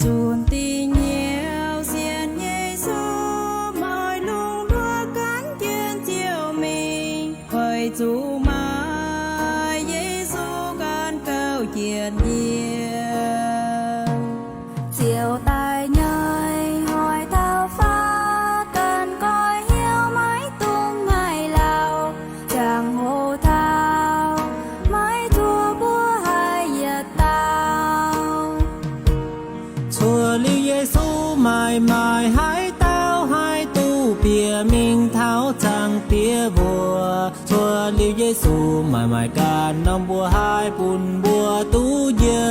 Zunc dih nyei sienx Yesu, maaih lungh ndortv gan jienv Ziouv mingh, weic zuqc maaih Yesu gan gauh jiex yiem. Ziouc daaih nyei hoic taux faatv, ganh goiv hnyouv maiv dungx ngaih lauh, ziangh hoc taux maiv zuov mbuo haih yietc dauh. Cuotv liuz Yesu maaih maaih haaix dauh haih duqv bieqc mingh taux Zaangc Diex mbuox. Cuotv liuz Yesu maaih maaih ganh norm mbuo haih bun mbuo duqv njoux.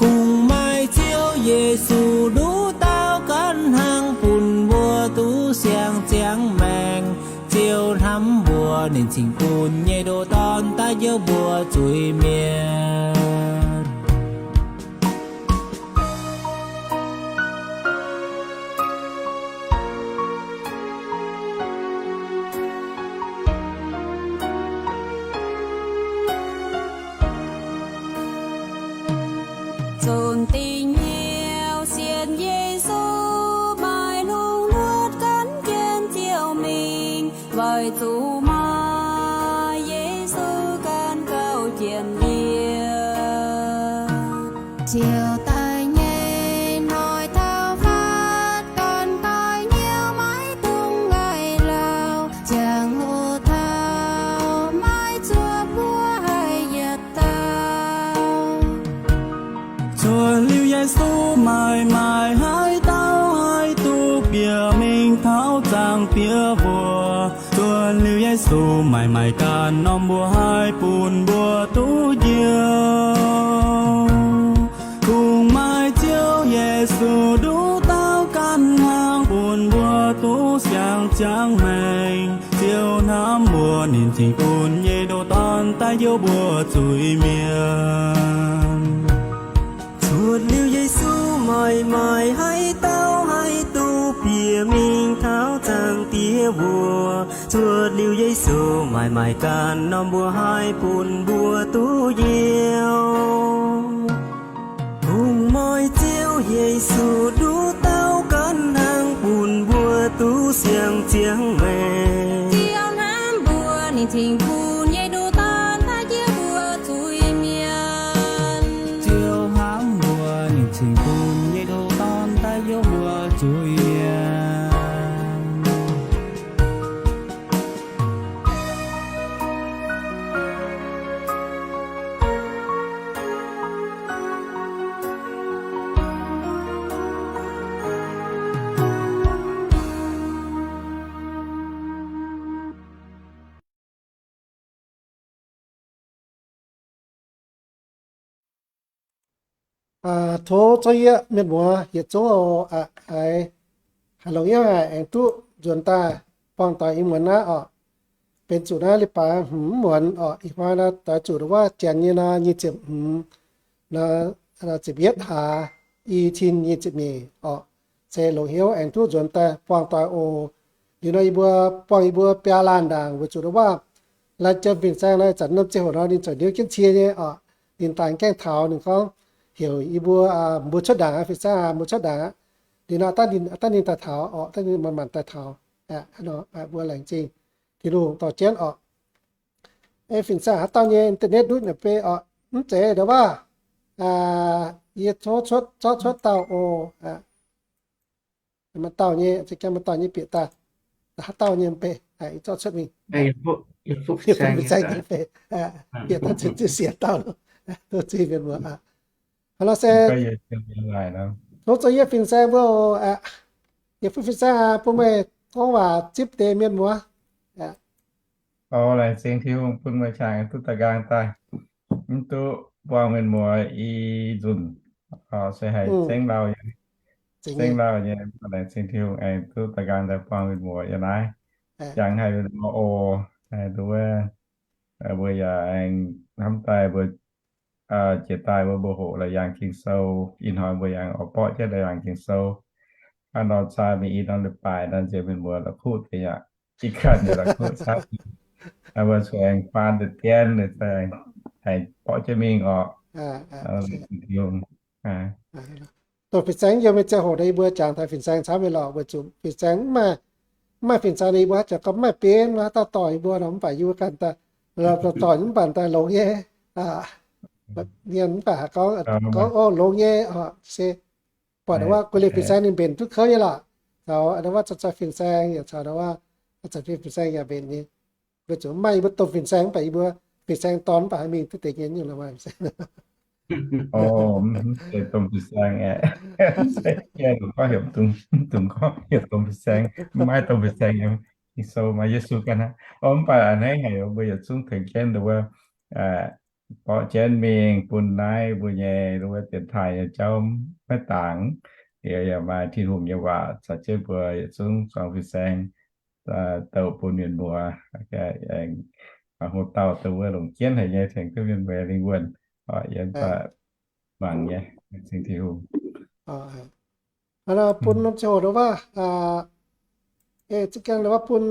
Kungx maaih Ziouv Yesu nduqc dauh ganh hnangv bun mbuo duqv siang ziangx maengc. Ziouv hnamv mbuo, ninh cingx bun nyei ndoh Dorn daaih njoux mbuo zuiz-mienh. Zunc dih nyei sienx Yesu, maaih lungh ndortv gan jienv Ziouv mingh, weic zuqc maaih Yesu gan gauh jiex yiem. Ziouv daaih nyei hoic taux faatv, ganh goiv hnyouv maiv dungx ngaih lauh, ziangh hoc taux maiv zuov mbuo haih yietc dauh. Cuotv liuz Yesu maaih maaih haaix dauh haih duqv bieqc mingh taux Zaangc Diex mbuox. Cuotv liuz Yesu maaih maaih ganh norm mbuo haih bun mbuo duqv njoux. Kungx maaih Ziouv Yesu nduqc dauh ganh hnangv bun mbuo duqv siang ziangx maengc. Ziouv hnamv mbuo, ninh cingx bun nyei ndoh Dorn daaih njoux mbuo zuiz-mienh. Cuotv liuz Yesu maaih maaih haaix dauh haih duqv bieqc mingh taux Zaangc Diex mbuox. Cuotv liuz Yesu maaih maaih ganh norm mbuo haih bun mbuo duqv njoux. Kungx maaih Ziouv Yesu nduqc dauh ganh hnangv bun mbuo duqv siang ziangx maengc. Ziouv hnamv mbuo, ninh cingx bun nyei ndoh Dorn daaih njoux mbuo zuiz-mienh. Ziouv hnamv mbuo, ninh cingx bun nyei ndoh Dorn daaih njoux mbuo zuiz-mienh. Tov zouv yie mienh muoz yietc zungv oc, haiz longc hnyouv haic aengx duqv nzuonx daaih buangh doic ih muonz naaiv oc. Benx zuqc naaiv leiz-baaix hmz muonz oc, ih hnoi naaiv doix zuqc wuov janx nyei nor nyic ziepc hmz, ziepc yietv hlaax, i cin nyic ziepc nyeic oc. Se longc hnyouv aengx duqv nzuonx daaih buangh doic oc. Liuz nor yie mbuo buangh yie mbuo biaa laanh ndaangc weic zuqc wuov laaix jiem fin-saeng nor, zanc norm ziangh hoc nor ninh zoux hnyouv jienv cie nyei oc. Ninh daaih gaengh taux, ninh gorngv heuc yie mbuo, mbuo cuotv ndaangc aqv, fin-saeng aac, mbuo cuotv ndaangc aqv. Liuz nor dangh ninh daaih taux oc, dangh ninh manc-manc daaih taux. Mbuo laengz zingh Tin-Hungh dorh jienv oc. Ei fin-saeng haaix dauh nyei internet ndutv naaic beiv oc, mv zeiz ndau wuov, yie zorqv cuotv dauh oc. Maaih dauh nyei, za'gengh maaih dauh nyei bieqc daaih, haaix dauh nyei mv bei, yie zorqv cuotv mingh. Fin-saeng nyei beiv, bieqc daaih cin ziqv siec dauh, duqv zinh mienh muoz. Hnangv nor se tov zoux yie fin-saeng mbuo oc. Yie fuqv fin-saeng bun meih gorngv waac zipv deix mienh muoz. Laengz zingh Tin-Hungh bun meih qangx duqv daaih nqaang daaih, mv duqv buangh mienh muoz i nzunc, se haih zengv lauh nyei, zengv lauh nyei. Laengz zingh Tin-Hungh aengx duqv daaih nqaang daaih buangh mienh muoz yiem naaiv. Jangx haih mienh muoz oc. Nduov, mbuo yaac aengx hnamv daaih mbuo jiex daaih mbuo mbuo hoqc Laauc Yaangh Ging-Sou. Ih hnoi mbuo yaac oix borqv jienv Laauc Yaangh Ging-Sou. Hnangv nor caa mingh i norm leiz-baaix nor nziex mienh muoz la'kuqv deix aqv. Ih ganh nyei la'kuqv caa, mbuo cuotv aengx faan deix dien, haih borqv jienv mingh oc. Dongh fin-saeng yiem nyei ziangh hoc nor, yie mbuo jangx taux fin-saeng camv nyei lorqc, weic zuqc fin-saeng mv maaih, mv maaih fin-saeng nor, yie mbuo haaix zanc gorngv mv maaih benx, haaix dauh dorh yie mbuo nor, mv baac yie mbuo ganh daaih lorz dorh, mv baac daaih longx nyei. Mienh mv baac haiz gorngv, gorngv, o, longx nyei oc. Se buatc wuov guei leiz fin-saeng ninh mbenc duqv kouv nyei lorqc. Caux wuov zanc-zanc fin-saeng yaac caux wuov zanc-zanc fin-saeng yaac mbenc nyei. Weic zuqc mv maaih yie mbuo domh fin-saeng, mv baac yie mbuo fin-saeng dorn mv baac haih mingh duqv deix nyei nyungc lorqc. Domh fin-saeng aeqv, se gorngv heuc dungz gorngv heuc domh fin-saeng, mv maaih domh fin-saeng yiem Ging-Sou, maaih Yesu ganh hnangv. O, mv baac a'hneiv haic mbuo yietc zungv tengx jienv wuov, borqv jienv mingh bun naaiv mbuo nyei wuov dienx taaih nyei jauv maiv dangx. Liuz yaac maaih Tin-Hungh nyei waac caux jienv mbuo yietc zungv zuangx fin-saeng douc bun mienh muoz, hlo dauh dongh wuov longc jienv haic nyei tengx duqv mienh muoz lingh wuonh. Yiem daaih mangc nyei, laengz zingh Tin-Hungh. Bun norm ziangh hoc wuov, za'gengh wuov bun,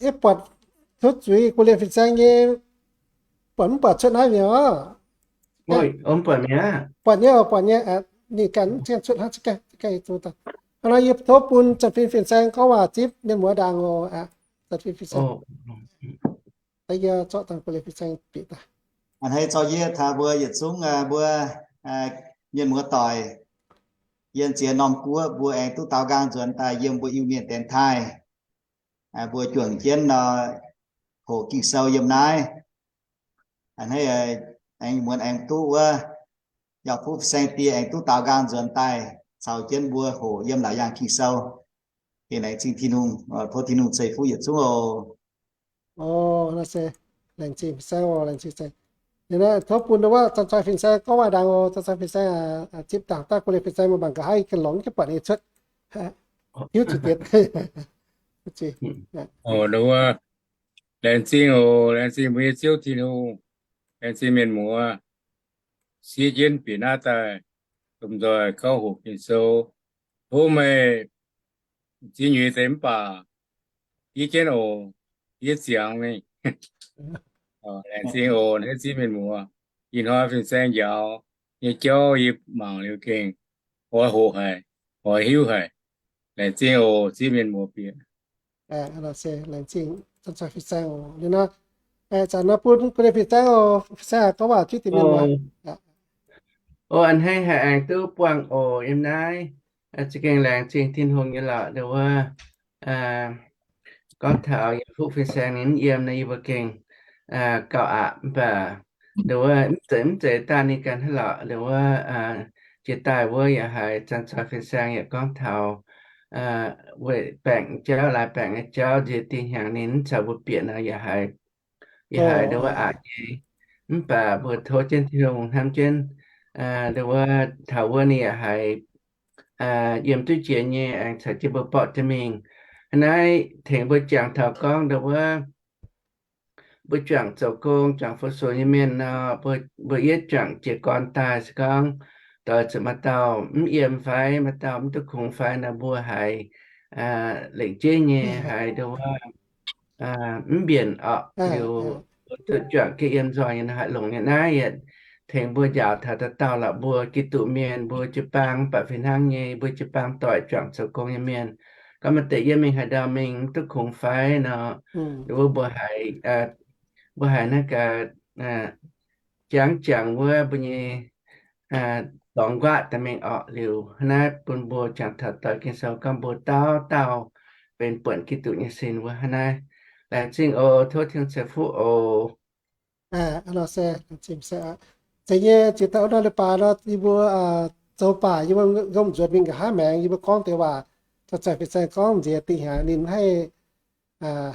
yie buatc tov zuiz guei leiz fin-saeng nyei, buatc mv buatc cuotv naaiv mi'aqv. Buatc nyei, buatc nyei, ninh ganh mv cien cuotv hnangv. Hnangv nor yie tov bun zanc fin fin-saeng gorngv waac zipv mienh muoz ndaangc oc. Zanc fin fin-saeng, yie zorqv dangh guei leiz fin-saeng bieqc daaih. A'hneiv corc yie taux mbuo yietc zungv mbuo mienh muoz doic yiem ziex norm guoqv, mbuo aengx duqv daaux nqaang nzuonx daaih yiem mbuo Iu-Mienh dienx taaih. Mbuo juangc jienv nor, hoqc Ging-Sou yiem naaiv. A'hneiv aengx muonz aengx duqv wuov, yaac fuqv fin-saeng die aengx duqv daaux nqaang nzuonx daaih caux jienv mbuo hoqc yiem Laauc Yaangh Ging-Sou. Laengz zingh Tin-Hungh, tov Tin-Hungh ceix fuqv yietc zungv oc. Laengz zingh fin-saeng oc, laengz zingh fin-saeng. Tov bun wuov zanc-zanc fin-saeng gorngv waac ndaangc oc. Zanc-zanc fin-saeng zipv dangh daaih guei leiz fin-saeng mangc gaax haih ganh longx jienv buatc ninh cuotv. Hiuv zuqc dienx. Laengz zingh oc, laengz zingh mbuo nyei Ziouv Tin-Hungh, laengz zingh mienh muoz siev jienv bieqc naaiv daaih lomh nzoih gauh hoqc Ging-Sou. Tov meih ziex nyuiz deix mv baac diev jienv oc, diev ziangx mingh. Laengz zingh oc, laengz zingh mienh muoz. Ih hnoi fin-saeng njaaux nyei jauv yie mangc liuz gengh oix hoqc haic, oix hiuv haic. Laengz zingh oc, ziex mienh muoz bieqc. Laengz zingh fin-saeng oc. Zanc nor bun guei leiz fin-saeng oc. Fin-saeng gorngv waac zipv deix mienh muoz. O, a'hneiv haih aengx duqv buangh oc yiem naaiv. Za'gengh laengz zingh Tin-Hungh nyei lorqc, nduov wuov gorngv taux yie fuqv fin-saeng ninh mv yiem nor yie mbuo gengh gauh aqc, mv baac nduov wuov mv zeiz, mv zeiz daaih ninh ganh hnangv lorqc. Nduov wuov jiex daaih wuov yaac haiz zanc-zanc fin-saeng yaac gorngv taux weic baengc jauv, laaix baengc nyei jauv nziex dingh hnyangx ninh mv caux mbuo bieqc nor yaac haiz, yaac haiz nduov wuov aqc nyei. Mv baac mbuo tov jienv Tin-Hungh hnamv jienv, nduov wuov taux wuov ninh yaac haiz yiem duqv jiex nyei, aengx caux jienv mbuo borqv jienv mingh. Hnangv naaiv tengx mbuo jangx taux gorngv nduov wuov mbuo juangc zoux gong, juangc fu-sux nyei mienh nor, mbuo yietv juangc jiez gorn daaih se gorngv doix zuqc maaih dauh mv yiem fai maaih dauh mv duqv kungx fai nor, mbuo haiz lengc jeiv nyei haiz nduov wuov mv mbienc orqc. Liuz mbuo duqv juangc jienv yiem nzoih nyei nor, haih longc nyei. Naaiv yietc tengx mbuo njaaux taux dauh dauh lorqc, mbuo Giduc mienh, mbuo jiu-baang, mv baac fih hnangv nyei mbuo jiu-baang doic juangc zoux gong nyei mienh, gorngv maaih deix yiem mingh haaix ndau mingh mv duqv kungx fai nor, nduov wuov mbuo haiz, mbuo haiz naaiv gaax jangx jangx wuov mbuo nyei dorngx nquaqv daaih mingh orqc. Liuz hnangv naaiv bun mbuo jangx taux doix Ging-Sou gorngv mbuo dauh dauh benx buonc Giduc nyei sin wuov hnangv naaiv. Laengz zingh oc. Tov Tin-Hungh ceix fuqv oc. Zeiz nyei, jiex taux wuov nor leiz-baaix nor, yie mbuo zoux baac yie mbuo ngomv nzuonx mingh nqa'haav maengx, yie mbuo gorngv deix waac, zanc-zanc fih zaeng gorngv nziex dingh hnyangx ninh haih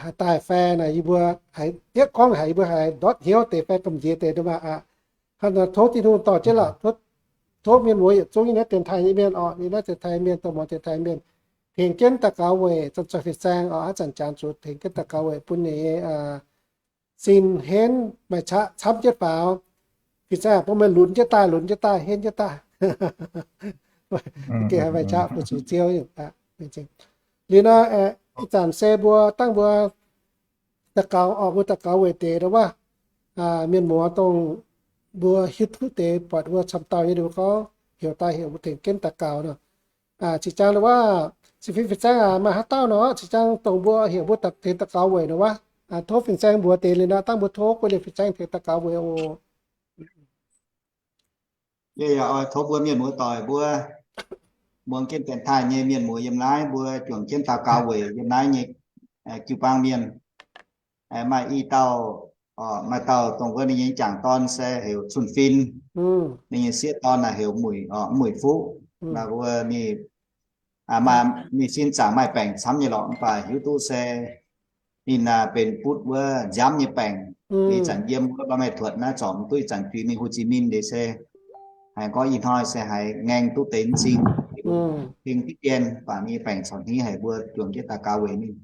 haih daaih fai naaic, yie mbuo haiz yietv gorngv haiz yie mbuo haiz ndortv hnyouv deix fai domh nziex deix nor maah. Hnangv nor tov Tin-Hungh dorh jienv lorqc, tov mienh muoz yietc zungv nyei naaiv dienx taaih nyei mienh orqc, ninh naaiv dienx taaih mienh, dongh muangx dienx taaih mienh, tengx jienv daux gaux weic zanc-zanc fih zaeng orqc, aav zanc jangx zuqc tengx jienv daux gaux weic bun ninh nyei sin henv maaih qaqv camv jienv faaux. Fih zaeng bun meih lunx jienv daaih, lunx jienv daaih, henv jienv daaih. Gengh haiz maaih qaqv fu-sux Ziouv. Liuz nor, ih zanc se mbuo dangh mbuo daux gaux orqc, mbuo daux gaux weic deix nduov wuov mienh muoz dongh mbuo hiuv duqv deix buatc mbuo camv dauh nyei, ninh mbuo gorngv heuc daaih heuc mbuo tengx jienv daux gaux nor. Zinh ziangx nduov wuov, se fih fin-saeng maaih haaix dauh nor, zinh ziangx dongh mbuo heuc mbuo tengx daux gaux weic nduov wuov, tov fin-saeng mbuox deix liuz nor, dangh mbuo tov guei liemh fin-saeng tengx daux gaux weic oc. Yie yaac oix tov mbuo mienh muoz doic mbuo, muangx jienv dienx taaih nyei mienh muoz yiem naaiv, mbuo juangc jienv daux gaux weic yiem naaiv nyei jiu-baang mienh. Maaih i dauh, maaih dauh dongh wuov ninh nyei jangc dorn se heuc Cun Fin, ninh nyei sieqv dorn naaic heuc Muic, Muic Fuqv. Naaiv wuov ninh, ninh sin zaangc maaih baengc camv nyei lorqc, mv baac hiuv duqv se ninh benx butv wuov nziaamv nyei baengc. Ih zanc yiem wuov Baa Mae Tuotc naaiv zorc mv duqv ih zanc juix mingh Hồ Chí Minh deix se haiz gorngv ih hnoi se haiz ngaeng duqv deix m'zing, heng diqv dien, mv baac ninh nyei baengc corc hniev haic, mbuo juangc jienv daux gaux weic ninh.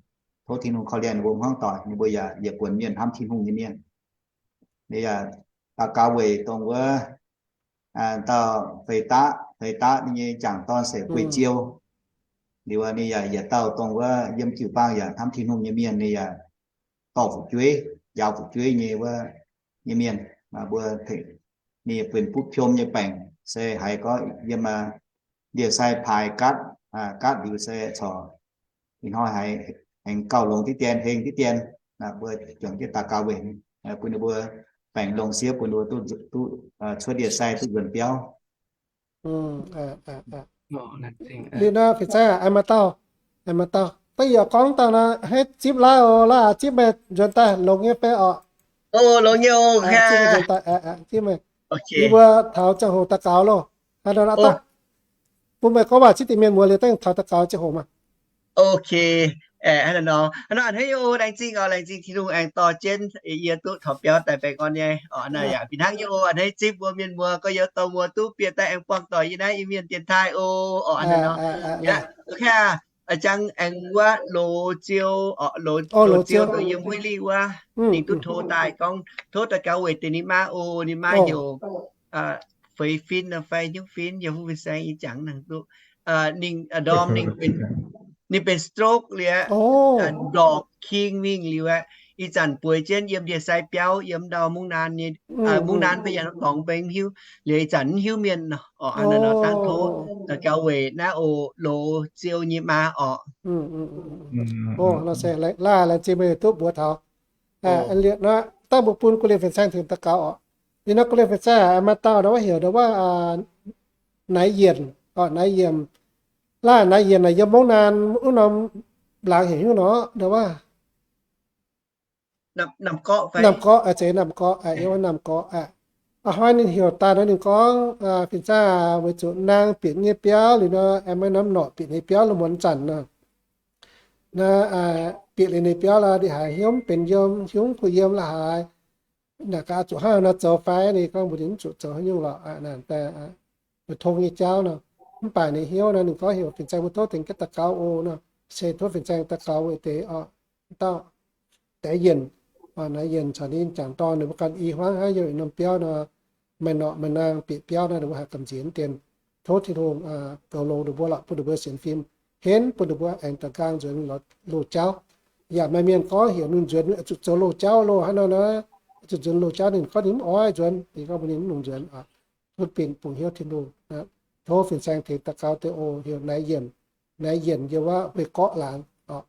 Tov Tin-Hungh korv-lienh ninh mbuo hmuangv doic, ninh mbuo yaac yietc buonc mienh hnamv Tin-Hungh nyei mienh. Ninh yaac daux gaux weic dongh wuov dauh Feix Daqv, Feix Daqv ninh nyei jangc dorn se Guei Ziou. Liuz ninh yaac yietc dauh dongh wuov yiem jiu-baang yaac hnamv Tin-Hungh nyei mienh, ninh yaac dorh fu'jueiv, njaaux fu'jueiv nyei wuov nyei mienh. Mbuo, ninh benx butv piom nyei baengc, se haiz gorngv yiem ndie-sai paaix gaatv, gaatv liuz se corc ih hnoi haiz aengx gauh longx diqv dien, heng diqv dien. Mbuo juangc jienv daux gaux weic bun ninh mbuo baengc longx siev, bun ninh mbuo duqv cuotv ndie-sai duqv nzuonx biauv. Liuz nor, fin-saeng aac, maaih dauh, maaih dauh, da'yietv gorngv dauh nor, hnangv zipv laaih oc, laaih zipv meih nzuonx daaih longx nyei fai orqc? Longx nyei oc. Zipv meih, yie mbuo taux ziangh hoc daux gaux loh. Bun meih gorngv waac zipv deix mienh muoz liuz dangh taux daux gaux ziangh hoc maah. Ok, hnangv naaiv nor, hnangv naaiv hnangv yie oc, laengz zingh oc, laengz zingh Tin-Hungh aengx dorh jienv yie duqv taux biauv daaih baengh orn nyei. Hnangv naaiv yaac fih hnangv yie oc, hnangv naaiv zipv mbuo mienh muoz gorx-youz dorh muoz duqv bieqc daaih aengx buangh doic yie naaiv Iu-Mienh dienx taaih oc. Hnangv naaiv nor, ok, jangx aengx wuov Loz Ziou, Loz Ziou dongh yiem Huih Liuh wuov, ninh duqv tov daaih gorngv tov daux gaux weic deix ninh maa oc. Ninh maa heuc Feix Fin fai Hnyouv Fin, yie mbuo fin-saeng ih jangx nangc duqv. Ninh ndorm ninh benx stroke liuz, ndorpc king mingh liuz aqv. Ih zanc bueix jienv yiem ndie-sai biauv yiem ndau Mungv Naan nyei, Mungv Naan fai yaac Dorngx Mbeng mv hiuv. Liuz ih zanc mv hiuv mienh nor, hnangv naaiv nor dangh tov daux gaux weic naaiv oc, Loz Ziou nyei maa orqc. Laaih laengz zingh meih duqv mbuox taux. Dangh mbuo bun guei liemh fin-saeng tengx daux gaux orqc. Liuz nor guei liemh fin-saeng maaih dauh nor wuov heuc nor wuov Naaiv Yienc, Naaiv Yienc. Laaih Naaiv Yienc naaic yiem Mungv Naan wuov norm laangz heuc hnyouv nor nor wuov Namh Gorqv, zeiz Namh Gorqv, yiem wuov Namh Gorqv aqv. A'hnoi ninh heuc daaih nor ninh gorngv, fin-saeng, weic zuqc naang bieqc nyei biauv liuz nor, aengx maaih norm norqc bieqc nyei biauv lungh muonz zanc nor. Naaiv bieqc liuz ninh biauv la'haaix, ndie haaix hnyouv mv benx yiem, hnyouv mv kuh yiem la'haaix. naaic gaax zuqc hnangv nor zoux fai? Ninh gorngv mbuox ninh mv zuqc zoux haaix nyungc lorqc, naaic daaih mbuo tong nyei jauv nor. Mv baac ninh hnyouv nor ninh gorngv heuc fin-saeng mbuo tov tengx jienv daux gaux oc nor, se tov fin-saeng daux gaux weic deix oc, dauh deix yienc, naaiv yienc caux ninh jangc dorn ninh mbuo ganh i hmuangv hnangv, yiem norm biauv nor, maaih norqc maaih naang bieqc biauv nor, ninh mbuo haih gamh nziex dien. Tov Tin-Hungh goux longx ninh mbuo lorqc, bun ninh mbuo sienx fim henv, bun ninh mbuo aengx daaih nqaang nzuonx loz-jauv. Yaac maaih mienh gorngv heuc ninh nzuonx zuqc zoux loz-jauv loh, hnangv nor nor, zuqc nzuonx loz-jauv. Ninh gorngv ninh mv oix nzuonx, ninh gorngv mbuox ninh mv longc nzuonx. Butv bienh bungx hnyouv Tin-Hungh. Tov fin-saeng tengx daux gaux deix oc, heuc naaiv yienc, naaiv yienc yiem wuov hueih gorqv laangz oc.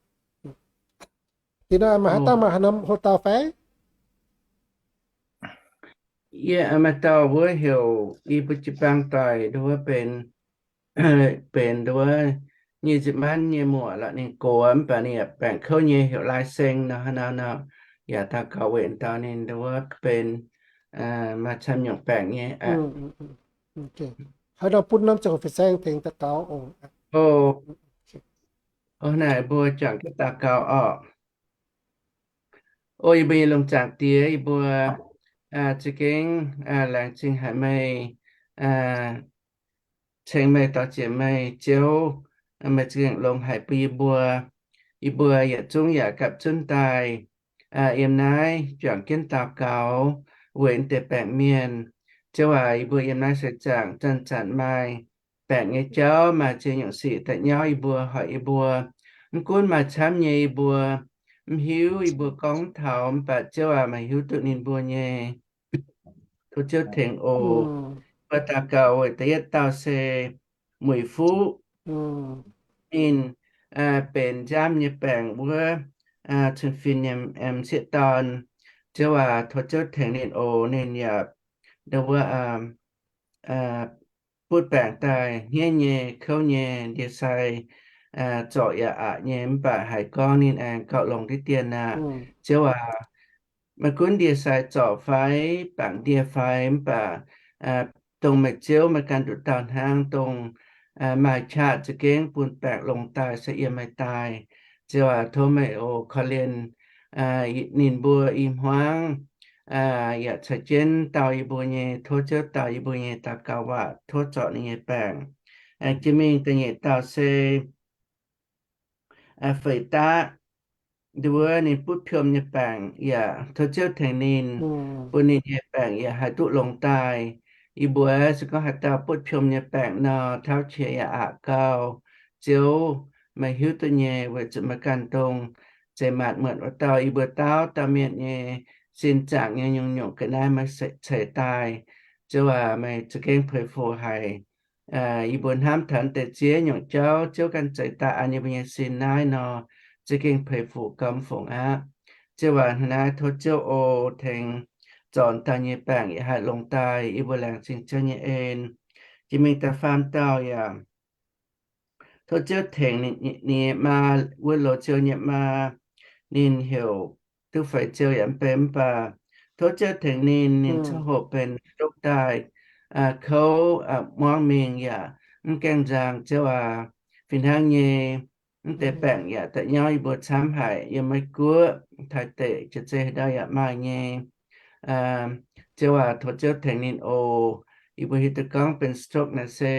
Deix nor maaih haaix dauh, maaih haaix norm hoc dauh fai? Yie maaih dauh wuov heuc i mbuo jiu-baang doic nduov benx, benx nduov nyic ziepc manv nyei muoc lorqc, ninh gox mv baac ninh yaac baengc kouv nyei, heuc Lai Seng nor, hnangv nor nor. Yaac daux gaux weic dauh ninh nduov benx maaih camv nyungc baengc nyei. Haaix nor bun norm ziangh hoc fin-saeng tengx daux gaux oc. Naaic mbuo juangc jienv daux gaux oc. O yie mbuo nyei lungh zaangc Diex, yie mbuo za'gengh laengz zingh haic meih, ceng meih dorh ziec meih Ziouv, meih za'gengh longx haic bun yie mbuo. Yie mbuo yietc zungv yaac gapv zunv daaih yiem naaiv juangc jienv daux gaux weic deix baengc mienh. Ziouv aac, yie mbuo yiem naaiv seix zaangc zanc-zanc maaih baengc nyei jauv, maaih ziex nyungc sic daaih nyauv yie mbuo, hoic yie mbuo. Mv gunv maaih camv nyei yie mbuo mv hiuv, yie mbuo gorngv mv taux, mv baac Ziouv aac, meih hiuv duqv ninh mbuo nyei. Tov Ziouv tengx oc. Mbuo daux gaux weic da'yietv dauh se Muic Fuqv. Ninh benx nziaamv nyei baengc wuov, cun-fin nyei m'sieqv dorn. Ziouv aac, tov Ziouv tengx ninh oc. Ninh yaac ndau wuov butv baengc daaih hniev nyei, kouv nyei, ndie-sai zorc yaac aqc nyei, mv baac haiz gorngv ninh aengx gauh longx diqv dien aqv. Ziouv aac, maiv gunv ndie-sai zorc fai, bangc ndie fai, mv baac dongh meih Ziouv meih ganh nduqc dauh hnangv, dongh maaih qaqv za'gengh bun baengc longx daaih se yiem meih daaih. Ziouv aac, tov meih oc korv-lienh ninh mbuo i hmuangv, yaac caux jienv dau yie mbuo nyei, tov Ziouv dau yie mbuo nyei daux gaux waac, tov zorc ninh nyei baengc. Aengx jiex mingh da'nyeic dauh se Feix Daqv. Nduov ninh butv piom nyei baengc yaac tov Ziouv tengx ninh, bun ninh nyei baengc yaac haih duqv longx daaih. Yie mbuo se gorngv haaix dauh butv piom nyei baengc nor, tauv qiex yaac aqc gau. Ziouv, meih hiuv duqv nyei, weic zuqc meih ganh dongh zeqc maanc muotc wuov dauh. Yie mbuo dauh dauh mienh nyei sin zaangc nyei nyungc-nyungc ga'naaiv meih ceix daaih. Ziouv aac, meih za'gengh puix fuc haic. Yie mbuo hnamv taux deix ziex nyungc jauv Ziouv ganh ceix daaih an yie mbuo nyei sin naaiv nor, za'gengh puix fuc gauh mv fungc aqv. Ziouv aac, hnangv naaiv tov Ziouv oc tengx zorc daaih nyei baengc yaac haih longx daaih. Yie mbuo laengz zingh Ziouv nyei en. Jiex mingh da'faam dauh yaac tov Ziouv tengx ninh nyei maa, wuov loz-ziou nyei maa. Ninh heuc duqv feix ziou yaac mv bei, mv baac tov Ziouv tengx ninh, ninh ziouc hoqc benx stroke daaih, kouv muangv mingh yaac mv gaengh nzang. Ziouv aac, fih hnangv nyei, mv deix baengc yaac daaih nyauv yie mbuo camv haic. Yiem Meiv Guoqv, Taiv Deic, jiex zei haaix ndau yaac maaih nyei. Ziouv aac, tov Ziouv tengx ninh oc. Yie mbuo hiuv duqv gorngv benx stroke naaic se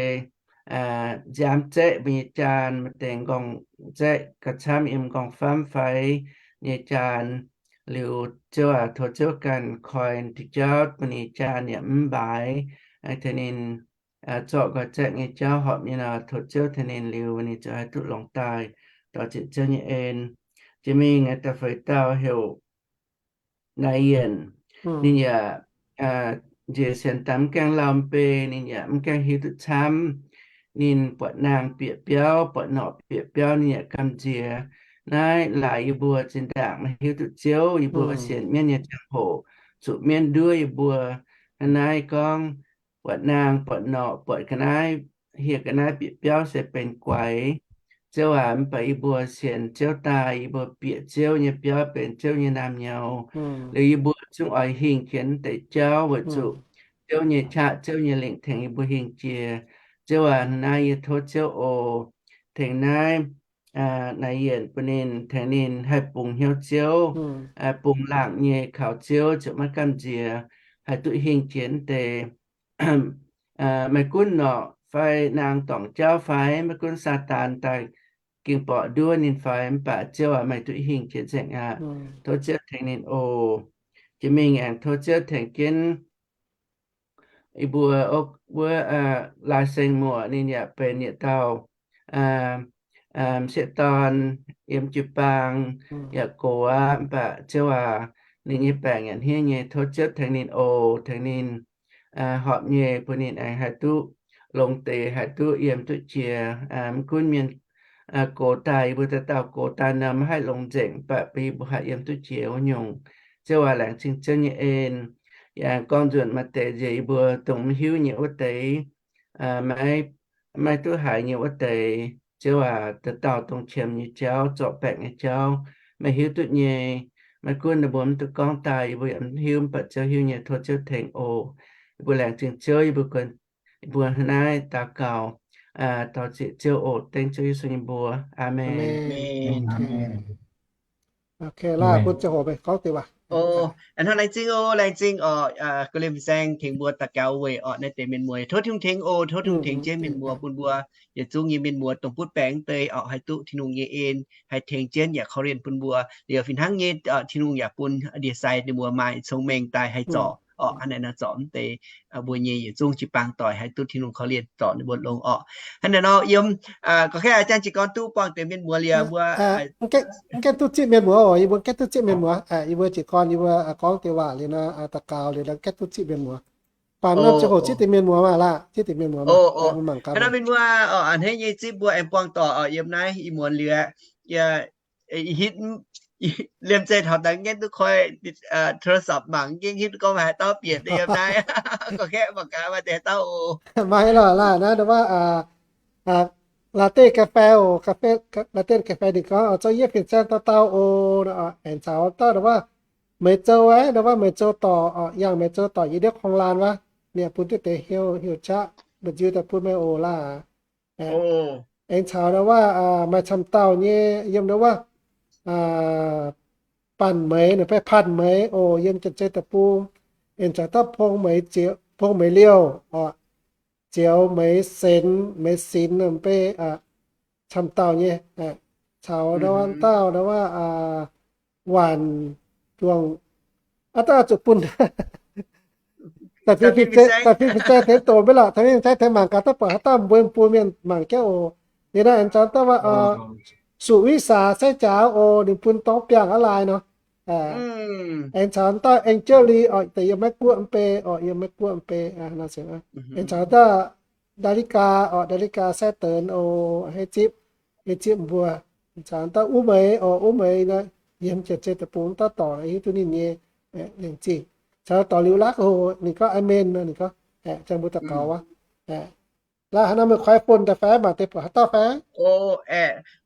nziaamv zeqv mbuo nyei jaan, maaih deix nqorngv zeqv gauh camv yiem nqorngv famv fai nyei jaan. Liuz Ziouv aac, tov Ziouv ganh koi diuh jauv bun ninh jaan yaac mv mbaaix. Tengx ninh zorqv nqoi zaeqv nyei jauv horpc nyei nor, tov Ziouv tengx ninh liuz ninh ziouc haih duqv longx daaih, dorh ziepc Ziouv nyei en. Jiex mingh da'feix dauh heuc Naaiv Yienc. Ninh yaac njiec sienx daaih mv gaengh lauh mv bei, ninh yaac mv gaengh hiuv duqv camv. Ninh buatc naang bieqc biauv, buatc norqc bieqc biauv, ninh yaac gamh nziex. Naaiv laaix yie mbuo zinh ndaangc maiv hiuv duqv Ziouv, yie mbuo sienx mienv nyei ziangh hoc, zuqc mienv nduov yie mbuo. Hnangv naaiv gorngv buatc naang, buatc norqc, buatc ga'naaiv, hieh ga'naaiv bieqc biauv se benx guaix. Ziouv aac, mv baac yie mbuo sienx Ziouv daaih, yie mbuo bieqc Ziouv nyei biauv benx Ziouv nyei naamh nyouz. Liuz yie mbuo zungv oix hingh jienv deix jauv weic zuqc Ziouv nyei qaqv, Ziouv nyei lingc tengx yie mbuo hingh jiex. Ziouv aac, hnangv naaiv yie tov Ziouv oc, tengx naaiv naaic yienc bun ninh, tengx ninh haih bungx hnyouv Ziouv, bungx laangc nyei kaux Ziouv ziouc maiv gamh nziex, haih duqv hingh jiex deix maiv gunv norqc fai naang dorngc jauv fai maiv gunv Saadaan daaih ging borqc nduov ninh fai, mv baac Ziouv aac, meih duqv hingh jiex nzengc aqv. Tov Ziouv tengx ninh oc. Jiex mingh aengx tov Ziouv tengx jienv yie mbuo wuov Lai Seng Muoc, ninh yaac benx yietc dauh m'sieqv dorn yiem jiu-baang yaac gox aqv, mv baac Ziouv aac, ninh nyei baengc yaac hniev nyei. Tov Ziouv tengx ninh oc, tengx ninh horpc nyei, bun ninh aengx haih duqv longx deix, haih duqv yiem duqv jiex. Mv gunv mienh gox daaih, yie mbuo dauh dauh gox daaih nor maiv haih longx nzengc, mv baac bun yie mbuo haih yiem duqv jiex wuov nyungc. Ziouv aac, laengz zingh Ziouv nyei en. Yaac gorngv nzuonx maaih deix nziex yie mbuo dongh maiv hiuv nyei wuov deix, maiv duqv haiz nyei wuov deix, Ziouv aac, dauh dauh dongh qiemx nyei jauv, zorc baengc nyei jauv, meih hiuv duqv nyei. Maiv gunv ninh mbuo mv duqv gorngv daaih, yie mbuo yaac mv hiuv, mv baac Ziouv hiuv nyei. Tov Ziouv tengx oc. Yie mbuo laengz zingh Ziouv, yie mbuo yie mbuo hnangv naaiv daux gaux, daux zieqc Ziouv oc, dengv Ziouv Yesu nyei mbuox. Aamen. Hnangv naaiv laengz zingh oc, laengz zingh oc, ga'liem fin-saeng tengx mbuo daux gaux weic orqc naaiv deix mienh muoz. Tov Tin-Hungh tengx oc, tov Tin-Hungh tengx jienv mienh muoz bun mbuo yietc zungv nyei mienh muoz dongh butv baengc deix orqc, haih duqv Tin-Hungh nyei en, haih tengx jienv yaac korv-lienh bun mbuo. Liuz fih hnangv nyei, Tin-Hungh yaac bun ndie-sai ninh mbuo maaih cong-mengh daaih haih zorc orqc, hnangv naaiv nor zorc mv deix mbuo nyei yietc zungv jiu-baang doic haih duqv Tin-Hungh korv-lienh zorc ninh mbuo longx orqc. Hnangv naaiv nor yiem gorngv kaav jangx jiez gorn duqv buangh deix mienh muoz liuz mbuo gaengh duqv zipv mienh muoz oc. Yie mbuo gaengh duqv zipv mienh muoz, yie mbuo jiez gorn yie mbuo gorngv deix waac liuz nor, daux gaux liuz nor gaengh duqv zipv mienh muoz. Baac nor ziouc hoqc zipv deix mienh muoz maah laah, zipv deix mienh muoz. Hnangv naaiv mienh muoz oc, a'hneiv nyei zipv mbuo aengx buangh doic oc. Yiem naaiv ih muonz liuz aqv, hitv liemh zeih taux daaih gaengh duqv koi โทรศัพท์ mangc, gaengh hitv gorngv maaih haaix dauh bieqc deix yiem naaiv. Gorngv kaeqv mangc gaax maaih deix haaix dauh oc. Maaih lorqc laah, naaiv ndau wuov ลาเต้ กาแฟ oc, ลาเต้ กาแฟ ninh gorngv, Zouv yie fin-saeng dauh dauh oc. Aengx caux dauh ndau wuov Meih Zou, ndau wuov Meih Zou dorc, yangh Meih Zou dorc yie ndiev korng laanh wuov, ninh bun duqv deix heuc qaqv mba'nziu daaih bun meih oc laah. Aengx caux ndau wuov maaih camv dauh nyei yiem ndau wuov Banh Meix, ninh beiv Panh Meix oc, yiem Janx-Zei Deic-Bung. Aengx caux dauh Pong Meix Ziouv, Pong Meix Liouh oc, Ziouv Meix Sinx, Meix Sinx, ninh beiv camv dauh nyei. Caux ndau wuov dauh ndau wuov Waanc Juangc, aav dauh zuqc bun daaih fingx fin-saeng tengx doqc mbe lorqc, tengx fingx fin-saeng tengx mangc gaax, dauh buatc haaix dauh mbuo bun mienh mangc jienv oc. Liuz nor aengx caux dauh wuov สุวิสา Sai Jaax oc, ninh bun dorng biangh aqv lai nor. Aengx caux dauh Angel Lee oc, daaih yiem Meiv Guoqv mv bei oc, yiem Meiv Guoqv mv bei. Aengx caux dauh Ndaligaa oc, Ndaligaa Sai Deix oc, hei zipv, hei zipv mbuo. Caux dauh Uv Meix oc, Uv Meix nor, yiem Janx-Zei Deic-Bung dauh dorc, hiuv duqv ninh nyei laengz zingh. Caux dorc Liuz Lakv oc, ninh gorngv aamen nor, ninh gorngv, aeqv, ziangh mbuo daux gaux wuov. Laaix haaix nor meih koi phone daaih fai mangc deix buatc haaix dauh fai?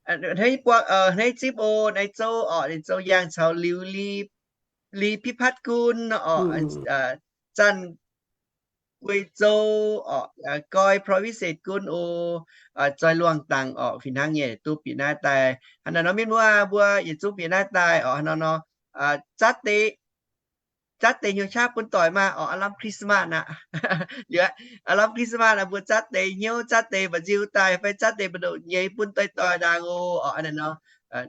Hneiv zipv oc, naaiv Zou oc, ninh Zou Yangh caux Liuz Li, Li Pi Patv Gunv oc, Zanc Guei Zou oc, Goi Proviset Gunv oc, Zoi Luangh Dangc oc, fih hnangv nyei duqv bieqc naaiv daaih. Hnangv naaiv nor mienh muoz mbuo yietc zungv bieqc naaiv daaih oc. Hnangv naaiv nor zatv deix, zatv deix hnyouv qaqv bun doic maah oc. Aav lamh Christmas aqv. Liuz aav lamh Christmas aqv, mbuo zatv deix hnyouv, zatv deix mba'nziu daaih fai zatv deix mba'ndoqc nyei bun doic-doic ndaangc oc. Hnangv naaiv nor,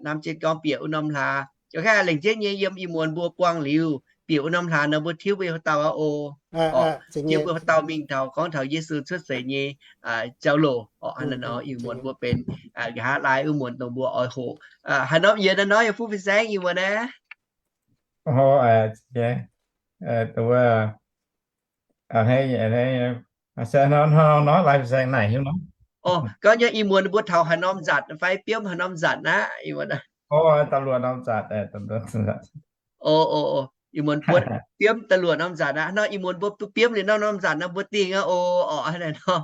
hnamv jienv gorngv bieqc wuov norm hlaax, lengc jeiv nyei yiem ih muonz mbuo buangh liuz bieqc wuov norm hlaax nor mbuo tiuv mbuo nyei houx-dauh aqv oc. Tiuv mbuo houx-dauh mingh taux gorngv taux Yesu cuotv seix nyei jauv-louc oc. Hnangv naaiv nor ih muonz mbuo benx nqa'haav laai wuov muonz dongh mbuo oix hoqc. Haaix norm yie naaiv nor yie fuqv fin-saeng ih muonz naaiv. Gorngv nyei ih muonz mbuo taux haaix norm nzatc fai biomv haaix norm nzatc aqv. Ih muonz buonv biomv da'luoqc norm nzatc aqv. Nor ih muonz mbuo biomv liuz norm norm nzatc nor mbuo dingh aqv oc. Hnangv naaiv nor,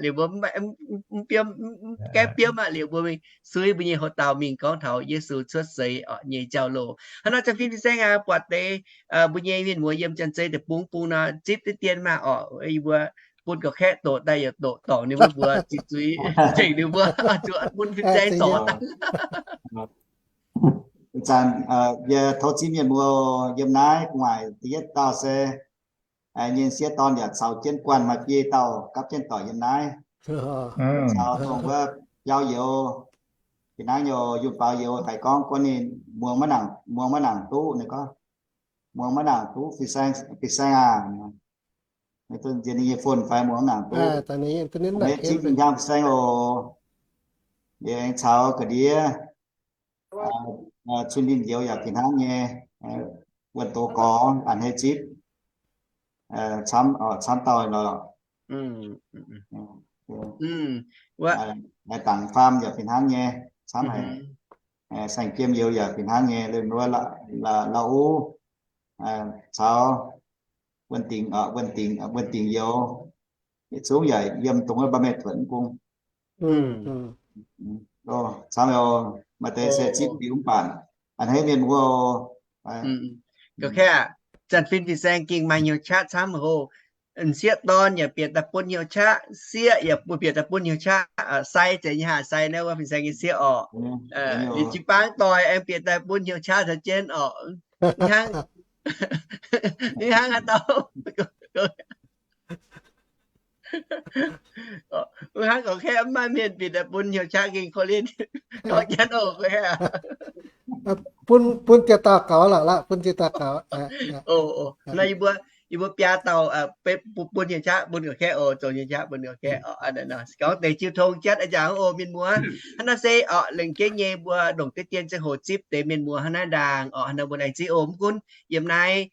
liuz mbuo mv biomv, mv gaengh biomv aqv, liuz mbuo mingh suiv mbuo nyei houx-dauh mingh gorngv taux Yesu cuotv seix oc nyei jauv-louc. Hnangv nor Janx-Fin fin-saeng aac, buatc deix mbuo nyei mienh muoz yiem Janx-Zei Deic-Bung bung nor zipv diqv dien maah oc. Yie mbuo bun ga'kaeqv doqc daaih yietc doqc dorngc ninh mbuo mbuox ziqc zuiz nzengc ninh mbuo zuqc bun fin-saeng dorngc daaih. Ih zanc yie tov zipv mienh muoz yiem naaiv gu'nguaaic da'yietv dauh se nyei sieqv dorn yaac caux jienv guanh maaih biei dauh gapv jienv doic yiem naaiv. Caux dongh wuov biauv youz, fih hnangv nyei yunh baaux youz haiz gorngv guon ninh muangx maiv nangc, muangx maiv nangc duqv, ninh gorngv muangx maiv nangc duqv fin-saeng, fin-saeng aah. Nziex ninh nyei phone fai muangx maiv nangc duqv. Zipv ninh nyei fin-saeng oc. Yie aengx caux ga'ndiev Cun Linh Youz yaac fih hnangv nyei, wuonh doz gorx a'hneiv zipv camv, camv dauh lorqc. Lai Dangc Faam yaac fih hnangv nyei, camv haic. Saeng Jiem Youz yaac fih hnangv nyei, lengh wuov Lauv Uv caux Wuonh Dingc, Wuonh Dingc, Wuonh Dingc Youz, yietc zungv yaac yiem dongh wuov Mbaa Mengh Tuotv mv bung. Camv oc, maaih deix se zipv liuz mv baac a'hneiv mienh wuov oc. Ga'kaeqv, zanc fin fin-saeng gengh maaih hnyouv qaqv camv hoc. M'sieqv dorn yaac bieqc daaih bun hnyouv qaqv, sieqv yaac bieqc daaih bun hnyouv qaqv, sai zeiz nyei haac, sai naaiv wuov fin-saeng nyei sieqv orqc. Liuz jiu-baang doic aengx bieqc daaih bun hnyouv qaqv caux jienv orqc. Hnangv, hnangv haaix dauh hnangv gorx kaeqv mv maaih mienh bieqc daaih bun hnyouv qaqv gengh korv-lienh. Gorngv jienv oc, bun, bun jiex dauh gaux lorqc, bun jiex dauh gaux. Naaiv yie mbuo, yie mbuo biaa dauh bun hnyouv qaqv bun gorx kaeqv oc, zoux hnyouv qaqv bun gorx kaeqv oc. Gorngv deix jiu tong jienv a'njangc oc mienh muoz. Hnangv naaiv se orqc, lengc jeiv nyei mbuo ndongc deix dien ziangh hoc zipv deix mienh muoz hnangv naaiv ndaangc orqc, hnangv mbuo laengz zingh oc. Mv gunv yiem naaiv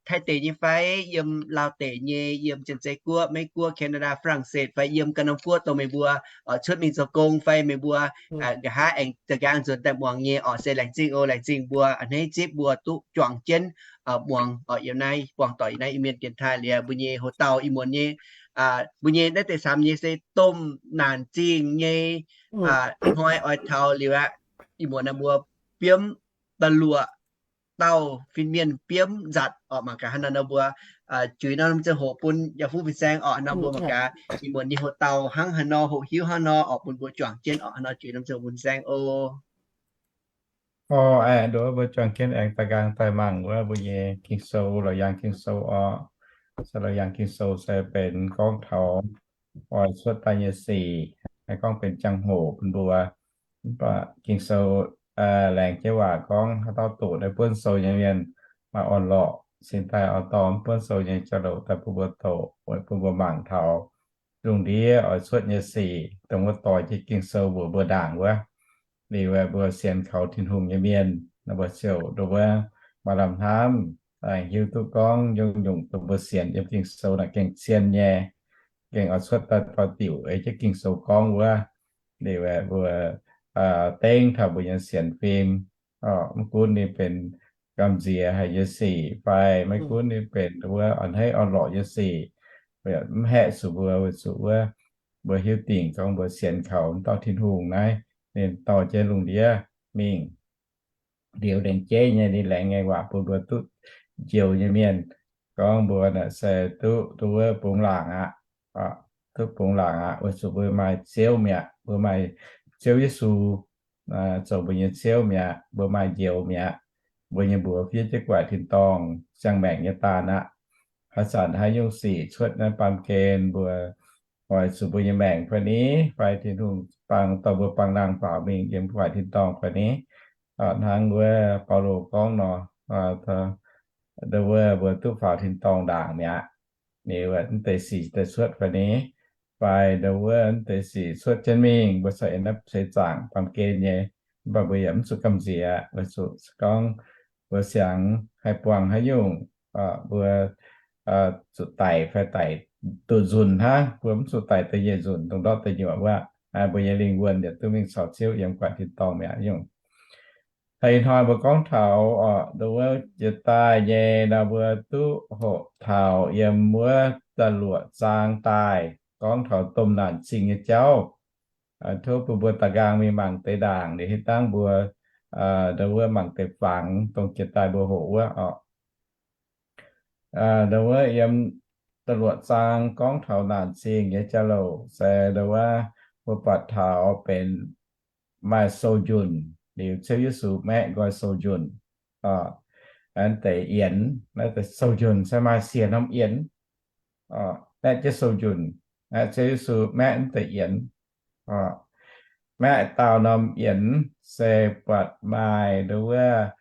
Taiv deic nyei fai yiem Laauv deic nyei, yiem Janx-Zei Guoqv, Meiv Guoqv, Canada, Firaangv Setc fai yiem ganh norm guoqv dongh meih mbuo cuotv mingh zoux gong fai meih mbuo nqa'haav aengx za'nqaang nzuonx daaih muangx nyei orqc, se laengz zingh oc, laengz zingh mbuo a'hneiv zipv mbuo duqv juangc jienv muangx orqc. Yiem naaiv buangh doic yiem naaiv Iu-Mienh dienx taaih liuz mbuo nyei hoc dauh ih muonz nyei, mbuo nyei naaiv deix camv nyei se domh naanc zingh nyei hnoi oix taux liuz aqv. Ih muonz naaiv mbuo biomv da'luoqc dauh fin-mienh biomv nzatc orqc, mangc gaax hnangv naaiv nor mbuo juix norm ziangh hoc bun yaac fuqv fin-saeng orqc, hnangv nor mbuo mangc gaax ih muonz nyei hoc dauh hnangv haaix nor, hoqc hiuv hnangv nor orqc, bun mbuo juangc jienv orqc, hnangv nor juix norm ziangh hoc bun fin-saeng oc. Orqc, aengx nduov mbuo juangc jienv aengx da'nqaang daaih mangc wuov mbuo nyei Ging-Sou, Laauc Yaangh Ging-Sou orqc. Se Laauc Yaangh Ging-Sou se benx gorngv taux oix cuotv daaih nyei sic, haih gorngv benx jangx-hoc bun mbuo. Mv baac Ging-Sou laengz jienv waac gorngv haaix dauh doqc naaiv buonv sou nyei mienh maaih orn-lorqc, cingx daaih oix dorh mv buonv sou nyei jauv-louc daaih bun mbuo doqc, weic bun mbuo mangc taux lungh ndiev oix cuotv nyei sic, dongh wuov doix jienv Ging-Sou mbuox mbuo ndaangc wuov. Liuz mbuo sienx kaux Tin-Hungh nyei mienh, mbuo ziouc ndongc wuov maaih lamh hnamv, hiuv duqv gorngv nyungc-nyungc dongh mbuo sienx yiem Ging-Sou naaic gengh zien nyei, gengh oix cuotv daaih doix-diuc ei jienv Ging-Sou gorngv wuov. Liuz mbuo dengv taux mbuo nyei sienx fim, mv gunv ninh benx gamh nziex haic nyei sic fai maiv gunv ninh benx wuov a'hneiv orn-lorqc nyei sic, mv haeqv zuqc mbuo, weic zuqc wuov mbuo hiuv dingc gorngv mbuo sienx kaux dauh Tin-Hungh naaiv, ninh dorh jienv lungh ndiev mingh. Liuz laengz jeiv nyei ninh laengz ngaengc waac bun mbuo duqv njoux nyei mienh, gorngv mbuo naaic se duqv, duqv wuov bungx laangc aqv. Duqv bungx laangc aqv weic zuqc mbuo maaih Ziouv mi'aqv. Mbuo maaih Ziouv Yesu zoux mbuo nyei Ziouv mi'aqv. Mbuo maaih njoux mi'aqv. Mbuo nyei mbuox fiev jienv gu'nguaaic tin-dorngh ziangh maengc nyei daanh aqv. Haaix zanc haaix nyungc sic cuotv naaiv baamh gen mbuo oix zuqc mbuo nyei maengc fai ni, fai Tin-Hungh bang dorh mbuo bang laangh faaux mingh yiem gu'nguaaic tin-dorngh fai ni, hnangv wuov Baulo gorngv nor, ndau wuov mbuo duqv faaux tin-dorngh ndaangc mi'aqv. Liuz mv deix sic daaih cuotv fai ni, fai ndau wuov mv deix sic cuotv jienv mingh, mbuo corc yiem naaiv seix zaangc baamh gen nyei, mv baac mbuo yaac mv zuqc gamh nziex, weic zuqc gorngv mbuo siangx haih buangh haaix nyungc, mbuo zuqc daic fai daic duqv nzunc hnangv, mbuo mv zuqc daic da'nyeic nzunc dongh ndortv da'nyeic wuov, mbuo nyei lingh wuonh yaac duqv mingh caux Ziouv yiem gu'nguaaic tin-dorngh mi'aqv nyungc. Ih hnoi mbuo gorngv taux ndau wuov jiex daaih nyei nor, mbuo duqv hoqc taux yiem wuov da'luoqc zaang daaih gorngv taux domh naanc zingh nyei jauv. Tov bun mbuo da'nqaang mingh mangc deix ndaangc, liuz hitv dangv mbuo ndau wuov mangc deix fangx dongh jiex daaih mbuo hoqc wuov orqc. Ndau wuov yiem da'luoqc zaang gorngv taux naanc zingh nyei jauv-louc se ndo wuov, mbuo buatc taux benx maaih sou njunh, liuz Ziouv Yesu maeqv nqoi sou njunh, aa, naaiv deix yienx, naaiv deix sou njunh se maaih siec norm yienx, aa, maeqv jienv sou njunh, aa, Ziouv Yesu maeqv naaiv deix yienx, aa, maeqv dauh norm yienx se buatc maaih ndo wuov,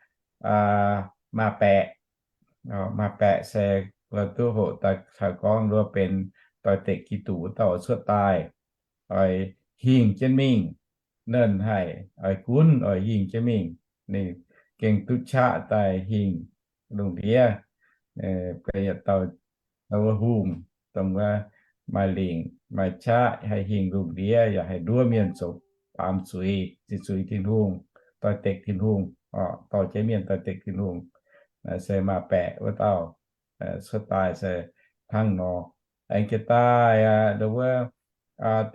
aa, maaih baeqc, aa, maaih baeqc se mbuo duqv hoqc daaih taux gorngv ndo wuov benx doix-dekc Giduc wuov dauh cuotv daaih, oix hingh jienv mingh, nernh haic, oix gunv, oix hingh jienv mingh. Ninh gengh duqv qaqv daaih hingh lungh ndiev, benx yietc dauh wuov hungh, dongh wuov maaih lingc maaih qaqv haih hingh lungh ndiev, yaac haih nduov mienh zoux baamz zuiz, ziqc zuiz Tin-Hungh, doix-dekc Tin-Hungh, dorh jienv mienh doix-dekc Tin-Hungh. Naaiv se maaih baeqc wuov dauh cuotv daaih se hnangv nor. Aengx jiex daaih ndo wuov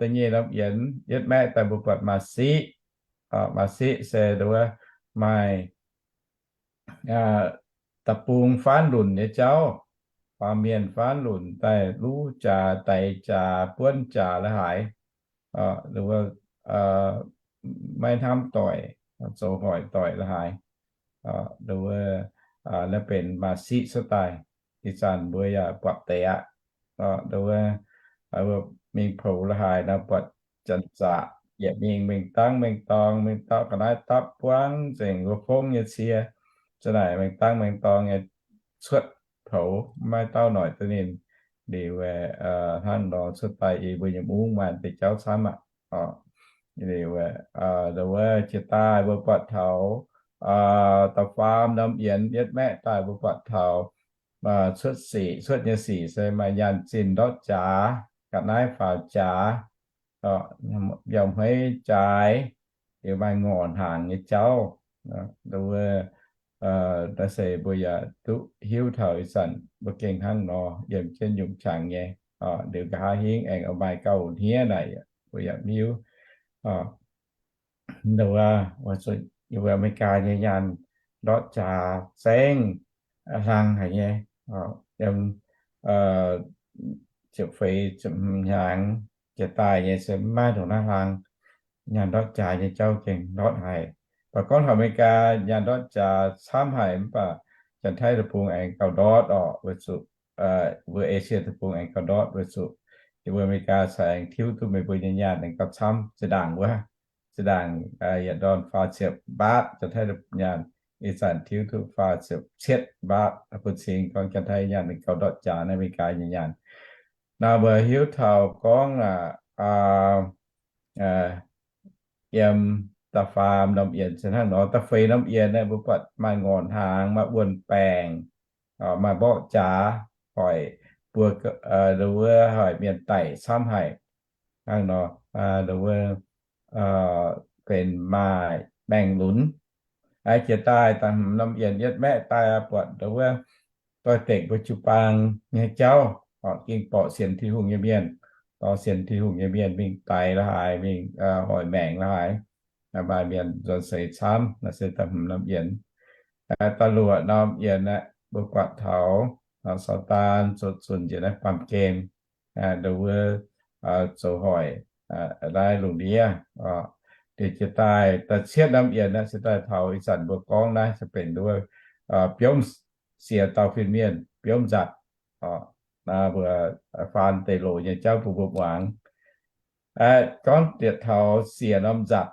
da'nyeic norm yienx yietv maeqv daaih mbuo buatc maaih siqv. Maaih siqv se ndo wuov maaih da'bung faanv lunc nyei jauv, baamh mienh faanv lunc daaih luv jaax, daix jaax, buonv jaax la'haaix, maiv hnamv doic, zoux hoic doic la'haaix, naaiv benx maaih siqv cuotv daaih. Ih zanc mbuo yaac buatc deix aqv. Mingh poux la'haaix nor buatc janx-zaqc yietc mingh mengh dangv mengh dorng, mengh dauh ga'naaiv dapv buangv nzengc wuov fongv nyei cie, za'naaic mengh dangv mengh dorng nyei cuotv poux, maiv dauh noic duqv ninh. Liuz hnangv nor cuotv daaih yie mbuo nyei mungv maaih deix jauv camv aqv. Liuz ndo wuov jiex daaih mbuo buatc taux da'faam norm yienx yietv maeqv daaih mbuo buatc taux cuotv sic, cuotv nyei sic se maaih nyaanh zinh ndortv jaax, ga'naaiv faaux jaax, yaac hmeiv jaaix, liuz maaih ngorc hnaangx nyei jauv. Ndo wuov, naaiv se mbuo yaac duqv hiuv taux ih zanc mbuo gengh hnangv nor yiem jienv nyungc qangx nyei. Liuz nqa'haav hingv aengx oix maaih gauh hniev naaic, mbuo yaac mv hiuv. Ndo wuov, America nyei nyaanh ndortv jaax zaengv hlang haic nyei. Yiem ziepc feix ziepc hmz hnyangx jiex daaih nyei se maiv ndongc naaiv hlang. Nyaanh ndortv jaax nyei jauv gengh ndortv haic. Mv baac gorngv taux America nyaanh ndortv jaax camv haic, mv baac Janx-Taiv deic-bung aengx gauh ndortv orqc, weic zuqc mbuo Esie deic-bung aengx gauh ndortv weic zuqc yie mbuo America cingx aengx tiuv duqv meih mbuo nyei nyaanh aengx gauh camv zinh ndaangc wuov. Zinh ndaangc yietc ndorn faah ziepc mbaatv, Janx-Taiv nyaanh ih zanc tiuv duqv faah ziepc cietv mbaatv. Bun cing gorngv Janx-Taiv nyaanh aengx gauh ndortv jaax naaiv America nyei nyaanh. Naaiv mbuo hiuv taux gorngv aqv, yiem da'faam norm yienx se hnangv nor, da'feix norm yienx naaiv mbuo buatc maaih ngorc hnaangx, maaih wuonh baengc, maaih mborqv jaax, hoic buo, wuov hoic mienh daic camv haic. Hnangv nor, wuov benx maaih maengh lunx. Jiex daaih da'hmz norm yienx yietv maeqv daaih buatc wuov doix-dekc mbuo jiu-baang nyei jauv, ging borqc sienx Tin-Hungh nyei mienh, dorh sienx Tin-Hungh nyei mienh mingh daix la'haaix, mingh hoic maengc la'haaix, maaih mienh nzuonx seix camv. Naaiv se da'hmz norm yienx. Da'luoqc norm yienx aeqv, mbuo buatc taux Saadaan zuqc zunc njiec naaiv baamh gen, ndo wuov zoux hoic naaiv lungh ndiev. Liuz jiex daaih da'cietv norm yienx aeqv, se daaih taux ih zanc mbuo gorngv naaiv se benx ndo wuov biomv siec dauh fin-mienh biomv nzatc. Naaiv mbuo faan deix loz nyei jauv bun mbuo muangx. Gorngv diex taux siec norm nzatc,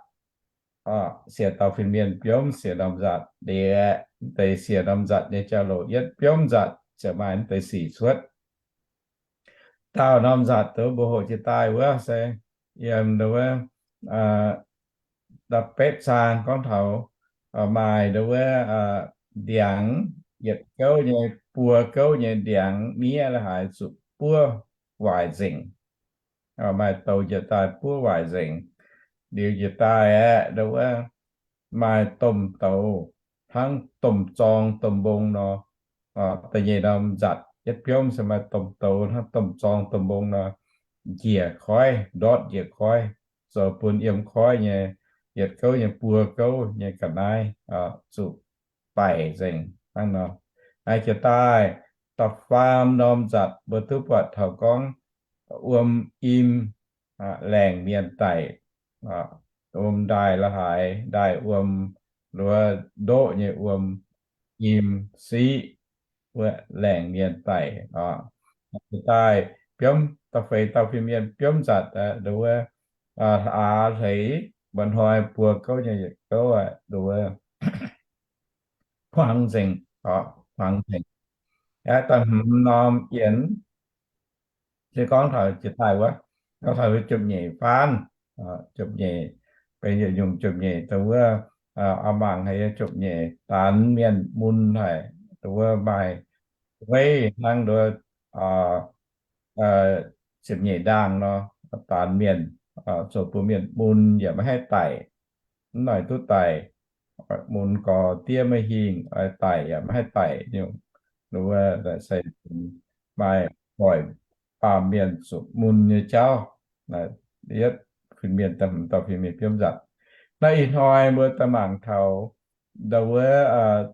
siec dauh fin-mienh biomv siec norm nzatc, diex deix siec norm nzatc nyei jauv-louc yietv biomv nzatc ziouc maaih deix sic cuotv. Dauh norm nzatc duqv mbuo hoqc jiex daaih wuov se yiem ndo wuov da'betv zaang gorngv taux maaih ndo wuov ndiangx, yietc gouv nyei, buo gouv nyei ndiangx miev la'haaix zuqc buov waaic nzengc. Maaih douz jiex daaih buov waaic nzengc. Liuz jiex daaih aeqv, ndo wuov maaih domh douz hnangv domh zorng domh mbong nor. Da'nyeic norm nzatc yietv biomv se maaih domh douz hnangv domh zorng domh mbong nor, njiec koiv, ndortv njiec koiv, zoux bun yiem koiv nyei yietc gouv nyei buo gouv nyei ga'naaiv zuqc baic nzengc hnangv nor. Naaiv jiex daaih da'faam norm nzatc mbuo duqv buatc taux gorngv wuom im, laengc mienh daic, wuom ndaaih la'haaix, ndaaih wuom, nduov ndoqv nyei wuom, im siqv, wuov laengc mienh daic oc. Daaih biomv da'feix dauh fin-mienh biomv nzatc, nduov, hlaax hleix, mba'hnoi buo gouv nyei yietc gouv, nduov, hmuangx nzengc, hmuangx nzengc. Da'hmz norm yienx se gorngv taux jiex daaih wuov, gorngv taux jomc nyeic faanv, jomc nyeic, benx yietc nyungc jomc nyeic dongh wuov, oix mangc haic nyei jomc nyeic, daanx mienh mun haic, dongh wuov maaih weiv hnangv nduov, ziepc nyeic ndaangh nor, daanx mienh, zoux bun mienh mun yaac maiv haih daic. Mv noic duqv daic, mun gorx diev maiv hingh, oix daic yaac maiv haih daic nyungc. Nduov se maaih hoic baamh mienh zuqc mun nyei jauv. Yietv fin-mienh da'hmz dauh fin-mienh biomv nzatc. Naaiv ih hnoi mbuo daaih mangc taux nduov,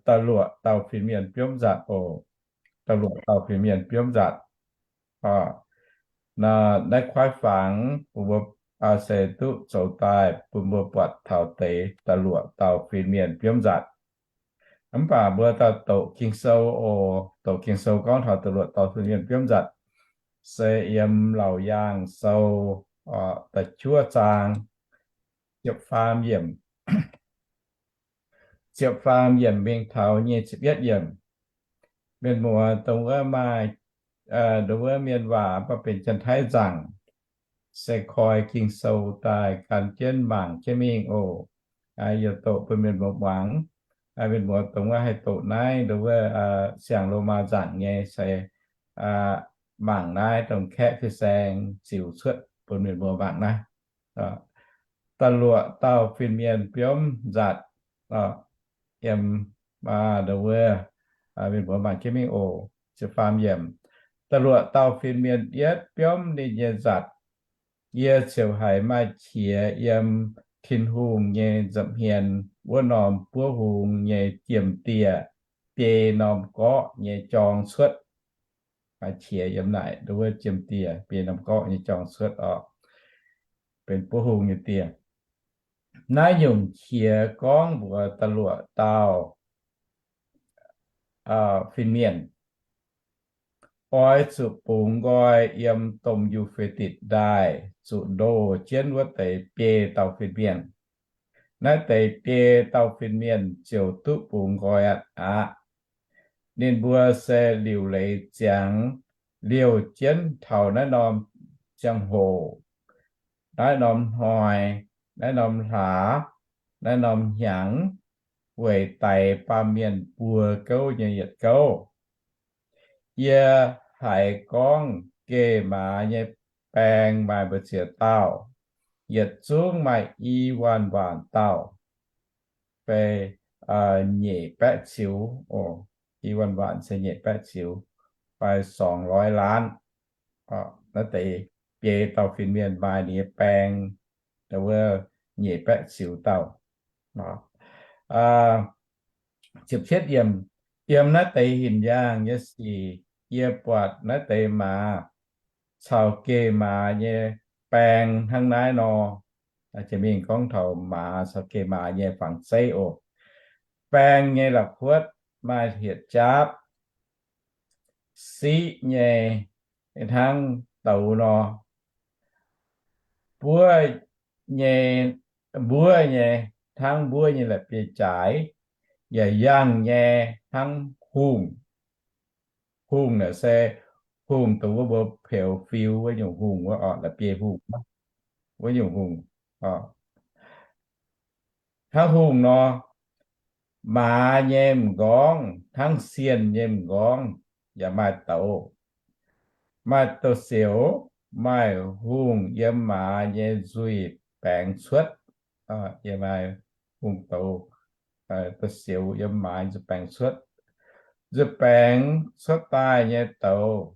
da'luoqc dauh fin-mienh biomv nzatc oc. Da'luoqc dauh fin-mienh biomv nzatc. Naaiv kuaaiv fangx bun mbuo se duqv zoux daaih bun mbuo buatc taux deix da'luoqc dauh fin-mienh biomv nzatc. Mv baac mbuo daaih doqc Ging-Sou oc. Doqc Ging-Sou gorngv taux da'luoqc dauh fin-mienh biomv nzatc se yiem Laauc Yaangh Sou da'juov zaang ziepc faam yiemc. Ziepc faam yiemc mingh taux nyic ziepc yietv yiemc. Mienh muoz dongh wuov maaih, dongh wuov mienh waac mv baac benx Janx-Taiv nzaangc, se koi Ging-Sou daaih gan jienv mangc jienv mingh oc. Yaac doqc bun mienh muoz muangx. Mienh muoz dongh wuov haih doqc naaiv nduov wuov siang Lomaa nzaangc nyei se mangc naaiv dongh kaeqv fin-saeng ziux cuotv bun mienh muoz mangc naaiv. Da'luoqc dauh fin-mienh biomv nzatc, yiem, nduov wuov, mienh muoz mangc jienv mingh oc. Ziepc faam yiemc. Da'luoqc dauh fin-mienh yietv biomv ninh nyei nzatc, yie ziouc haiz maaih qiex yiem Tin-Hungh nyei nza'hmien wuov norm buov hung nyei jiem-dieh biei norm gorqv nyei jorng cuotv. Maaih qiex yiem naaic nduov wuov jiem-dieh biei norm gorqv nyei jorng cuotv oc. Benx buov hung nyei dieh. Naaiv nyungc qiex gorngv mbuox da'luoqc dauh fin-mienh, oix zuqc bungx nqoi yiem domh Yu^fe^ditc Ndaaih zuqc ndoh jienv wuov deix biei dauh fin-mienh. Naaiv deix biei dauh fin-mienh ziouc duqv bungx nqoi aqv. Ninh mbuo se liuc leiz ziangx liouh jienv taux naaiv norm ziangh hoc, naaiv norm hnoi, naaiv norm hlaax, naaiv norm hnyangx, weic daix baamh mienh buo gouv nyei yietc gouv. Yie haiz gorngv geh maaz nyei baeng maaih mbu'ziex ziex dauh, yietc zungv maaih i waanc waanc dauh, fai nyeic baeqv ziux oc. I waanc waanc se nyeic baeqv ziux, fai สองร้อยล้าน. Naaiv deix biei dauh fin-mienh maaih ninh nyei baeng wuov nyeic baeqv ziux dauh. Ziepc cietv yiemc. Yiem naaiv deix hinc yaangh nyei sic, yie buatc naaiv deix maaz caux geh maaz nyei baeng hnangv naaiv nor. Jiex mingh gorngv taux maaz caux geh maaz nyei fangx zeiv oc. Baeng nyei la'kuotv maaih hietc jaapv siqv nyei hnangv douz nor. Buov nyei, mbuov nyei hnangv mbuov nyei la'bieiv-jaaix, yaac yangh nyei hnangv hungh. Hungh naaic se hungh dongh wuov mbuo peux fiu wuov nyungc hungh wuov oc, la'bieiv hungh, wuov nyungc hungh. Hnangv hungh nor, maaz nyei m'nqorngv hnangv sienh nyei m'nqorngv yaac maaih douz. Maaih douz-sioux, maaih hungh yiem maaz nyei nzuih baengx cuotv. Yiem maaih hungh douz, douz-sioux yiem maaz nzuih baengx cuotv. Nzuih baengx cuotv daaih nyei douz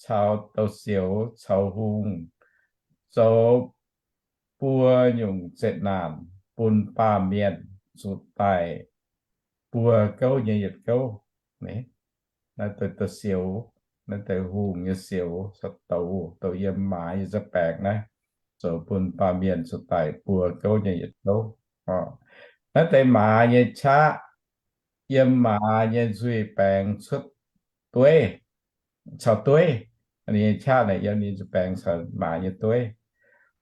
caux douz-sioux caux hungh zoux buo nyungc zeqc naanc bun baamh mienh zuqc daic buo gouv nyei yietc gouv. naaiv deix, deix sioux, naaiv deix hungh nyei sioux caux douz, douz yiem maaz nyei nza'baengx naaiv, zoux bun baamh mienh zuqc daic buo gouv nyei yietc gouv. Naaiv deix maaz nyei qaqv yiem maaz nyei nzuih baengx cuotv dueiv, caux dueiv. Ninh nyei qaqv naaic yiem ninh nzuih baengx caux maaz nyei dueiv.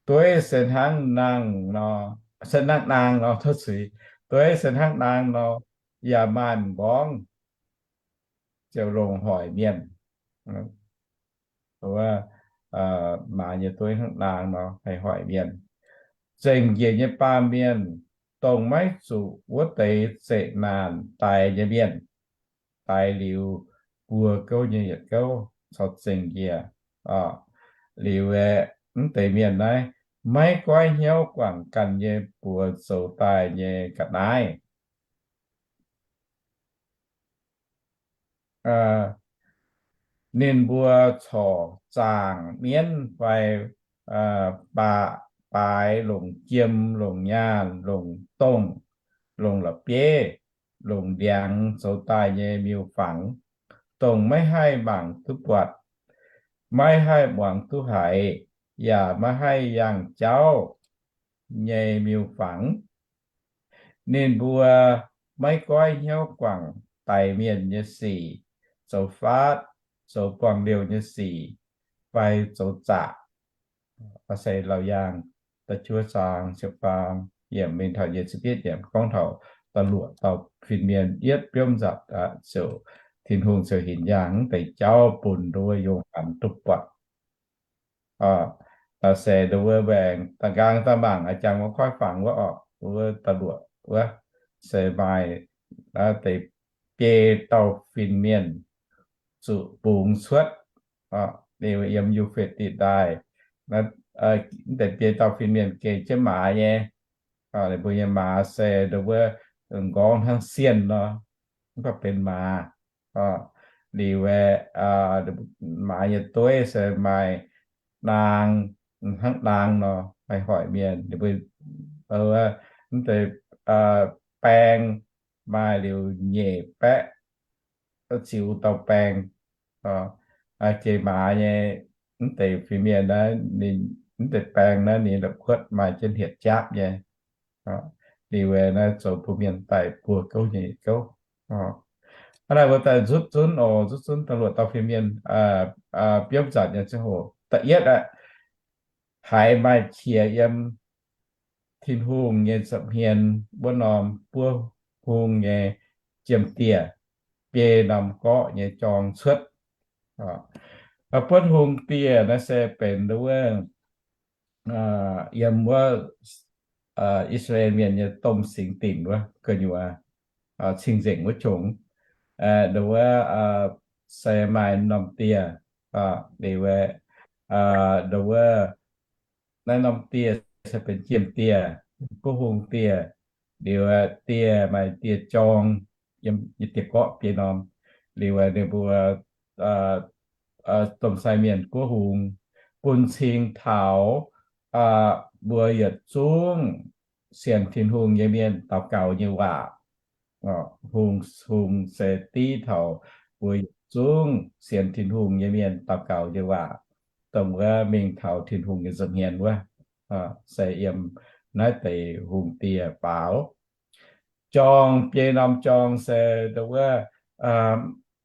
Dueiv se hnangv naang nor, se hnangv naang nor, tov zuiz. Dueiv se hnangv naang nor, yaac maaih m'nqorngv ziouc longc hoic mienh. Maaz nyei dueiv hnangv naang nor haih hoic mienh. Zengc njiec nyei baamh mienh, dongh maiv zuqc wuov deix zeqc naanc daix nyei mienh, daix liuz buo gouv nyei yietc gouv caux zengc njiec. Liuz aeqv, mv deix mienh naaiv maiv goiv hnyouv guangc ganh nyei buoz zoux daaih nyei ga'naaiv. Ninh mbuo corc zaangc mienv fai baaix, longc jiem, longc nyaanh, longc dongh, longc la'bieiv, longc ndiangx zoux daaih nyei miuc-fangx, dongh maiv haih mangc duqv buatc, maiv haih muangx duqv haiz, yaac maiv haih yangh jauv nyei miuc-fangx. Ninh mbuo maiv goiv hnyouv guangc daix mienh nyei sic, zoux faatv, zoux buangh liouh nyei sic, fai zoux zaqc. Se Laauc Yaangh da'juov zaang ziepc faam yiemc mingh taux nyic ziepc yietv yiemc gorngv taux da'luoqc dauh fin-mienh yietv biomv nzatc aqv, ziouc Tin-Hungh ziouc hinc yaangh mv deix jauv bun nduov Yo^han duqv buatc. Se nduov wuov mbaengx da'nqaang da'mangc a'jangc wuov koiv fangx wuov orqc, wuov da'luoqc wuov, se maaih deix biei dauh fin-mienh zuqc bungx cuotv, yiem Yu^fe^ditc Ndaaih. Mv deix biei dauh fin-mienh gengh jienv maaz nyei. Ninh mbuo nyei maaz se nduov wuov m'nqorngv hnangv sienh nor, mv baac benx maaz. Liuz aeqv, maaz nyei dueiv se maaih naang, hnangv naang nor, haih hoic mienh. Ninh mbuo mv deix baeng maaih liuz nyeic baeqv ziux dauh baeng. Jiex maaz nyei mv deix fin-mienh naaiv, ninh mv deix baeng naaiv ninh la'kuotv maaih jienv hietc jaapv nyei. Liuz aeqv, naaiv zoux bun mienh daic buo gouv nyei gouv. Hnangv naaic mbuo daaih nzutv zunv oc, nzutv zunv da'luoqc dauh fin-mienh biomv nzatc nyei ziangh hoc. Da'yietv aeqv, haiz maaih qiex yiem Tin-Hungh nyei nza'hmien wuov norm buov hung nyei jiem-dieh, biei norm gorqv nyei jorng cuotv. Buov hung dieh naaiv se benx nduov wuov, yiem wuov I^saa^laa^en Mienh nyei domh singx dinc wuov gu'nyuoz, cing-nzengc wuov qongx. Nduov wuov se maaih norm dieh, liuz aeqv, nduov wuov naaiv norm dieh se benx jiem-dieh, buov hung dieh, liuz aeqv, dieh maaih dieh jorng, yiem dieh gorqv biei norm. Liuz aeqv, ninh mbuo domh sai mienh buov hung bun cing taux mbuo yietc zungv sienx Tin-Hungh nyei mienh daux gaux nyei waac. Hung, hung se div taux mbuo yietc zungv sienx Tin-Hungh nyei mienh daux gaux nyei waac, dongh wuov mingh taux Tin-Hungh nyei nza'hmien wuov, se yiem naaiv deix hung dieh baaux. Jorng, biei norm jorng se nduov wuov,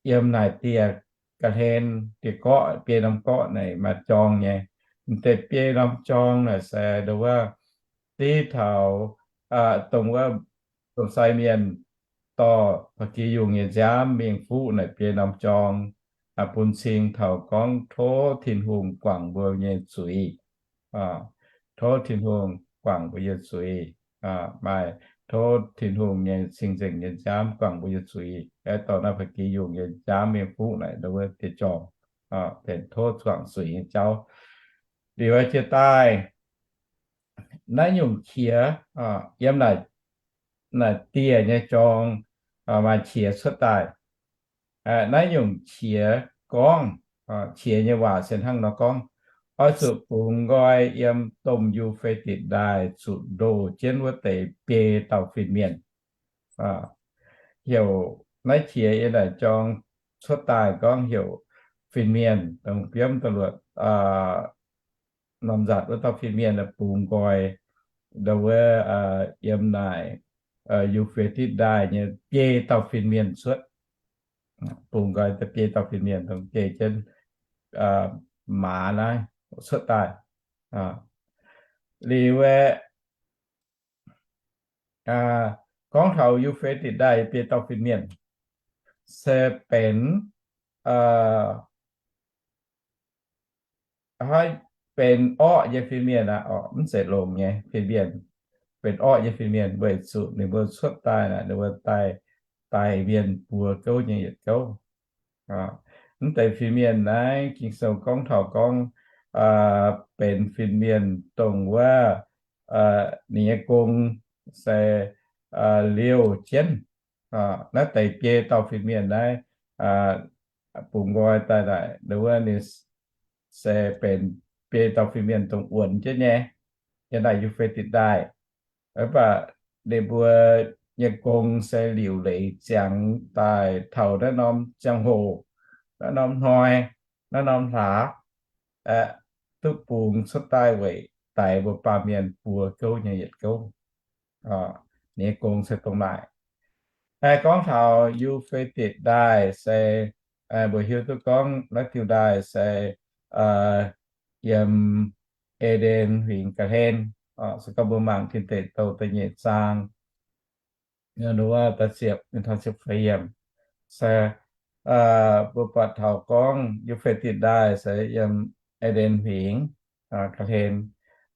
yiem naaic dieh ga'hlen, dieh gorqv, biei norm gorqv naaic maaih jorng nyei. M'deix biei norm jorng naaic se nduov wuov div taux dongh wuov domh sai mienh dorh ba'gi yungh nyei nziaamv mingh fuqv naaic biei norm jorng, bun cing taux gorngv tov Tin-Hungh guangc mbuo nyei zuiz. Tov Tin-Hungh guangc mbuo nyei zuiz. Maaih tov Tin-Hungh nyei cing-nzengc nyei nziaamv guangc mbuo nyei zuiz. Aeqv, dorh naaiv ba'gi yungh nyei nziaamv mingh fuqv naaic wuov dieh jorng, benx tov guangc zuiz nyei jauv. Liuz jiex daaih naaiv nyungc qiex yiem naaic dieh nyei jorng maaih qiex cuotv daaih. Naaiv nyungc qiex gorngv, qiex nyei waac se hnangv nor gorngv, oix zuqc bungx nqoi yiem domh Yu^fe^ditc Ndaaih zuqc ndoh jienv wuov deix biei dauh fin-mienh. Heuc naaiv qiex yiem naaic jorng cuotv daaih gorngv heuc fin-mienh, dongh biomv da'luoqc norm nzatc wuov dauh fin-mienh bungx nqoi, ndau wuov yiem naaic Yu^fe^ditc Ndaaih nyei biei dauh fin-mienh cuotv. Bungx nqoi biei dauh fin-mienh dongh biei jienv maaz naaiv cuotv daaih. Liuz aeqv, gorngv taux Yu^fe^ditc Ndaaih biei dauh fin-mienh se benx, haiz benx orqv nyei fin-mienh aqv, mv zeiz longx nyei fin-mienh, benx orqv nyei fin-mienh, weic zuqc ninh mbuo cuotv daaih naaic ninh mbuo daaih, daaih mienh buoz gouv nyei yietc gouv. Mv deix fin-mienh naaiv Ging-Sou gorngv taux gorngv benx fin-mienh dongh wuov ninh nyei gong se liouh jienv. Naaiv deix biei dauh fin-mienh naaiv bungx nqoi daaih naaic, ndau wuov ninh se benx biei dauh fin-mienh dongh wuonx jienv nyei yiem naaic Yu^fe^ditc Ndaaih. Mv baac ninh mbuo nyei gong se liuc leiz ziangx daaih taux naaiv norm ziangh hoc, naaiv norm hnoi, naaiv norm hlaax, aeqv, duqv bungx cuotv daaih weic daix mbuo baamh mienh buoz gouv nyei yietc gouv. Ninh nyei gong se dongh naaic. Gorngv taux Yu^fe^ditc Ndaaih se mbuo hiuv duqv gorngv naaiv diuh ndaaih se yiem E^nden Huingx ga'hlen, se gorngv mbuo mangc Tin Deic Douh da'nyeic zaang, wuov da'ziepc, da'ziepc feix yiemc, se mbuo buatc taux gorngv Yu^fe^ditc Ndaaih se yiem E^nden Huingx ga'hlen.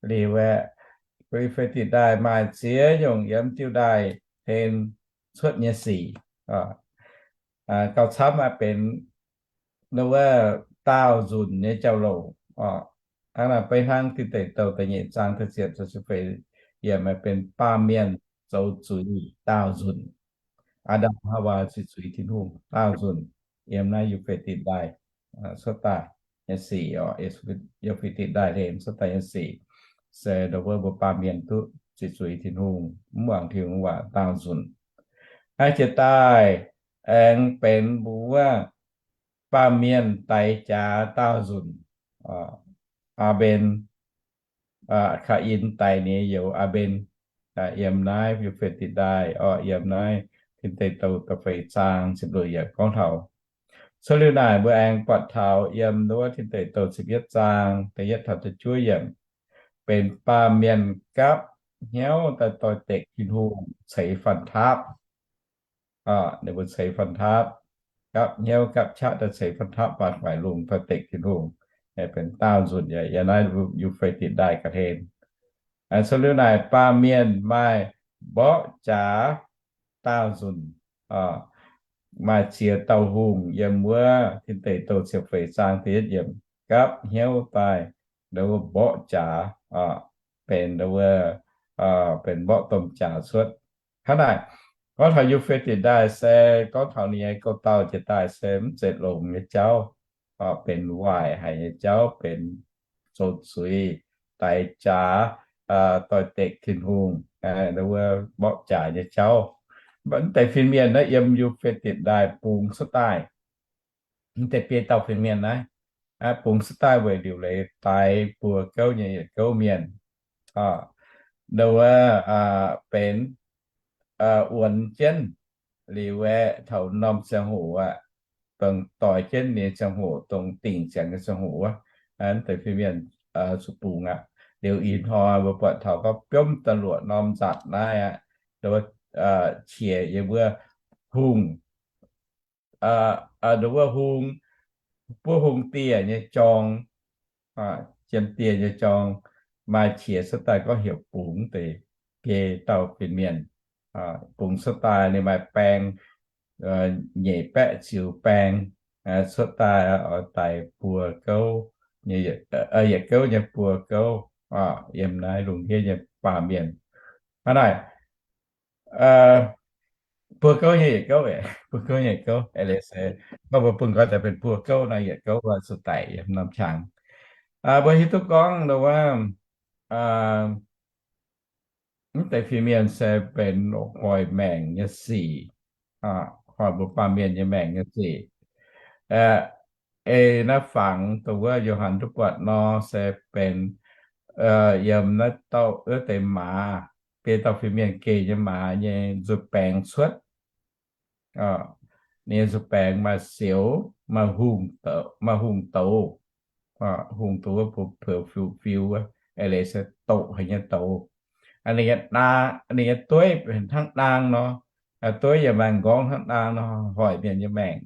Liuz aeqv, Yu^fe^ditc Ndaaih maaih ziex nyungc yiem diuh ndaaih hlen cuotv nyei sic. Gauh camv maaih benx wuov daauh nzunc nyei jauv-louc. Hnangv naaic beiv hnangv Tin Deic Douh da'nyeic zaang da'ziepc, da'ziepc feix yiemc maaih benx baamh mienh zoux zuiz daauh nzunc. Aa^ndam Haawaa ziqc zuiz Tin-Hungh daauh nzunc yiem naaiv Yu^fe^ditc Ndaaih cuotv daaih nyei sic oc. Yu^fe^ditc Ndaaih hlen cuotv daaih nyei sic se ndau wuov mbuo baamh mienh duqv ziqc zuiz Tin-Hungh, mv muangx Tin-Hungh waac daauh nzunc. Aa, jiex daaih aengx benx mbuo baamh mienh daix jaax daauh nzunc. Aa^mben, Kaa^in daix ninh nyei youz Aa^mben, yiem naaiv Yu^fe^ditc Ndaaih oc, yiem naaiv Tin Deic Douh da'feix zaang ziepc luoqc yiemc gorngv taux. Cuotv liuz naaic mbuo aengx buatc taux yiem wuov Tin Deic Douh ziepc yietv zaang da'yietv taux da'juov yiemc, benx baamh mienh gapv hnyouv daaih doix-dekc Tin-Hungh ceix fan-tapv. Ninh mbuo ceix fan-tapv, gapv hnyouv gapv qaqv daaih ceix fan-tapv maaih faix lungh doix-dekc Tin-Hungh, benx daauh nzunc yiem naaiv Yu^fe^ditc Ndaaih ga'hlen. Cuotv liuz naaic baamh mienh maaih mborqv jaax daauh nzunc. Maaih ziex dauh hungh yiem wuov Tin Deic Douh ziepc feix zaang da'yietv yiemc gapv hnyouv daaih ndau wuov mborqv jaax, benx ndau wuov, benx mborqv domh jaax cuotv. Hnangv naaic, gorngv taux Yu^fe^ditc Ndaaih se gorngv taux ninh nyei gouv-dauh jiex daaih se mv zeiz longx nyei jauv, benx waaic haic nyei jauv, benx zoux zuiz, daix jaax, doix-dekc Tin-Hungh, ndau wuov mborqv jaax nyei jauv. Mv deix fin-mienh naaiv yiem Yu^fe^ditc Ndaaih bungx cuotv daaih, mv deix biei dauh fin-mienh naaiv bungx cuotv daaih weic liuc leiz daix buoz gouv nyei yietc gouv mienh. Ndau wuov benx wuonx jienv liuz aeqv, taux norm ziangh hoc aqv, dongh doix jienv nyei ziangh hoc, dongh dingc ziangx nyei ziangh hoc wuov, mv deix fin-mienh zuqc bungx aqv. Liuz ih hnoi mbuo buatc taux gorngv biomv da'luoqc norm nzatc naaiv aqv, ndau wuov qiex yiem wuov hungh, ndau wuov hungh, buov hungh dieh nyei jorng, jiem dieh nyei jorng, maaih qiex cuotv daaih gorngv heuc bungx deix biei dauh fin-mienh. Bungx cuotv daaih ninh maaih baeng, nyeic baeqv ziux baeng cuotv daaih, oix daix buoz gouv, yietc gouv nyei buoz gouv, yiem naaiv lungh ndiev nyei baamh mienh. Hnangv naaic, buoz gouv nyei yietc gouv, buoz gouv nyei yietc gouv, eix leiz se gorngv mbuo bun gorngv daaih benx buoz gouv naaiv yietc gouv oix zuqc daic yiem norm qangx. Mbuo hiuv duqv gorngv ndau wuov, mv deix fin-mienh se benx hoic maengc nyei sic, hoic mbuo baamh mienh nyei maengc nyei sic. Ei naaiv fangx dongh wuov Yo^han duqv buatc nor se benx yiem naaiv dauh wuov deix maaz, biei dauh fin-mienh geh nyei maaz nyei nzuih baengx cuotv. Ninh nyei nzuih baengx maaih sioux, maaih hungh douz, maaih hungh douz, hungh douz wuov mbuo peux fiuv-fiuv wuov, eix leiz se doqc haic nyei douz. Ninh nyei dueiv hnangv naang nor, dueiv yaac maaih m'nqorngv hnangv naang nor, hoic mienh nyei maengc.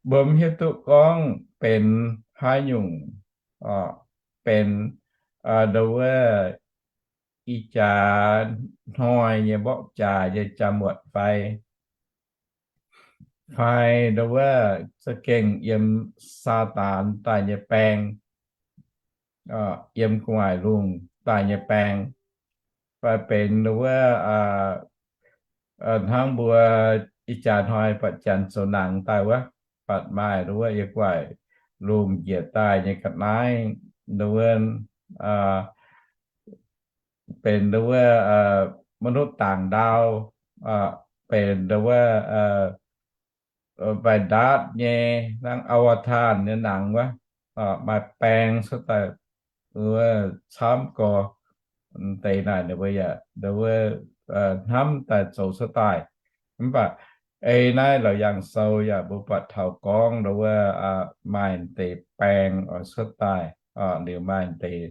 Mbuo mv hiuv duqv gorngv benx haaix nyungc, benx nduov wuov ih jaax hnoi nyei mborqv jaax nyei jaa-muotc fai, fai nduov wuov za'gengh yiem Saadaan daaih nyei baeng, yiem gu'nguaaic lungh daaih nyei baeng, fai benx nduov wuov hnangv mbuo ih jaax hnoi buatc janx zoux nangx daaih wuov, buatc maaih nduov wuov yiem gu'nguaaic lungh njiec daaih nyei ga'naaiv, nduov wuov benx nduov wuov มนุษย์ต่างดาว, benx nduov wuov baih ndaatv nyei, hnangv อวตาร nyei nangx wuov, maaih baeng cuotv daaih, wuov camv gorx deix naaic ninh mbuo yaac nduov wuov hnamv daaih zoux cuotv daaih. Mv baac ei naaiv Laauc Yaangh Sou yaac mbuo buatc taux gorngv nduov wuov maaih deix baeng oix cuotv daaih, liuz maaih deix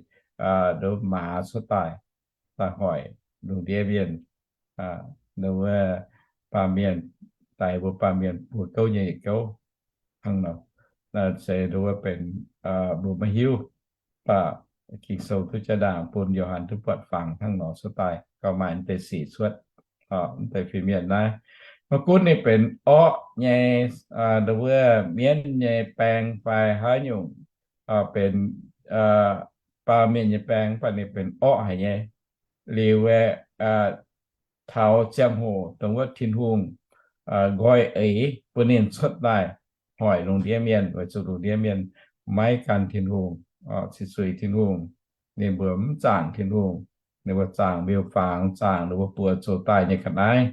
nduov maaz cuotv daaih, daaih hoic lungh ndiev mienh, nduov wuov baamh mienh, daaih mbuo baamh mienh mbuo gouv nyei yietc gouv hnangv nor. Naaiv se nduov wuov benx mbuo maiv hiuv. Mv baac Ging-Sou duqv jaa-ndaangc bun Yo^han duqv buatc fangx hnangv nor cuotv daaih, gauh maaih deix sic cuotv mv deix fin-mienh naaiv. Maiv gunv ninh benx orqv nyei, nduov wuov mienv nyei baeng fai haaix nyungc, benx baamh mienh nyei baeng, mv baac ninh benx orqv haic nyei. Liuz aeqv, taux ziangh hoc dongh wuov Tin-Hungh nqoi eix bun ninh cuotv daaih hoic lungh ndiev mienh, weic zuqc lungh ndiev mienh maiv gan Tin-Hungh, cih zuiz Tin-Hungh. Ninh mbuo mv zaangc Tin-Hungh, ninh mbuo zaangc miuc-fangx, zaangc ninh mbuo buoz zoux daaih nyei ga'naaiv.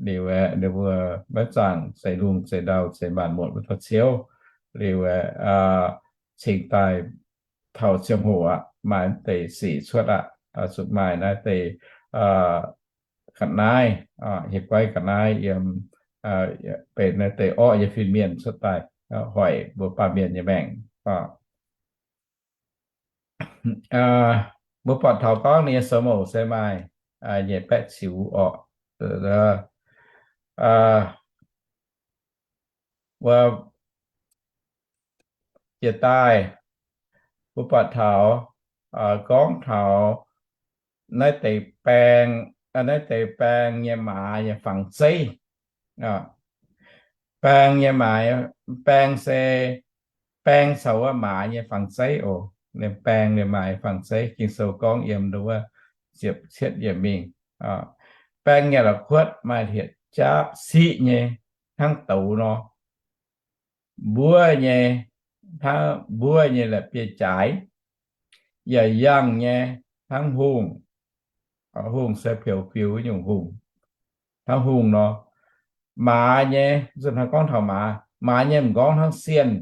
Liuz aeqv, ninh mbuo maiv zaangc zeix lungh zeix ndau zeix maanc muotc wuov dauh Ziouv. Liuz aeqv, cingx daaih taux ziangh hoc aqv, maaih deix sic cuotv aqv, zuqc maaih naaiv deix ga'naaiv, hieh guaiv ga'naaiv yiem, benx naaiv deix orqv nyei fin-mienh cuotv daaih hoic mbuo baamh mienh nyei maengc. Mbuo buatc taux gorngv ninh nyei sou mouc se maaih nyeic baeqv ziux orqc. Wuov jiex daaih, mbuo buatc taux gorngv taux naaiv deix baeng, naaiv deix baeng nyei maaz nyei fangx zeiv. Baeng nyei maaz, baeng se baeng caux wuov maaz nyei fangx zeiv oc. Ninh baeng nyei maaz fangx zeiv, Ging-Sou gorngv yiem nduov wuov ziepc cietv yiemc mingh. Baeng nyei la'kuotv maaih hietc jaav siqv nyei hnangv douz nor. Mbuov nyei hnangv mbuov nyei la'bieiv-jaaix, yaac yangh nyei hnangv hungh. Hungh se peux fiuv nyungc hungh, hnangv hungh nor. Maaz nyei, zuqc hnangv gorngv taux maaz, maaz nyei m'nqorngv hnangv sienh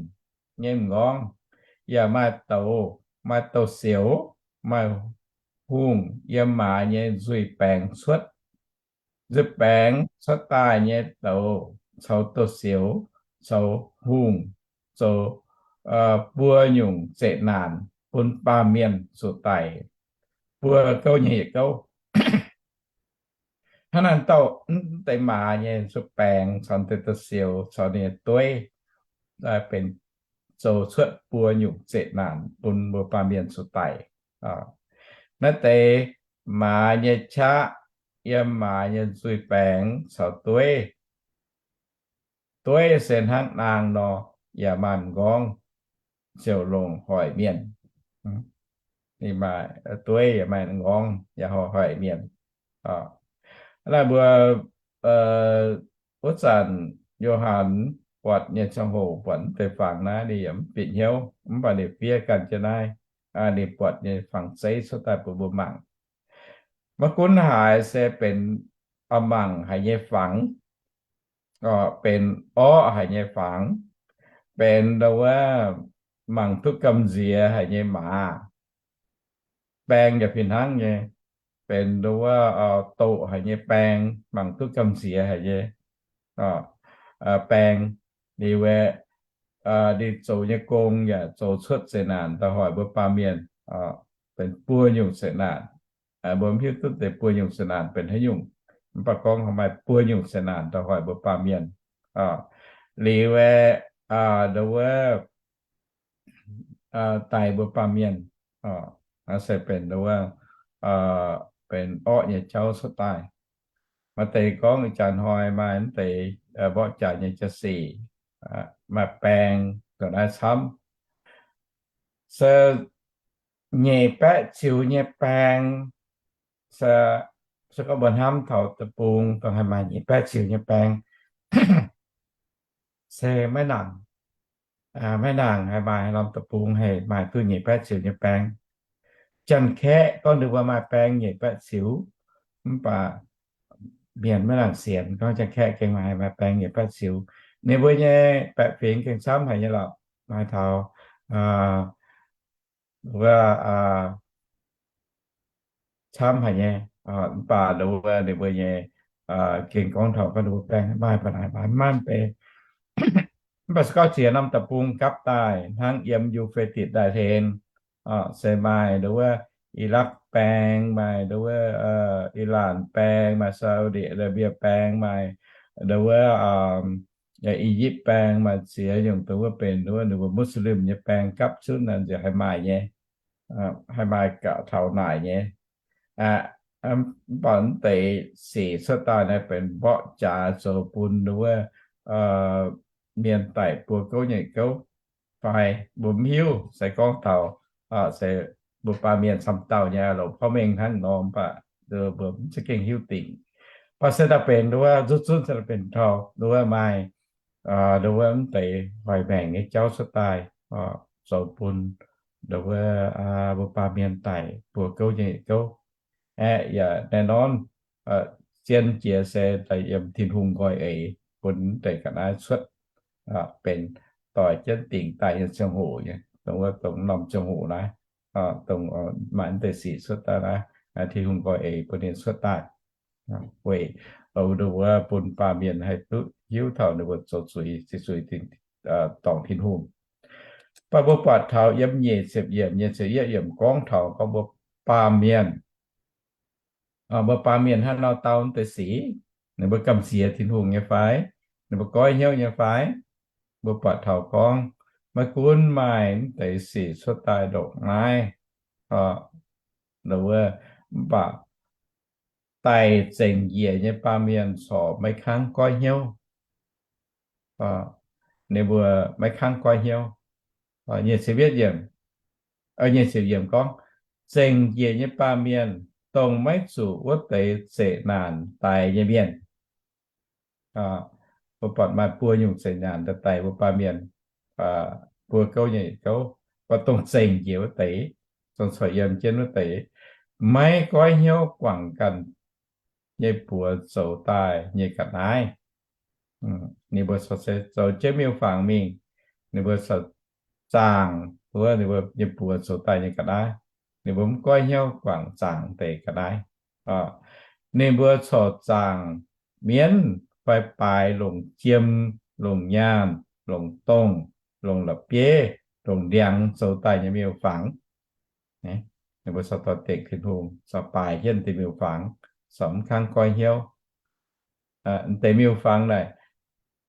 nyei m'nqorngv, yaac maaih douz, maaih douz-sioux, maaih hungh yiem maaz nyei nzuih baengx cuotv. Nzuih baengx cuotv daaih nyei douz caux douz-sioux caux hungh zoux buo nyungc zeqc naanc bun baamh mienh zuqc daic, buo gouv nyei yietc gouv. Hnangv naaiv dauh mv deix maaz nyei nzuih baengx caux deix douz-sioux caux ninh nyei dueiv benx zoux cuotv buo nyungc zeqc naanc bun mbuo baamh mienh zuqc daic. Naaiv deix maaz nyei qaqv yiem maaz nyei nzuih baengx caux dueiv. Dueiv se hnangv naang nor, yaac maaih m'nqorngv ziouc longc hoic mienh. Ninh maaih dueiv yaac maaih m'nqorngv yaac hoic mienh. Naaiv mbuo wuov zanc Yo^han buatc nyei ziangh hoc buatc deix fangx naaiv ninh yaac mv bieqc hnyouv, mv baac ninh fiev ganh jienv naaiv, ninh buatc nyei fangx zeiv cuotv daaih bun mbuo mangc. Maiv gunv haaix se benx mangc haic nyei fangx, benx orqv haic nyei fangx, benx ndo wuov mangc duqv gamh nziex haic nyei maaz. Baeng yaac fih hnangv nyei, benx ndo wuov doqc haic nyei baeng, mangc duqv gamh nziex haic nyei baeng. Liuz aeqv, ninh zoux nyei gong yaac zoux cuotv zeqc naanc da'hoic mbuo baamh mienh, benx buo nyungc zeqc naanc. Mbuo mv hiuv duqv deix buo nyungc zeqc naanc benx haaix nyungc, mv baac gorngv maaih buo nyungc zeqc naanc da'hoic mbuo baamh mienh. Liuz aeqv, ndo wuov daaih mbuo baamh mienh se benx ndo wuov, benx orqv nyei jauv cuotv daaih. Maaih deix gorngv ih jaax hnoi maaih mv deix mborqv jaax nyei jaa-sic, maaih baeng ga'naaiv camv. Se nyeic baeqv ziux nyei baeng, se gorngv mbuo hnamv taux deic-bung dongh haih maaih nyeic baeqv ziux nyei baeng, se maiv nangc, maiv nangc haih maaih norm deic-bung haih maaih duqv nyeic baeqv ziux nyei baeng. Janx-Kaeqv gorngv ninh mbuo maaih baeng nyeic baeqv ziux, mv baac mienh maiv nangc sienx gorngv Janx-Kaeqv gengh maaih, maaih baeng nyeic baeqv ziux. Ninh mbuo nyei baeqc fingx gengh camv haic nyei lorqc, maaih taux wuov camv haic nyei. Mv baac ndo wuov ninh mbuo nyei gengh gorngv taux gorngv ninh mbuo baeng maaih, ba'naic maaih, maaih mv bei. Mv baac se gorngv ziex norm deic-bung gapv daaih hnangv yiem Yu^fe^ditc Ndaaih Hlen, se maaih ndo wuov I^lakv baeng, maaih ndo wuov Ilaanc baeng, maaih Saa^u^di Aa^la^mbie baeng, maaih ndo wuov I^yipv baeng, maaih ziex nyungc ndo wuov benx ndo wuov ninh mbuo Muslim nyei baeng gapv zunv naaic nziex haih maaih nyei, haih maaih gauh taux naaic nyei. Mv baac mv deix sic cuotv daaih naaiv benx mborqv jaax zoux bun ndo wuov mienh daic buo gouv nyei gouv fai mbuo mv hiuv. Se gorngv taux se mbuo baamh mienh camv dauh nyei longc porv mengh hnangv nor, mv baac mbuo mv za'gengh hiuv dingc. Mv baac se daaih benx ndo wuov nzutv zunv se daaih benx taux ndo wuov maaih ndo wuov mv deix hoic maengc nyei jauv cuotv daaih zoux bun ndo wuov mbuo baamh mienh daic buo gouv nyei gouv. Aeqv, yaac naaiv norm zien jiex se daaih yiem Tin-Hungh nqoi eix bun mv deix ga'naaiv cuotv benx doix jienv dingc daaih nyei ziangh hoc nyei, dongh wuov dongh norm ziangh hoc naaiv, dongh maaih mv deix sic cuotv daaih naaiv, Tin-Hungh nqoi eix bun ninh cuotv daaih, weic ndo wuov bun baamh mienh haih duqv hiuv taux ninh mbuo zoux zuiz, ziqc zuiz dingc dorngc Tin-Hungh. Mv baac mbuo buatc taux yiem nyic ziepc yiemc, nyic ziepc yietv yiemc gorngv taux gorngv mbuo baamh mienh, mbuo baamh mienh haaix nor dau mv deix sic, ninh mbuo gamh nziex Tin-Hungh nyei fai, ninh mbuo goiv hnyouv nyei fai. Mbuo buatc taux gorngv maiv gunv maaih mv deix sic cuotv daaih ndongc naaiv, ndo wuov, mv baac daic zengc njiec nyei baamh mienh corc maiv kangv goiv hnyouv. Ninh mbuo maiv kangv goiv hnyouv. Nyic ziepc yietv yiemc, nyic ziepc yiemc gorngv, zengc njiec nyei baamh mienh, dongh maiv zuqc wuov deix zeqc naanc daix nyei mienh. Mbuo buatc maaih buo nyungc zeqc naanc daaih daix mbuo baamh mienh, buo gouv nyei gouv, mv baac dongh zengc njiec wuov deix, dongh corc yiem jienv wuov deix, maiv goiv hnyouv guangc ganh nyei buoz zoux daaih nyei ga'naaiv. Ninh mbuo corc se zoux jienv miuc-fangx mingh, ninh mbuo corc zaangc wuov ninh mbuo nyei buoz zoux daaih nyei ga'naaiv. Ninh mbuo mv goiv hnyouv guangc zaangc deix ga'naaiv. Ninh mbuo corc zaangc mienv fai baaix longc jiem, longc nyaanh, longc dongh, longc la'bieiv, longc ndiangx zoux daaih nyei miuc-fangx. Ninh mbuo corc dorh dengc Tin-Hungh, corc baaix jienv deix miuc-fangx, corc mv kangv goiv hnyouv. Deix miuc-fangx naaic,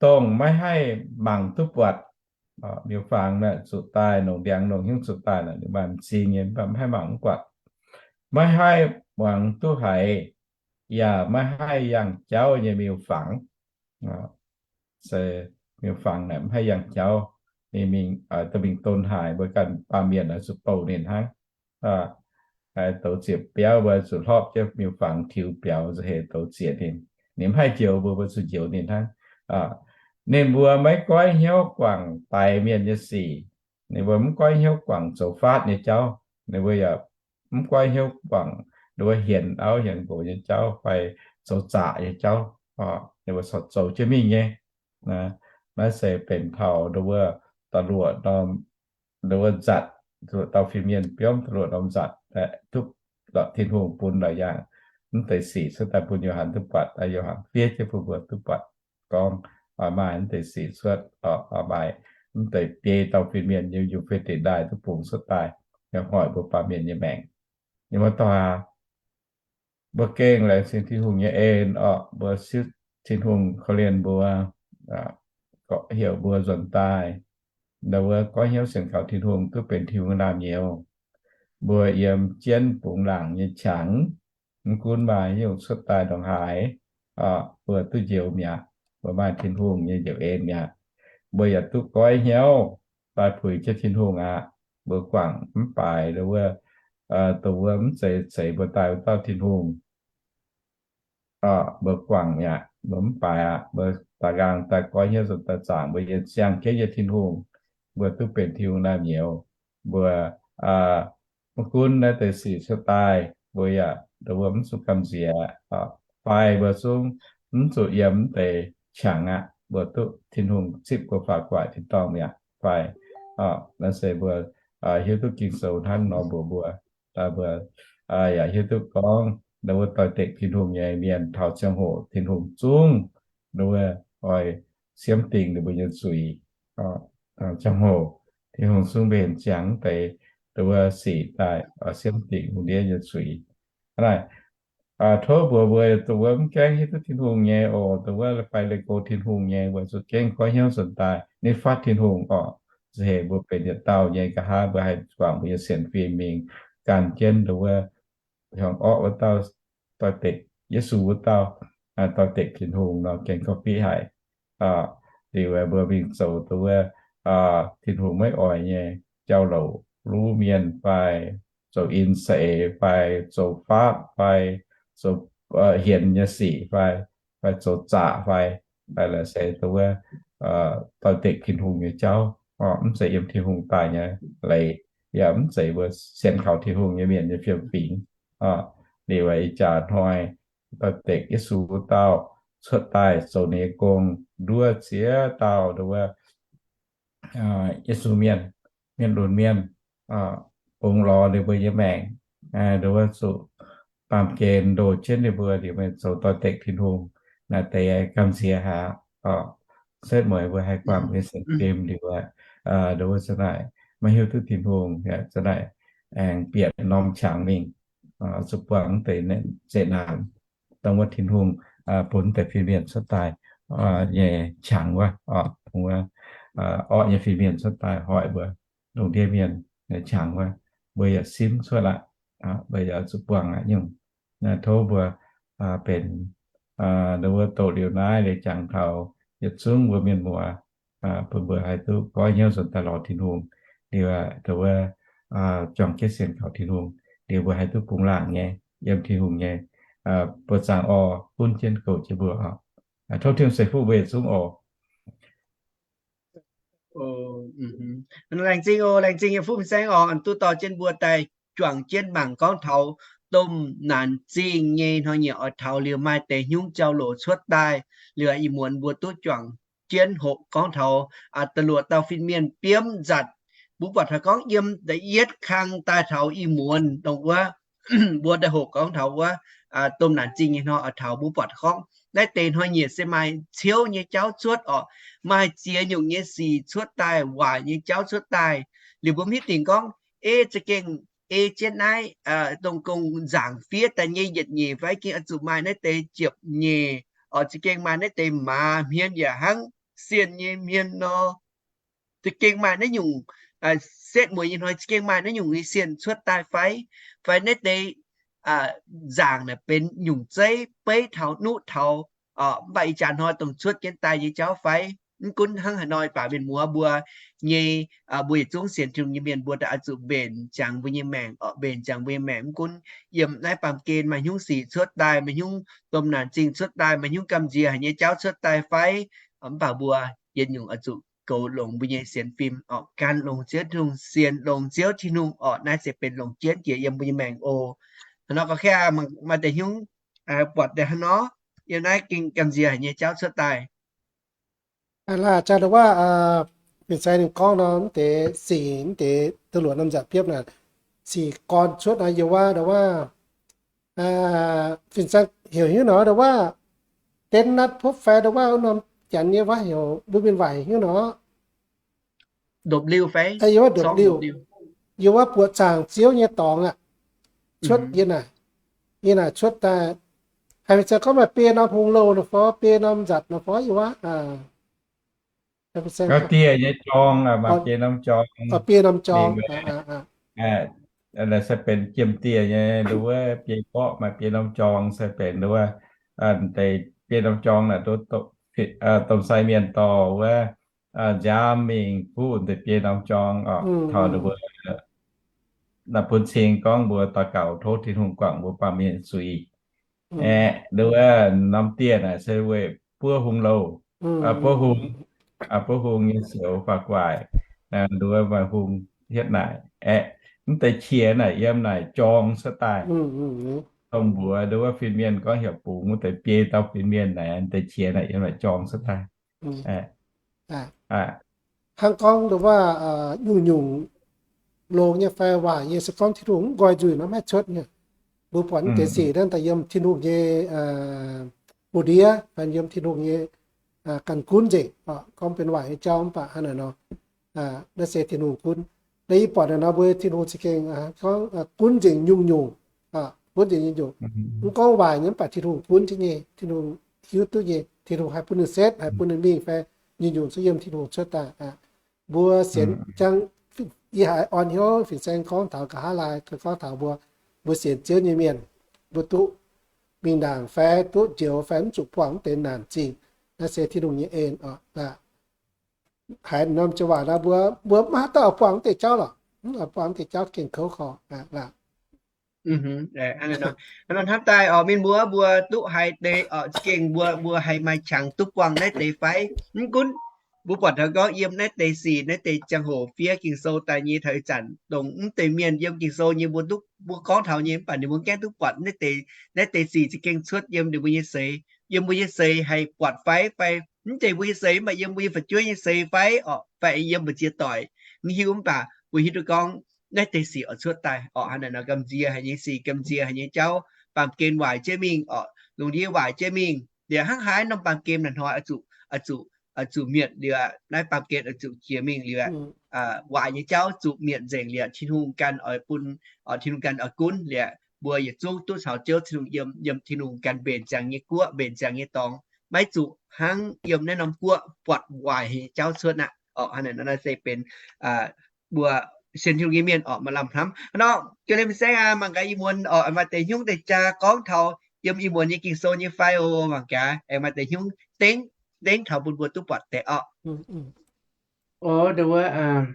dongh maiv haih mangc duqv buatc. Miuc-fangx naaic zuqc daaih, longc ndiangx longc hnyouv zuqc daaih naaic, ninh maaih m'zing nyei, mv baac mv haih mangc mv buatc. Maiv haih muangx duqv haiz, yaac maiv haih yangh jauv nyei miuc-fangx. Se miuc-fangx naaic mv haih yangh jauv. Ninh mingh, mingh don haaix, mbuo ganh baamh mienh oix zuqc bouh ninh hnangv. Douz zieqc biauv mbuo zuqc hlorpv jienv miuc-fangx tiux biaux nza'heix douz zieqc ninh. Ninh mv haih njoux mbuo, mbuo zuqc njoux ninh hnangv. Ninh mbuo maiv goiv hnyouv guangc daix mienh nyei sic. Ninh mbuo mv goiv hnyouv guangc zoux faatv nyei jauv. Ninh mbuo yaac mv goiv hnyouv guangc ndo wuov hienx auv hienx nqox nyei jauv fai zoux zaqc nyei jauv. Ninh mbuo corc zoux jienv mingh nyei. Naaiv se benx taux ndau wuov da'luoqc norm, ndau wuov nzatc, da'luoqc dauh fin-mienh biomv da'luoqc norm nzatc, duqv Tin-Hungh bun la'nyeic yaangh mv deix sic cuotv daaih bun Yo^han duqv buatc. Yo^han fiev jienv bun mbuo duqv buatc gorngv maaih mv deix sic cuotv, maaih mv deix biei dauh fin-mienh yiem Yu^fe^ditc Ndaaih duqv bungx cuotv daaih, hoic mbuo baamh mienh nyei maengc. Yiem wuov dauh aac, mbuo gengh laengz zingh Tin-Hungh nyei en orqc, mbuo siv Tin-Hungh korv-lienh mbuo, heuc mbuo nzuonx daaih, ndau wuov goiv hnyouv sienx kaux Tin-Hungh duqv benx Tin-Hungh naamh nyouz. Mbuo yiem jienv bungx laangc nyei qangx, mv gunv maaih haaix nyungc cuotv daaih ndongc haaix, mbuo duqv njoux mi'aqv. Mbuo maaih Tin-Hungh nyei njoux en mi'aqv. Mbuo yaac duqv goiv hnyouv daaih puix jienv Tin-Hungh aqv. Mbuo guangc mv baaix ndau wuov, dongh wuov mv zeiz ceix mbuo daaih wuov dauh Tin-Hungh. Mbuo guangc mi'aqv, mbuo mv baaix aqv. Mbuo daaih nqaang daaih goiv hnyouv nzuonx daaih zaangc mbuo nyei ziangh jienv nyei Tin-Hungh. Mbuo duqv benx Tin-Hungh naamh nyouz. Mbuo mv gunv naaiv deix sic cuotv daaih, mbuo yaac ndau wuov mv zuqc gamh nziex, fai mbuo zungv mv zuqc yiem mv deix qangx aqv. Mbuo duqv Tin-Hungh zipv mbuo faaux gu'nguaaic tin-dorngh mi'aqv fai. Naaiv se mbuo hiuv duqv Ging-Sou hnangv nor mbuox mbuo. Mbuo yaac hiuv duqv gorngv ndau wuov doix-dekc Tin-Hungh nyei mienh taux ziangh hoc Tin-Hungh zungv ndau wuov oix siemv dingc ninh mbuo nyei zuiz. Ziangh hoc Tin-Hungh zungv mbenc ziangx deix ndau wuov sic daaih siemv dingc lungh ndiev nyei zuiz. Hnangv naaic, tov mbuox mbuo dongh wuov mv gaengh hiuv duqv Tin-Hungh nyei oc, dongh wuov fai leih go Tin-Hungh nyei, mbuo zuqc gengh goiv hnyouv nzuonx daaih ninh fatv Tin-Hungh orqc. Za'heix mbuo benx yietc dauh nyei nqa'haav mbuo haih guangc mbuo nyei sienx fim mingh gan jienv dongh wuov hiuang orqv wuov dauh, doix-dekc Yesu wuov dauh, doix-dekc Tin-Hungh nor gengh gorngv fiqv haic. Liuz mbuo mingh zoux dongh wuov Tin-Hungh maiv oix nyei jauv-louc, luv mienh fai zoux in saeng fai zoux faatv fai zoux hienx nyei sic fai, fai zoux zaqc fai, laaix se dongh wuov doix-dekc Tin-Hungh nyei jauv, mv zeiz yiem Tin-Hungh daaih nyei leiz, yaac mv zeiz mbuo sienx kaux Tin-Hungh nyei mienh nyei fiem-fingx. Liuz ih jaax hnoi doix-dekc Yesu wuov dauh cuotv daaih zoux ninh nyei gong, nduov ziex dauh dongh wuov Yesu mienh, mienh lunx mienh, bungx lorz ninh mbuo nyei maengc, dongh wuov zuqc baamh gen ndoh jienv ninh mbuo liuz mingh zoux doix-dekc Tin-Hungh. Naaiv deix gamh nziex haic. Setv mueiz mbuo haih guangc mbuo nyei sienx fim liuz, dongh wuov za'naaic maiv hiuv duqv Tin-Hungh, za'naaic aengx bieqc norm qangx mingh, zuqc buangh deix zeqc naanc, dongh wuov Tin-Hungh bun deix fin-mienh cuotv daaih nyei qangx wuov, dongh wuov orqv nyei fin-mienh cuotv daaih hoic mbuo lungh ndiev mienh nyei qangx wuov, mbuo yaac simv cuotv aqv. Mbuo yaac zuqc buangh aqv nyungc. Tov mbuo benx dongh wuov doqc liuz naaiv liuz jangx taux yietc zungv mbuo mienh muoz, bun mbuo haih duqv goiv hnyouv nzuonx daaih lorz Tin-Hungh, liuz dongh wuov juangc jienv sienx kaux Tin-Hungh, liuz mbuo haih duqv bungx laangc nyei, yiem Tin-Hungh nyei buoz-zaangc orv gunv jienv goux jienv mbuo oc. Tov Tin-Hungh ceix fuqv mbuo yietc zungv oc. Laengz zingh oc, laengz zingh yiem fuqv fin-saeng oc, duqv dorh jienv mbuo daaih juangc jienv mangc gorngv taux domh naanc zingh nyei hnoi-nyieqc oix taux liuz maaih deix hnyungv jauv-louc cuotv daaih. Liuz ih muonz mbuo duqv juangc jienv hoqc gorngv taux da'luoqc dauh fin-mienh biomv nzatc. Mbuo buatc taux gorngv yiem da'yietv kang daaih taux ih muonz dongh wuov mbuo daaih hoqc gorngv taux wuov domh naanc zingh nyei hnoi oix taux, mbuo buatc taux gorngv naaiv deix hnoi-nyieqc se maaih ciouv nyei jauv cuotv oc, maaih ziex nyungc nyei sic cuotv daaih, waaic nyei jauv cuotv daaih. Liuz mbuo mv hiuv dingc gorngv ei za'gengh ei jienv naaiv dongh gong-nzaangc fiev daaih nyei yietc nyeic fai gengh oix zuqc maaih naaiv deix ziepc nyeic oc, za'gengh maaih naaiv deix maaz hmien yaac hnangv sienh nyei hmien nor. Za'gengh maaih naaiv nyungc setv mueiz nyei hnoi za'gengh maaih naaiv nyungc nyei sienh cuotv daaih fai, fai naaiv deix nzaangc naaic benx nyungc zeiv beiv taux nuqv taux, mv baac ih jaax hnoi dongh cuotv jienv daaih nyei jauv fai. Mv gunv hnangv haaix nor baac mienh muoz mbuo nyei, mbuo yietc zungv sienx Tin-Hungh nyei mienh mbuo daaih oix zuqc mbenc ziangx mbuo nyei maengc oc, mbenc ziangx mbuo nyei maengc. Mv gunv yiem naaiv baamh gen maaih hnyungv sic cuotv daaih, maaih hnyungv domh naanc zingh cuotv daaih, maaih hnyungv gamh nziex haic nyei jauv cuotv daaih fai, mv baac mbuo yietc nyungc oix zuqc goux longx mbuo nyei sienx fim oc, gan longx Ziouv Tin-Hungh, sienx longx Ziouv Tin-Hungh oc. Naaiv se benx longc jienv jiex yiem mbuo nyei maengc oc. Hnangv nor gorngv maaih deix hnyungv buatc deix hnangv nor, yiem naaiv gengh gamh nziex haic nyei jauv cuotv daaih. Aa, laaih jaa nduov waac, fin-saeng ninh gorngv nor, mv deix sic, mv deix da'luoqc norm nzanc biopv naaic, sic gorn cuotv nor, yie waac nduov waac, fin-saeng heuc hiuv nor nduov waac, den natv puv fai nduov waac wuov norm janx nyei waac heuc mbuo mienh waaic hiuv nor, ndopv-liuh fai, yie waac ndopv-liuh, yie waac buoqc zaangc Ziouv nyei dorngx aqv, cuotv yie naaic, yie naaic cuotv daaih, haiz fin-saeng gorngv maaih biei norm hungh louh nor fai, biei norm nzatc nor fai, yie waac dieh nyei jorng, maaih biei norm jorng, biei norm jorng, se benx jiem dieh nyei nduov wuov biei mborqv, maaih biei norm jorng se benx nduov wuov, deix biei norm jorng naaic, domh sai mienh dorh wuov nziaamv mingh kuv deix biei norm jorng oc, taux nduov wuov naaiv bun cing gorngv mbuo daux gaux tov Tin-Hungh guangc mbuo baamh mienh zuiz. Aeqv, nduov wuov norm dieh naaic se weic buov hungh louh, buov hungh, buov hungh nyei soux faaux gu'nguaaic, nduov wuov maaih hungh hietv naaic. Aeqv, mv deix qiex naaic yiem naaic jorng cuotv daaih. Dongh mbuox nduov wuov fin-mienh gorngv heuc bungx wuov deix biei dauh fin-mienh naaic, mv deix qiex naaic yiem naaic jorng cuotv daaih. Hnangv gorngv nduov waac nyungc-nyungc longx nyei fai waaic nyei, se gorngv Tin-Hungh mv nqoi nzuih nor maiv cuotv nyei. Mbuo buatc mv deix sic naaiv daaih yiem Tin-Hungh nyei buoz-ndiev fai yiem Tin-Hungh nyei ganh gunv nzengc. Gorngv benx waaic nyei jauv mv baac hnangv naaic nor, naaiv se Tin-Hungh gunv. Naaiv yie buatc naaic nor mbuo Tin-Hungh za'gengh gorngv gunv nzengc nyungc-nyungc, gunv nzengc nyungc-nyungc. Mv gorngv waaic nyei mv baac Tin-Hungh gunv jienv nyei, Tin-Hungh hiuv duqv nyei, Tin-Hungh haih bun ninh setv, haih bun ninh mingh fai nyungc-nyungc zuqc yiem Tin-Hungh cuotv daaih. Mbuo sienx jangv, yie haiz orn hnyouv fin-saeng gorngv taux nqa'haav laai gorngv taux mbuo, mbuo sienx Ziouv nyei mienh, mbuo duqv mingh ndaangc fai duqv njoux fai mv zuqc buangh mv deix naanc zingh, naaiv se Tin-Hungh nyei en oc. Haiz norm janx waac nor mbuo, mbuo maiv haih dauh buangh mv deix jauv lorqc, mv buangh mv deix jauv gengh kouv korc. Hnangv daaih oc, mienh mbuo, mbuo duqv haiz deix oc, za'gengh mbuo, mbuo haiz maaih qangx duqv buangh naaiv deix fai? Mv gunv mbuo buatc taux gorngv yiem naaiv deix sic, naaiv deix ziangh hoc fiev Ging-Sou daaih nyei taux ih zanc, dongh mv deix mienh yiem Ging-Sou nyei mbuo duqv, mbuo gorngv taux nyei mv baac ninh mbuo gaengh duqv buatc naaiv deix, naaiv deix sic za'gengh cuotv yiem ninh mbuo nyei seix. Yiem mbuo nyei seix haih buatc fai, fai mv zeiz mbuo nyei seix, mv baac yiem mbuo nyei fu'jueiv nyei seix fai oc, fai yiem mbu'ziex doic, mv hiuv. Mv baac mbuo hiuv duqv gorngv naaiv deix sic oix cuotv daaih oc. Hnangv naaic nor gamh nziex haic nyei sic, gamh nziex haic nyei jauv, baamh gen waaic jienv mingh oc, lungh ndiev waaic jienv mingh. Liuz hnangv haaix norm baamh gen naaic hnoi oix zuqc, oix zuqc, oix zuqc mietc liuz, naaiv baamh gen oix zuqc jiex mingh liuz, waaic nyei jauv zuqc mietc nzengc liuz, Tin-Hungh ganh oix bun, Tin-Hungh ganh oix gunv liuz, mbuo yietc zungv duqv caux Ziouv Tin-Hungh yiem, yiem Tin-Hungh ganh mbenc ziangx nyei guoqv, mbenc ziangx nyei dorngx, maiv zuqc hnangv yiem naaiv norm guoqv buatc waaic nyei jauv cuotv aqv oc. Hnangv naaic nor naaiv se benx mbuo sienx Tin-Hungh nyei mienh oc, maaih lamh hnamv. Hnangv nor, jiex liemh fin-saeng aac, mangc gaax ih muonz oc, maaih deix hnyungv deix jaa gorngv taux yiem ih muonz nyei Ging-Sou nyei fai oc. Mangc gaax aengx maaih deix hnyungv dengv, dengv taux bun mbuo duqv buatc deix oc. O, nduov wuov,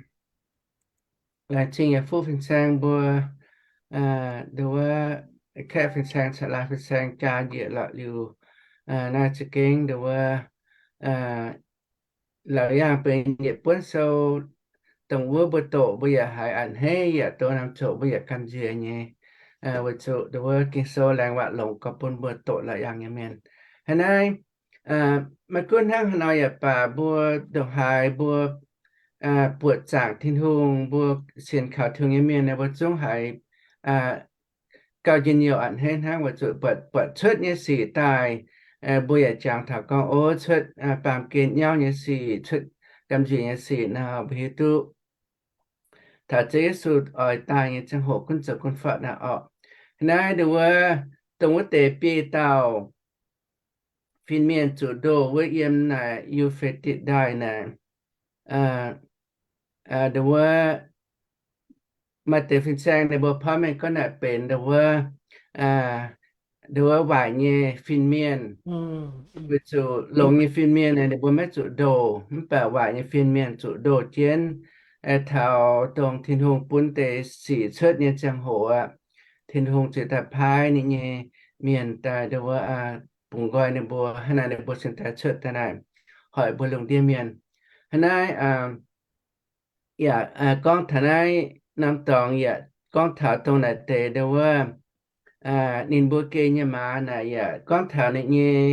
laengz zingh yaac fuqv fin-saeng mbuo, nduov wuov, kaeqv fin-saeng caux laai fin-saeng jaa njiec lorqc liuz, naaiv za'gengh nduov wuov, laaix yangh benx yietc buonv sou, dongh wuov mbuo doqc mbuo yaac haiz a'hneiv, yaac doqc norm zoqc mbuo yaac gamh nziex nyei. Weic zuqc nduov wuov Ging-Sou laengz waac longc gauh bun mbuo doqc laaix yangh nyei mienh. Hnangv naaiv, maiv gunv hnangv haaix nor yaac baac, mbuo ndongc haaix mbuo buoqc zaangc Tin-Hungh, mbuo sienx kaux Tin-Hungh nyei mienh, mbuo zungv haiz gauh njien-youh a'hneiv hnangv, weic zuqc buatc, buatc cuotv nyei sic daaih, mbuo yaac jangx taux gorngv, o, cuotv baamh gen nyauv nyei sic, cuotv gamh nziex nyei sic nor, mbuo hiuv duqv taux Ziouv Yesu oix daaih nyei ziangh hoc gunv zoux gunv fatv naaiv oc. Hnangv naaiv nduov wuov, dongh wuov deix biei dauh fin-mienh zuqc ndoh wuov yiem naaic Yu^fe^ditc Ndaaih naaic, nduov wuov, maaih deix fin-saeng ninh mbuo porv mengh gorngv naaic benx nduov wuov, nduov wuov waaic nyei fin-mienh, weic zuqc longx nyei fin-mienh ninh mbuo maiv zuqc ndoh, mv baac waaic nyei fin-mienh zuqc ndoh jienv. Taux dongh Tin-Hungh bun deix sic cuotv nyei ziangh hoc aqv, Tin-Hungh ziouc daaih paaiv ninh nyei mienh daaih nduov wuov, bungx nqoi ninh mbuo. Hnangv naaic ninh mbuo cingx daaih cuotv daaih naaic hoic mbuo lungh ndiev mienh. Hnangv naaiv yaac gorngv taux naaiv norm dorngx yaac gorngv taux dongh naaic deix nduov wuov, ninh mbuo geh nyei maaz naaic yaac gorngv taux ninh nyei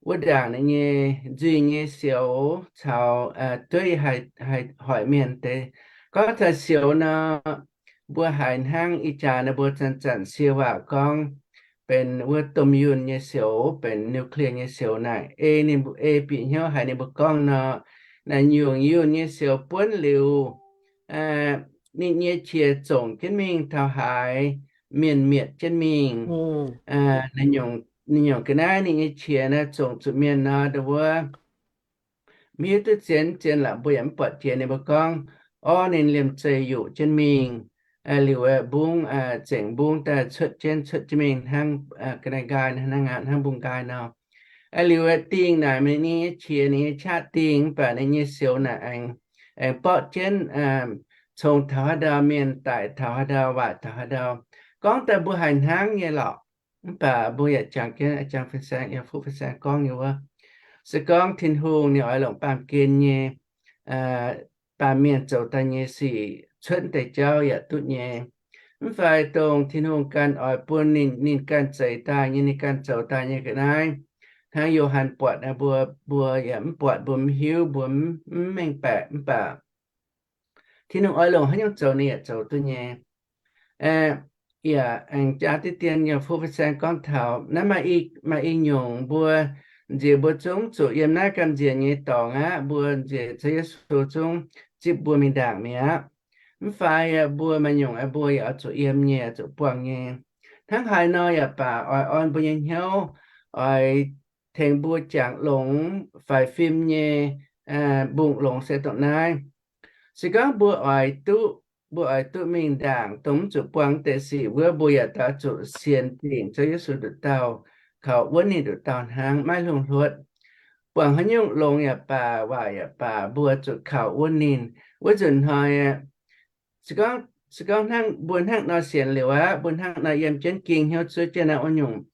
wuov ndaangc ninh nyei nzuih nyei sioux caux dueiv haih hoic mienh deix. Gorngv taux sioux nor, mbuo haiz hnangv ih jaax nor mbuo zanc-zanc sie waac gorngv benx wuov domh yunh nyei sioux, benx nuclear nyei sioux naaic. Ei ninh mbuo, ei bieqc hnyouv haiz ninh mbuo gorngv nor, naaic nyungc yunh nyei sioux buonv liuz, ninh nyei qiex zongc jienv mingh taux haaix, mienh mietc jienv mingh. Ninh nyungc ga'naaiv ninh nyei qiex naaiv zongc zuqc mienh nor, ndau wuov mv hiuv duqv zien, zien la'buo yaac mv buatc jiex ninh mbuo gorngv, orv ninh liemh zeih yuqc jienv mingh. Liuz mbungv, zengc mbungv daaih cuotv jienv, cuotv jienv mingh hnangv ga'naaiv nqaai, hnangv mbungv nqaai nor. Liuz dingh naaic ninh nyei qiex, ninh nyei qaqv dingh, mv baac ninh nyei sioux naaic aengx, aengx borqv jienv, congx taux haaix ndau mienh daic taux haaix ndau, waaic taux haaix ndau. Gorngv daaih mbuo haiz hnangv nyei lorqc. Mv baac mbuo yaac jangx jienv, jangx fin-saeng, yaac fuqv fin-saeng gorngv nyei wuov, se gorngv Tin-Hungh ninh oix longc baamh gen nyei, baamh mienh zoux daaih nyei sic cuotv deix jauv yaac duqv nyei. Mv fai dongh Tin-Hungh ganh oix bun ninh, ninh ganh zeix daaih nyei, ninh ganh zoux daaih nyei ga'naaiv, hnangv Yo^han buatc mbuo, mbuo yaac mv buatc, mbuo mv hiuv, mbuo mv mengh baeqc, mv baac Tin-Hungh oix longc haaix nyungc zoux ninh yaac zoux duqv nyei. Yaac aengx jaax diqv dien yaac fuqv fin-saeng gorngv taux naaiv maaih i nyungc mbuo nziex mbuo zungv zuqc yiem naaiv gamh nziex nyei dorngx aqv, mbuo nziex Ziouv Yesu zungv zipv mbuo mingh ndaangc mi'aqv. Mv fai mbuo maaih nyungc mbuo yaac oix zuqc yiem nyei, oix zuqc buangh nyei. Hnangv haaix nor yaac baac oix orn mbuo nyei hnyouv, oix tengx mbuo jangx longx faix fim nyei mbungh longx se dongh naaiv. Se gorngv mbuo oix duqv, mbuo oix duqv mingh ndaangc dongh mv zuqc buangh deix sic wuov, mbuo yaac daaih zuqc sienx dingc Ziouv Yesu nduqc dauh, kaux wuonv ninh nduqc dauh hnangv, maiv lungh hluotv. Buangh haaix nyungc longx yaac baac, waaic yaac baac, mbuo zuqc kaux wuonv ninh. Wuov nzunc hnoi, se gorngv, se gorngv hnangv mbuo hnangv nor sienx liuz aqv, mbuo hnangv nor yiem jienv ging hnyouv zuov jienv naaiv wuov nyungc,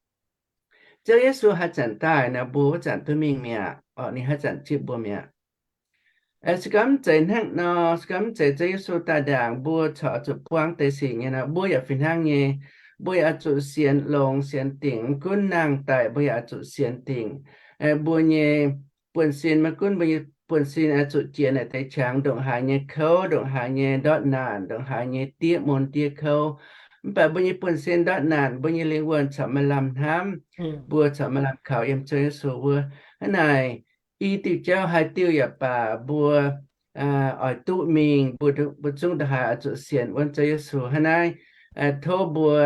Ziouv Yesu haaix zanc daaih nor, mbuo wuov zanc duqv mingh mi'aqv, orqc, ninh haaix zanc zipv mbuo mi'aqv. Se gorngv mv zeiz hnangv nor, se gorngv mv zeiz Ziouv Yesu daaih ndaangc mbuo corc zuqc buangh deix sic nyei nor, mbuo yaac fih hnangv nyei. Mbuo yaac oix zuqc sienx longx sienx dingc, mv gunv nangh daic mbuo yaac oix zuqc sienx dingc. Mbuo nyei buonv-sin, maiv gunv mbuo nyei buonv-sin oix zuqc jiex naaic deix qangx, ndongc haaix nyei kouv, ndongc haaix nyei ndortv naanc, ndongc haaix nyei diev mun diev kouv, mv baac mbuo nyei buonv-sin ndortv naanc, mbuo nyei lingh wuonh corc maaih lamh hnamv, mbuo corc maaih lamh kaux yiem Ziouv Yesu wuov. Hnangv naaic, i diuh jauv haaix diuh yaac baac, mbuo oix duqv mingh, mbuo zungv ndongc haaix oix zuqc sienx wuonv Ziouv Yesu. Hnangv naaiv, tov mbuo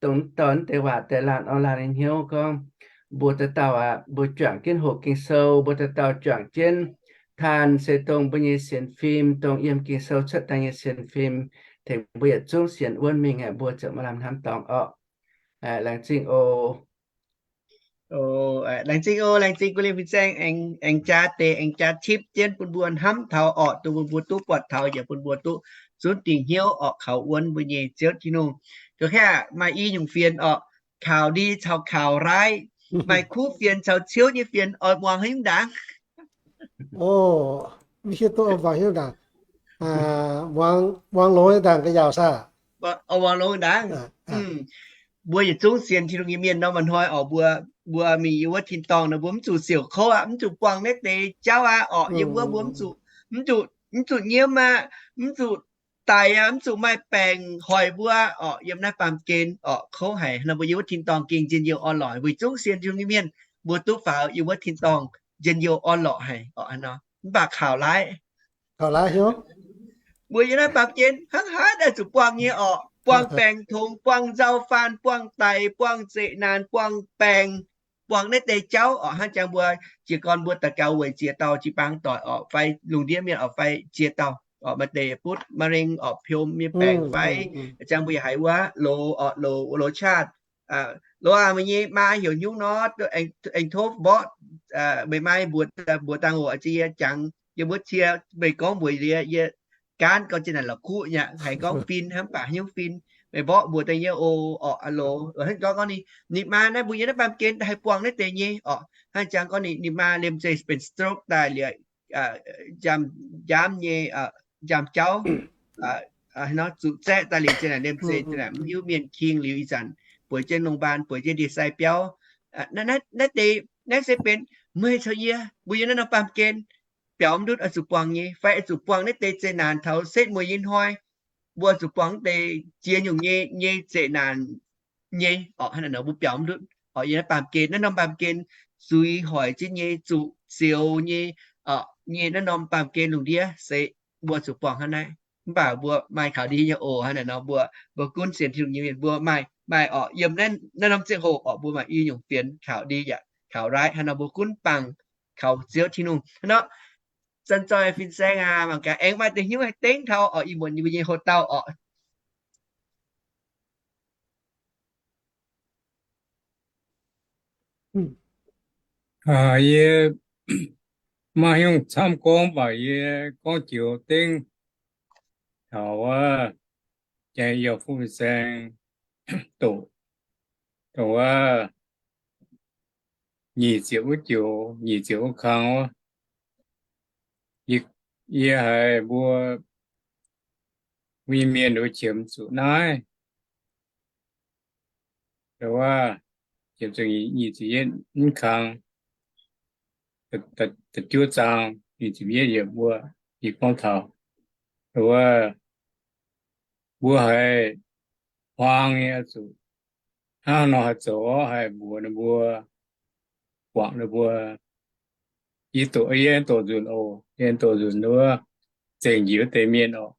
dongh dorn deix waac daaih laanh orn laanh nyei hnyouv gorngv, mbuo dauh dauh aqv, mbuo juangc jienv hoqc Ging-Sou, mbuo dauh dauh juangc jienv taanh se dongh mbuo nyei sienx fim, dongh yiem Ging-Sou cuotv daaih nyei sienx fim, tengx mbuo yietc zungv sienx wuonv mingh aqv, mbuo ziouc maaih lamh hnamv dorngx orqc. Laengz zingh oc. Laengz zingh oc, laengz zingh guv lingh fin-saeng aengx jaa deix, aengx jaa tipv jienv bun mbuo hnamv taux orqc, dongh bun mbuo duqv buatc taux, yaac bun mbuo duqv zunv dingc hnyouv orqc, kaux wuonv mbuo nyei Ziouv Tin-Hungh. Ga'hea maaih i nyungc fienx orqc, ข่าวดี caux ข่าวร้าย, maaih kuv fienx caux ciouv nyei fienx, oix muangx haaix nyungc ndaangc? Mv hiuv duqv muangx haaix nyungc ndaangc. Muangx longx ndaangc ga'nyaauc saah? Muangx longx ndaangc. Mbuo yietc zungv sienx Tin-Hungh nyei mienh nor, maaih hnoi orqc, mbuo, mbuo mingh yiem wuov tin-dorngh nor, mbuo mv zuqc siouc kouv aqv, mv zuqc buangh naaiv deix jauv aqv orqc. Yiem wuov mbuo mv zuqc, mv zuqc, mv zuqc nyiemv aqv, mv zuqc daic aqv, mv zuqc maaih baengc hoic mbuo orqc. Yiem naaiv baamh gen orqc, kouv haic nor, mbuo yiem wuov tin-dorngh gengh njien-youh orn-lorqc. Mbuo yietc zungv sienx Tin-Hungh nyei mienh, mbuo duqv faaux yiem wuov tin-dorngh njien-youh orn-lorqc haic orqc. Mv baac ข่าวร้าย, ข่าวร้าย mbuo yiem naaiv baamh gen hnangv haaix daaih zuqc buangh nyei orqc, buangh baengc tongx, buangh nzauh faanh, buangh daic, buangh zeqc naanc, buangh baengc, buangh naaiv deix jauv orqc. Hnangv jangx mbuo jiez gorn mbuo daux gaux weic ziex dauh jiu-baang doic orqc, fai lungh ndiev mienh orqc, fai ziex dauh orqc, maaih deix butv มะเร็ง orqc, piom nyei baengc fai. Jangx mbuo yaac haiz wuov loz orqc, loz, loz ชาติ loz aac, meih nyei maa heuc nyungc nor, aengx tov mborqv, meih maa mbuox, mbuox dangh oc, ziex yie jangx yie mbuo cie, meih gorngv mbuox yie, yie gaanv gorngv zinh naaic la'kuqv nyei, haiz gorngv fin hnangv, mv baac haaix nyungc fin, meih mborqv mbuox dangh yie oc orqc. Aa loz hnangv gorngv, gorngv ninh, ninh maa naaiv mbuo yiem naaiv baamh gen haih buangh naaiv deix nyei orqc. Hnangv jangx gorngv ninh, ninh maa liemh zeih benx stroke daaih liuz, njaam, njaam nyei, njaam jauv, nor zuqc zaeqv daaih liuz, zinh naaic liemh zeih zinh naaic mv hiuv mienh king liuz, ih zanc bueix jienv โรงพยาบาล, bueix jienv ndie-sai biauv. Naaiv deix, naaiv se benx meih caux yie, mbuo yiem naaiv norm baamh gen biaux mv ndutv oix zuqc buangh nyei, fai oix zuqc buangh naaiv deix zeqc naanc taux setv mueiz nyei hnoi, mbuo oix zuqc buangh naaiv deix ziex nyungc nyei, nyei zeqc naanc nyei orqc, hnangv naaic nor mbuo biaux mv ndutv orqc. Yiem naaiv baamh gen, naaiv norm baamh gen zuiz hoic jienv nyei, zuqc zioux nyei, nyei naaiv norm baamh gen lungh ndiev se mbuo zuqc buangh hnangv naaiv. Mv baac mbuo maaih kaux ndie nyei oc. Hnangv naaic nor mbuo, mbuo gunv sienx Tin-Hungh nyei mienh mbuo maaih, maaih orqc, yiem naaiv norm ziangh hoc orqc, mbuo maaih i nyungc fienx kaux ndie yaac kaux right. Hnangv nor mbuo gunv bangc kaux Ziouv Tin-Hungh hnangv nor. Zanc-zoih fin-saeng aac, mangc gaax aengx maaih deix hnyouv haih dengv taux orqc, ih muonz yie mbuo nyei hoc-dauh orqc. Yie maaih hnyouv camv gorngv, mv baac yie gorngv joux dengv taux wuov, janx yie fin-saeng doqc, dongh wuov nyic ziepc wuov joux, nyic ziepc wuov kang wuov, yie haiz mbuo, mbuo nyei mienh wuov qiemx zuqc naaiv, wuov, qiemx zuqc nyic ziepc yietv kang, da'juov zaang, nyic ziepc yietv yiemc wuov, yie gorngv taux wuov, mbuo haiz huaang nyei oix zuqc hnangv nor haih zoux orqc, haih mbuox ninh mbuo, guangc ninh mbuo. Yie doqc, yie doqc nzunc oc, yie doqc nzunc wuov, zengc njiec wuov deix mienh orqc,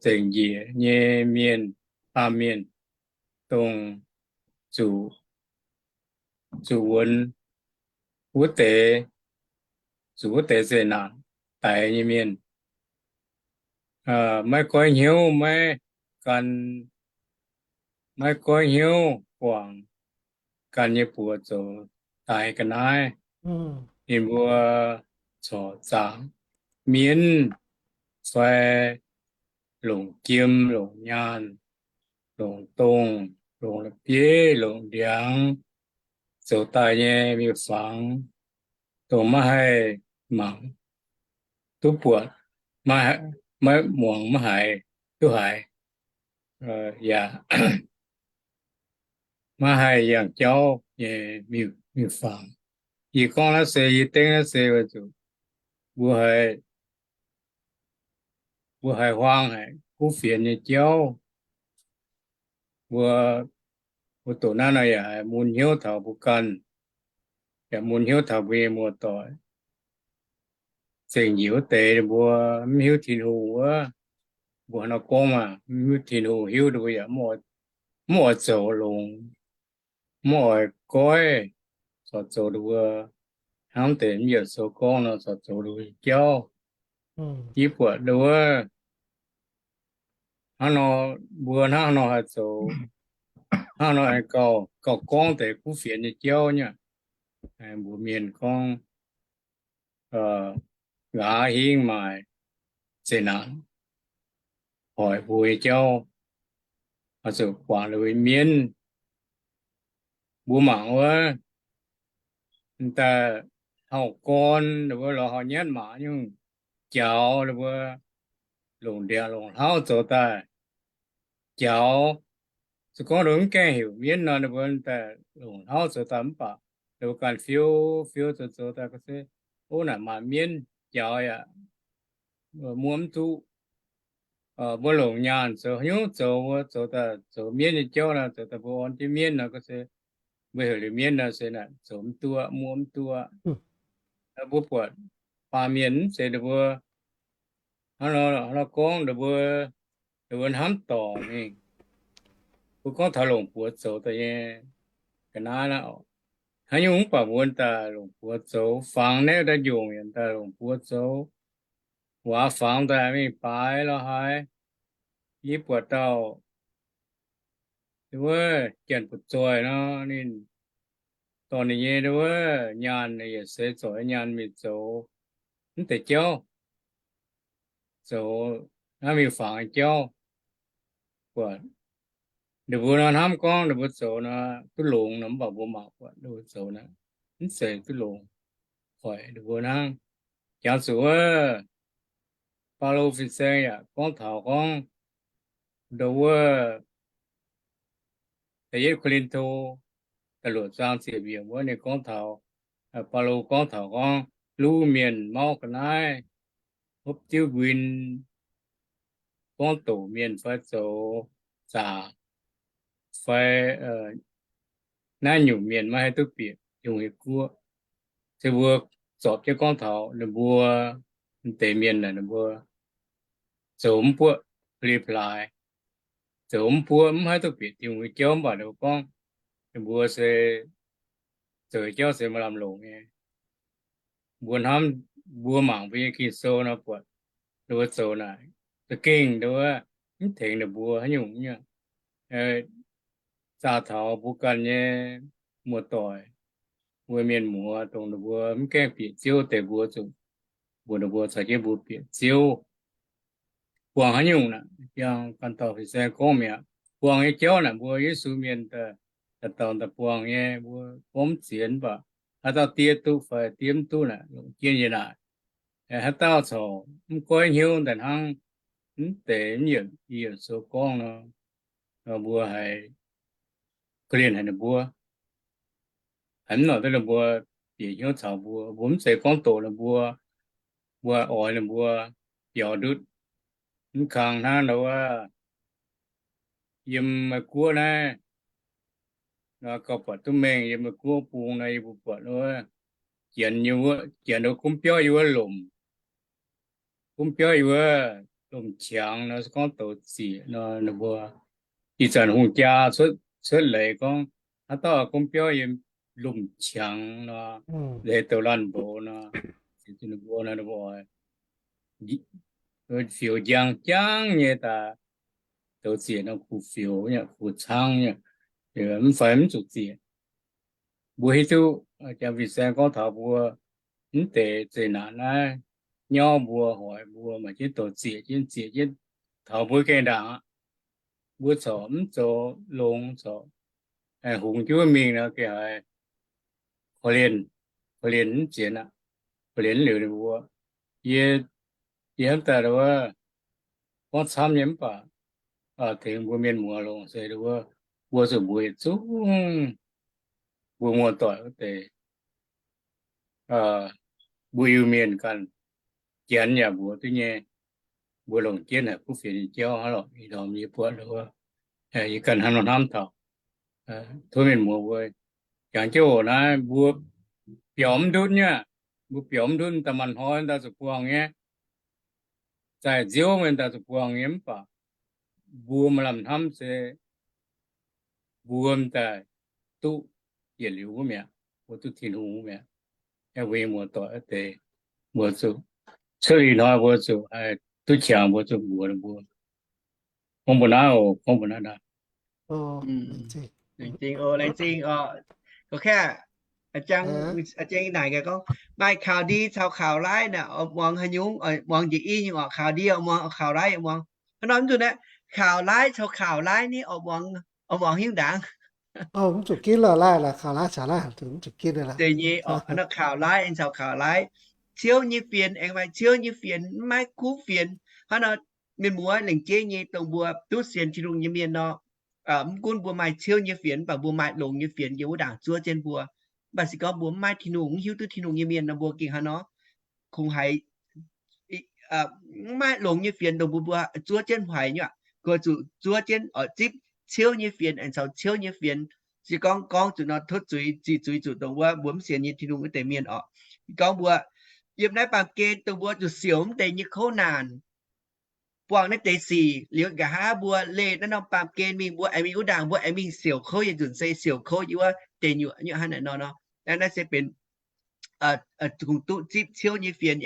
zengc njiec nyei mienh, baamh mienh, dongh zuqc, zuqc wuonx wuov deix, zuqc wuov deix zeqc naanc daix nyei mienh, maiv goiv hnyouv, maiv gan, maiv goiv hnyouv guangc ganh nyei buoz zoux daix ga'naaiv, ninh mbuo corc zaangc mienv fai longc jiem, longc nyaanh, longc dongh, longc la'bieiv, longc ndiangx, zoux daaih nyei miuc-fangx, dongh maiv haih mangc duqv buatc, maiv muangx maiv haiz duqv haiz, yaac maiv haih yangh jauv nyei miuc-fangx. Yie gorngv naaiv se, yie dengv naaiv se weic zuqc mbuo haiz, mbuo haiz huaang haic kuv fienx nyei jauv. Mbuo, mbuo doqc naaiv nor yaac haiz mun hnyouv taux mbuo ganh, yaac mun hnyouv taux mbuo nyei muoz-doic. Zengc njiec wuov deix ninh mbuo mv hiuv Tin-Hungh wuov, mbuo haaix nor gorngv maah, mv hiuv Tin-Hungh, hiuv ninh mbuo yaac mv oix zoux longx, mv oix goiv, corc zoux ninh mbuo hnangv deix mv yietc sou gorngv nor, corc zoux ninh mbuo nyei jauv. Yie buatc ninh wuov hnangv nor, mbuo hnangv nor haih zoux, hnangv nor aengx gauh, gauh gorngv deix kuv fienx nyei jauv nyei. Mbuox mienh gorngv, nqa'haav hingv maaih zeqc naanc hoic mbuo nyei jauv, oix zuqc guangc ninh mbuo mienv. Mbuo mangc wuov, daaih hauv gorn ninh mbuo lorz hauv nyatv maac nyungc jaux ninh mbuo longc ndiangx longc hlauv zoux daaih jaux. Se gorngv ninh mv gaengh heuc mienv nor, ninh mbuo daaih longc hlauv zoux daaih mv baac ninh mbuo ganh fiou fiou zoux zoux daaih ga'sie, ov, naaic maaih mienv jaux yaac muov mv duqv. Mbuo longc nyaanh zoux haaix nyungc zoux, mbuo zoux daaih zoux mienv nyei jauv nor, zoux daaih mbuo orn jienv mienv nor, ga'sie mbuo heuc liuz mienv nor se naaic zoux mv duqv, muov mv duqv. Mbuo buatc baamh mienh mv zeiz ninh mbuo hnangv nor gorngv, ninh mbuo, ninh mbuo hnamv dorngc mingh. Mbuo gorngv taux longc buoz zoux daaih nyei ga'naaiv naaiv, haaix nyungc mv baac mbuo daaih longc buoz zoux, fangx naaiv daaih njongc yaac daaih longc buoz zoux, waac fangx daaih mingh baaix lorz haaix. Yie buatc dauh wuov janx-buoz-zoih nor, ninh dorh ninh nyei wuov nyaanh, yaac seix zorc nyaanh mingh zoux mv deix jauv, zoux naaiv miuc-fangx jauv. Buatc ninh mbuo nor hnamv gorngv ninh mbuo zoux nor duqv longx nor, mv baac mbuo mangc buatc ninh mbuo zoux naaiv mv zeiz duqv longx, hoic ninh mbuo hnangv. Jangx zuqc wuov Baulo fin-saeng yaac gorngv taux gorngv ndo wuov da'yietv Ko^lin^to da'luoqc zaang ziepc yiemc wuov ninh gorngv taux Baulo gorngv taux gorngv luv mienh mauv ga'naaiv, hopv diuv nquin, gorngv doqc mienh fai zoux zaqc fai naaiv nyungc mienh maiv haih duqv bieqc Tin-Hungh nyei guoqv. Se mbuo zorpc jienv gorngv taux ninh mbuo, m'deix mienh naaic ninh mbuo zoux mv buoqv, pa'li pa'laaix, zoux mv buoqv, mv haih duqv bieqc Tin-Hungh nyei jauv. Mv baac ninh mbuo gorngv ninh mbuo se zoux nyei jauv se maaih lamh longc nyei. Mbuo hnamv, mbuo mangc mbuo nyei Ging-Sou nor buatc ninh mbuo zoux naaic za'gengh nduov mv tengx ninh mbuo haaix nyungc nyei. Zaah taux mbuo ganh nyei muoz-doic, mbuo mienh muoz, dongh ninh mbuo mv gaengh bieqc Ziouv deix, mbuo zuqc mbuox ninh mbuo caux jienv mbuo bieqc Ziouv. Buangh haaix nyungc naaic, yangh ganh dauh fin-saeng gorngv mi'aqv. Buangh nyei jauv naaic, mbuo Yesu mienh daaih, daaih dauh daaih buangh nyei, mbuo gorngv mv ziex, mv baac haaix dauh die duqv fai die mv duqv naaic, longc jienv yie naaic. Haaix dauh corc mv goiv hnyouv daaih hnangv mv deix mv yietc, yietc sou gorngv nor, mbuo haiz korv-lienh haic ninh mbuo, haiz mv noic duqv ninh mbuo bieqc hnyouv caux mbuo. Mbuo mv zeiz gorngv doqc ninh mbuo, mbuo oix ninh mbuo biaux ndutv. Mv kang hnangv nor wuov, yiem Meiv Guoqv naaiv, nor gauh buatc duqv mengh, yiem Meiv Guoqv bung nor yie mbuo buatc wuov, janx, janx wuov gunv biauv yiem wuov lomc, gunv biauv yiem wuov lomc qangx nor, se gorngv douz zieqc nor, ninh mbuo ih zanc hungh jaa cuotv leiz gorngv haaix dauh gunv biauv yiem lomc qangx nor, leiz douz laanh mboux nor, ninh mbuo nor, ninh mbuo oix fioux njang jangv nyei daaih douz zieqc nor, kuh fioux nyei, kuh caangv nyei, mv fai mv zuqc zieqc. Mbuo hiuv duqv janx fin-saeng gorngv taux mbuo mv deix zeqc naanc naaiv, nyauv mbuo hoic mbuo maaih jienv douz zieqc jienv, zieqc jienv taux mbuo gengh ndaangc aqv. Mbuo corc mv zoux longx, corc hungx jienv mingh nor gengh haiz korv-lienh, korv-lienh mv zienx aqv, korv-lienh mv liuz ninh mbuo. Yie, yie hnamv daaih wuov, gorngv camv nyei mv baac tengx mbuo mienh muoz longc se wuov, mbuo zuqc mbuox yietc zungv mbuo muoz-doic wuov deix, mbuo Iu-Mienh ganh, janx yaac mbuox duqv nyei. Mbuo longc jienv haic kuv fienx nyei jauv hnangv lorqc. Ih ndorm yie buatc wuov, yie ganh hnamv nor hnamv taux, tov mienh muoz mbuo jangx jienv oc. Naaiv mbuo biaux mv ndutv nyei, mbuo biaux mv ndutv daaih, maaih hnoi daaih zuqc buangh nyei. Zaaih nziouv mienh daaih zuqc buangh nyei mv baac mbuo maaih lamh hnamv se mbuo daaih duqv yietc liuz wuov mi'aqv, mbuo duqv Tin-Hungh wuov mi'aqv. Aeqv, mbuo nyei muoz-doic wuov deix, mbuo zuqc cuotv ih hnoi mbuo zuqc haih duqv qangx, mbuo zuqc mbuox ninh mbuo. Gorngv mbuo naaiv oc, gorngv mbuo naaiv naaiv. Laengz zingh oc. Maaih kaux-ndi caux kaux-laaiv naaic, muangx haaix nyungc, muangx njiec i nyungc oc, kaux-ndi muangx, kaux-laaiv muangx. Hnangv nor mv zuqc naaiv, kaux-laaiv caux kaux-laaiv ni, muangx haaix nyungc ndaangc? Mv zuqc ginv lorqc, laaiv lorqc, kaux-laaiv caux laaiv mv zuqc ginv deix nyei. Kaux-laaiv aengx caux kaux-laaiv. Ciouv nyei fienx aengx maaih ciouv nyei fienx, mv maaih kuv fienx. Hnangv nor, mienh muoz lengc jeiv nyei dongh mbuo duqv sienx Tin-Hungh nyei mienh nor, mv gunv mbuo maaih ciouv nyei fienx, mv baac mbuo maaih longx nyei fienx yiem wuov ndaangc zuov jienv mbuo. Mv baac se gorngv mbuo mv maaih Tin-Hungh, mv hiuv duqv Tin-Hungh nyei mienh nor, mbuo gengh hnangv nor, kungx haiz mv maaih longx nyei fienx dongh mbuo, mbuo zuov jienv haiz nyei aqv. Gox zuqc zuov jienv oix zipv ciouv nyei fienx aengx caux ciouv nyei fienx. Se gorngv gorngv zuqc nor tov zuiz, ziqc zuiz zuqc dongh wuov mbuo mv sienx nyei Tin-Hungh wuov deix mienh oc. Gorngv mbuo yiem naaiv baamh gen dongh mbuo zuqc siouc mv deix nyei kouv naanc, buangh naaiv deix sic liuz, nqa'haav mbuo leih naaiv norm baamh gen mingh, mbuo aengx mingh wuov ndaangc, mbuo aengx mingh siouc kouv, yietc nzunc se siouc kouv yiem wuov deic nyuoqc nyuoqc hnangv naaic nor nor. Naaiv se benx kungx duqv zipv ciouv nyei fienx,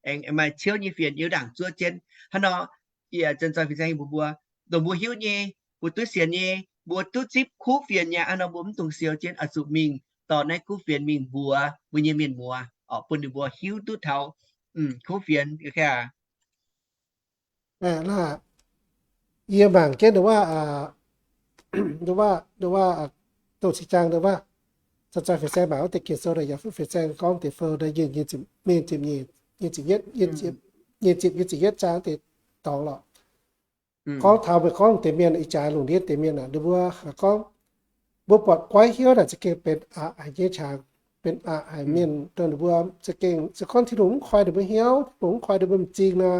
aengx maaih ciouv nyei fienx yiem ndaangc zuov jienv. Hnangv nor, yie zanc zoih fin-saeng mbuox mbuo, dongh mbuo hiuv nyei, mbuo duqv sienx nyei, mbuo duqv zipv kuv fienx nyei aqv nor, mbuo mv dungx siou jienv, oix zuqc mingh dorh naaiv kuv fienx mingh mbuox mbuo nyei mienh muoz, oix bun ninh mbuo hiuv duqv taux kuv fienx. Yie mangc jienv nduov, nduov, dongh cing-jang nduov, zanc zoih fin-saeng mangc wuov deix Ging-Sou yaac fuqv fin-saeng gorngv deix fou, nyei ziepc, nyei ziepc yietv zaang deix dorngx lorqc. Gorngv taux meih gorngv deix mienh, ih jaax lungh ndiev deix mienh aac, ninh mbuo gorngv, mbuo buatc goiv hnyouv naaic za'gengh benx a'hneiv nyei qangx. benx aqc haic mienh dongh ninh mbuo za'gengh se gorngv Tin-Hungh mv koi ninh mbuo hnyouv, Tin-Hungh mv koi ninh mbuo m'zing nor,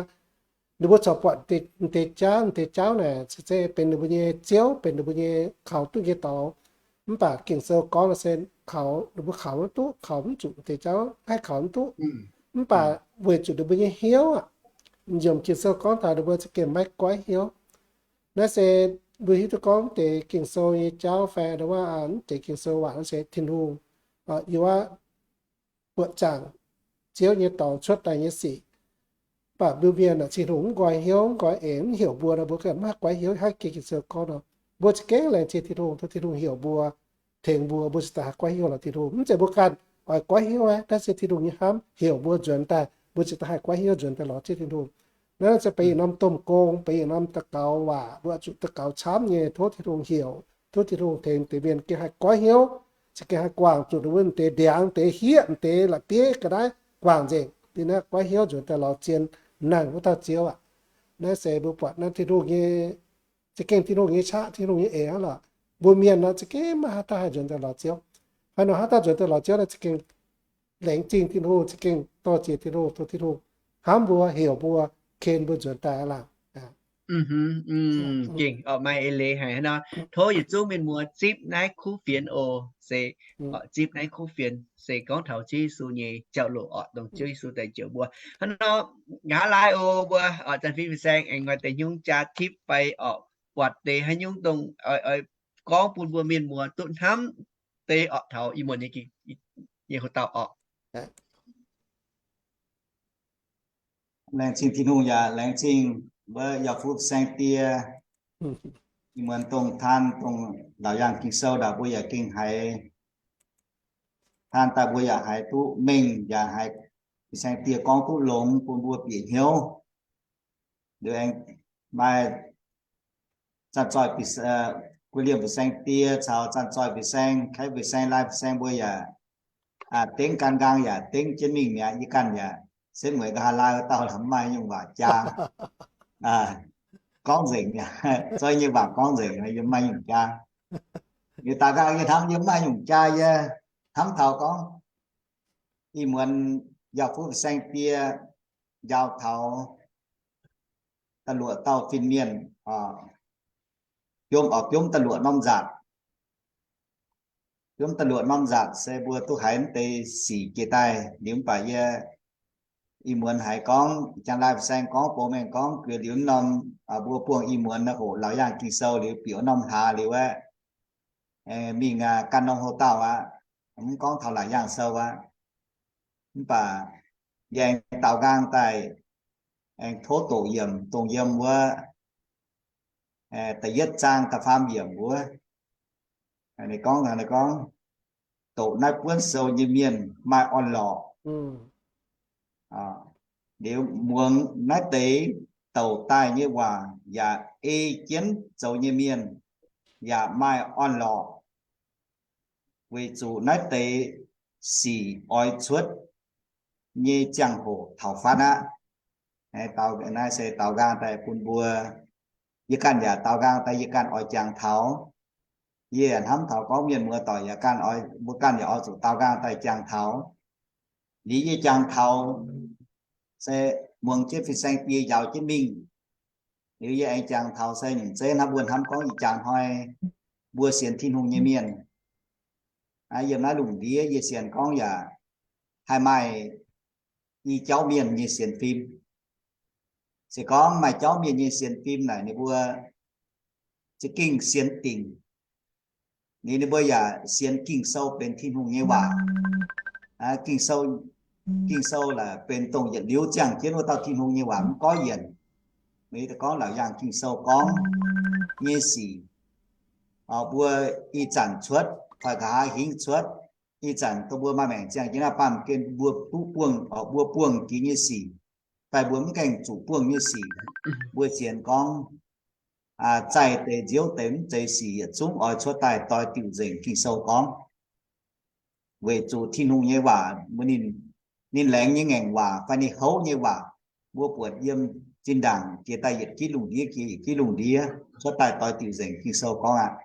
ninh mbuo corc buatc m'deix jauv, m'deix jauv naaic se benx ninh mbuo nyei ziouv, benx ninh mbuo nyei kaux duqv nyei dorngx. Mv baac Ging-Sou gorngv se kaux, ninh mbuo kaux mv duqv, kaux mv zuqc m'deix jauv, haih kaux mv duqv. Mv baac weic zuqc ninh mbuo nyei hnyouv aqv, yiem Ging-Sou gorngv taux ninh mbuo za'gengh maiv goiv hnyouv. Naaiv se mbuo hiuv duqv gorngv deix Ging-Sou nyei jauv fai mv deix Ging-Sou waac naaiv se Tin-Hungh yiem wuov buoqc zaangc Ziouv nyei dorngx cuotv daaih nyei sic. Mv baac mbuo mienh naaic, Tin-Hungh mv nqoi hnyouv, mv nqoi eix, mv heuc mbuo nor, mbuo ganh mv haih goiv hnyouv. Hnangv Ging-Sou gorngv nor, mbuo za'gengh laengz zingh Tin-Hungh, tov Tin-Hungh heuc mbuo, tengx mbuo, mbuo ziouc daaih haih goiv hnyouv lorz Tin-Hungh. Mv zeiz mbuo ganh oix goiv hnyouv aqv, naaiv se Tin-Hungh nyei hnamv heuc mbuo nzuonx daaih, mbuo ziouc daaih haih goiv hnyouv nzuonx daaih lorz Ziouv Tin-Hungh. Naaiv se benx yietc norm domh gong, benx yietc norm daux gaux waac, mbuo zuqc daux gaux camv nyei, tov Tin-Hungh heuc, tov Tin-Hungh tengx deix mienh gengh haih goiv hnyouv, za'gengh haih guangc zuqc ninh mbuo deix ndiangx, deix hieqv, deix la'bieiv ga'naaiv guangc nzengc. Ninh naaiv goiv hnyouv nzuonx daaih lorz zien nangh wuov dauh Ziouv aqv. Naaiv se mbuo buatc naaiv Tin-Hungh nyei, za'gengh Tin-Hungh nyei qaqv, Tin-Hungh nyei eix hnangv lorqc. Mbuo mienh nor za'gengh maiv haaix dauh haih nzuonx daaih lorz Ziouv. Haaix nor haaix dauh nzuonx daaih lorz Ziouv naaiv za'gengh laengz zingh Tin-Hungh, za'gengh dorh jiex Tin-Hungh, tov Tin-Hungh hnamv mbuo, heuc mbuo, ken mbuo nzuonx daaih aqv laangh. Gengh oc, maaih eix leiz haic nor. Tov yietc zungv mienh muoz zipv naaiv kuv fienx oc, se zipv naaiv kuv fienx se gorngv taux Ziouv Yesu nyei jauv-louc oc, dongh Ziouv Yesu daaih njoux mbuo. Hnangv nor, nqa'haav laai oc, mbuo oc, Janx-Fin Fin-Saeng aengx maaih deix nyungc jaa tipv fai oc, buatc deix haaix nyungc dongh oix gorngv bun mbuo mienh muoz duqv hnamv deix oc, taux ih muonz nyei, nyei hoc dauh oc. Laengz zingh Tin-Hungh yaac laengz zingh wuov Yauh Fuqv Fin-Saeng Die. Ih muonz dongh taan dongh Laauc Yaangh Ging-Sou ndaangc mbuo yaac gengh haiz taan daaih mbuo yaac haiz duqv mengh, yaac haiz Fin-Saeng Die gorngv duqv longx bun mbuo bieqc hnyouv. Liuz aengx maaih Zanc Zoih, Guei Liemh Fin-Saeng Die caux Zanc Zoih Fin-Saeng, Kaeqv Fin-Saeng, Lai Fin-Saeng mbuo yaac dengv gan nqaang yaac dengv jienv mingh mi'aqv. Yie ganh yaac setv mueiz nqa'haav laai wuov dauh mv maaih nyungc waac jaa gorngv nzengc, zoih nyei waac gorngv nzengc, yie mv maaih nyungc jaa. Yie daux nqaang yie hnamv yie mv maaih nyungc jaa, yie hnamv taux gorngv ih muonz Yauh Fuqv Fin-Saeng Die njaaux taux da'luoqc dauh fin-mienh, biomv oix biomv da'luoqc norm nzatc. Biomv da'luoqc norm nzatc se mbuo duqv haiz mv deix sic jiex daaih liuz, mv baac yie ih muonz haiz gorngv Janx-Laai Fin-Saeng gorngv, Bou Mengh gorngv, guiex liuz norm, mbuo buangh ih muonz naaiv hoc Laauc Yaangh Ging-Sou liuz bieqc norm hlaax liuz aeqv, mingh gan norm hoc dauh aqv. Mv gorngv taux Laauc Yaangh Sou aqv. Mv baac yie aengx daaux nqaang daaih, aengx tov doqc yiemc, dongh yiem wuov da'yietv zaang da'faam yiemc wuov. Ninh gorngv, ninh gorngv, doqc naaiv buonv sou nyei mienh maaih orn-lorqc. Liuz muangx naaiv deix douc daaih nyei waac yaac ei jienv zoux nyei mienh yaac maaih orn-lorqc, weic zuqc naaiv deix sic oix cuotv nyei ziangh hoc taux fatv aqv. Naaiv se daaux nqaang daaih bun mbuo, yie ganh yaac daaux nqaang daaih yie ganh oix jangx taux. Yie yaac hnamv taux gorngv mienh muoz doic yaac ganh oix, mbuo ganh yaac oix zuqc daaux nqaang daaih jangx taux. Liuz yie jangx taux se muangx jienv Fin-Saeng Die njaaux jienv mingh. Liuz yie aengx jangx taux se nyungc zeiv hnamv mbuo hnamv gorngv ih jangx hnoi mbuo sienx Tin-Hungh nyei mienh, yiem naaiv lungh ndiev yie sienx gorngv yaac haih maaih i jauv mienh nyei sienx fim. Se gorngv maaih jauv mienh nyei sienx fim naaic ninh mbuo za'gengh sienx dingc. Liuz ninh mbuo yaac sienx Ging-Sou benx Tin-Hungh nyei waac. Ging-Sou, Ging-Sou laaix benx dongh yietc liuz ziangh jienv wuov dauh Tin-Hungh nyei waac mv goiv yienc. Mv gorngv Laauc Yaangh Ging-Sou gorngv nyei sic, mbuo ih zanc cuotv fai nqa'haav hingv cuotv, ih zanc dongh mbuo maaih maengc ziangh jienv naaiv baamh gen mbuo duqv buangh, mbuo buangh jiex nyei sic, fai mbuo mv gaengh zuqc buangh nyei sic, mbuo sienx gorngv zaih deix nziouv deix mv zeiz sic yietc zungv oix cuotv daaih doix diuc nzengc Ging-Sou gorngv. Weic zuqc Tin-Hungh nyei waac mbuo ninh, ninh laengz nyei ngaengc waac fai ninh houv nyei waac, mbuo buatc yiem zinh ndaangc jiex daaih yietc gitv lungh ndiev jiex yietc gitv lungh ndiev cuotv daaih doix diuc nzengc Ging-Sou gorngv aqv.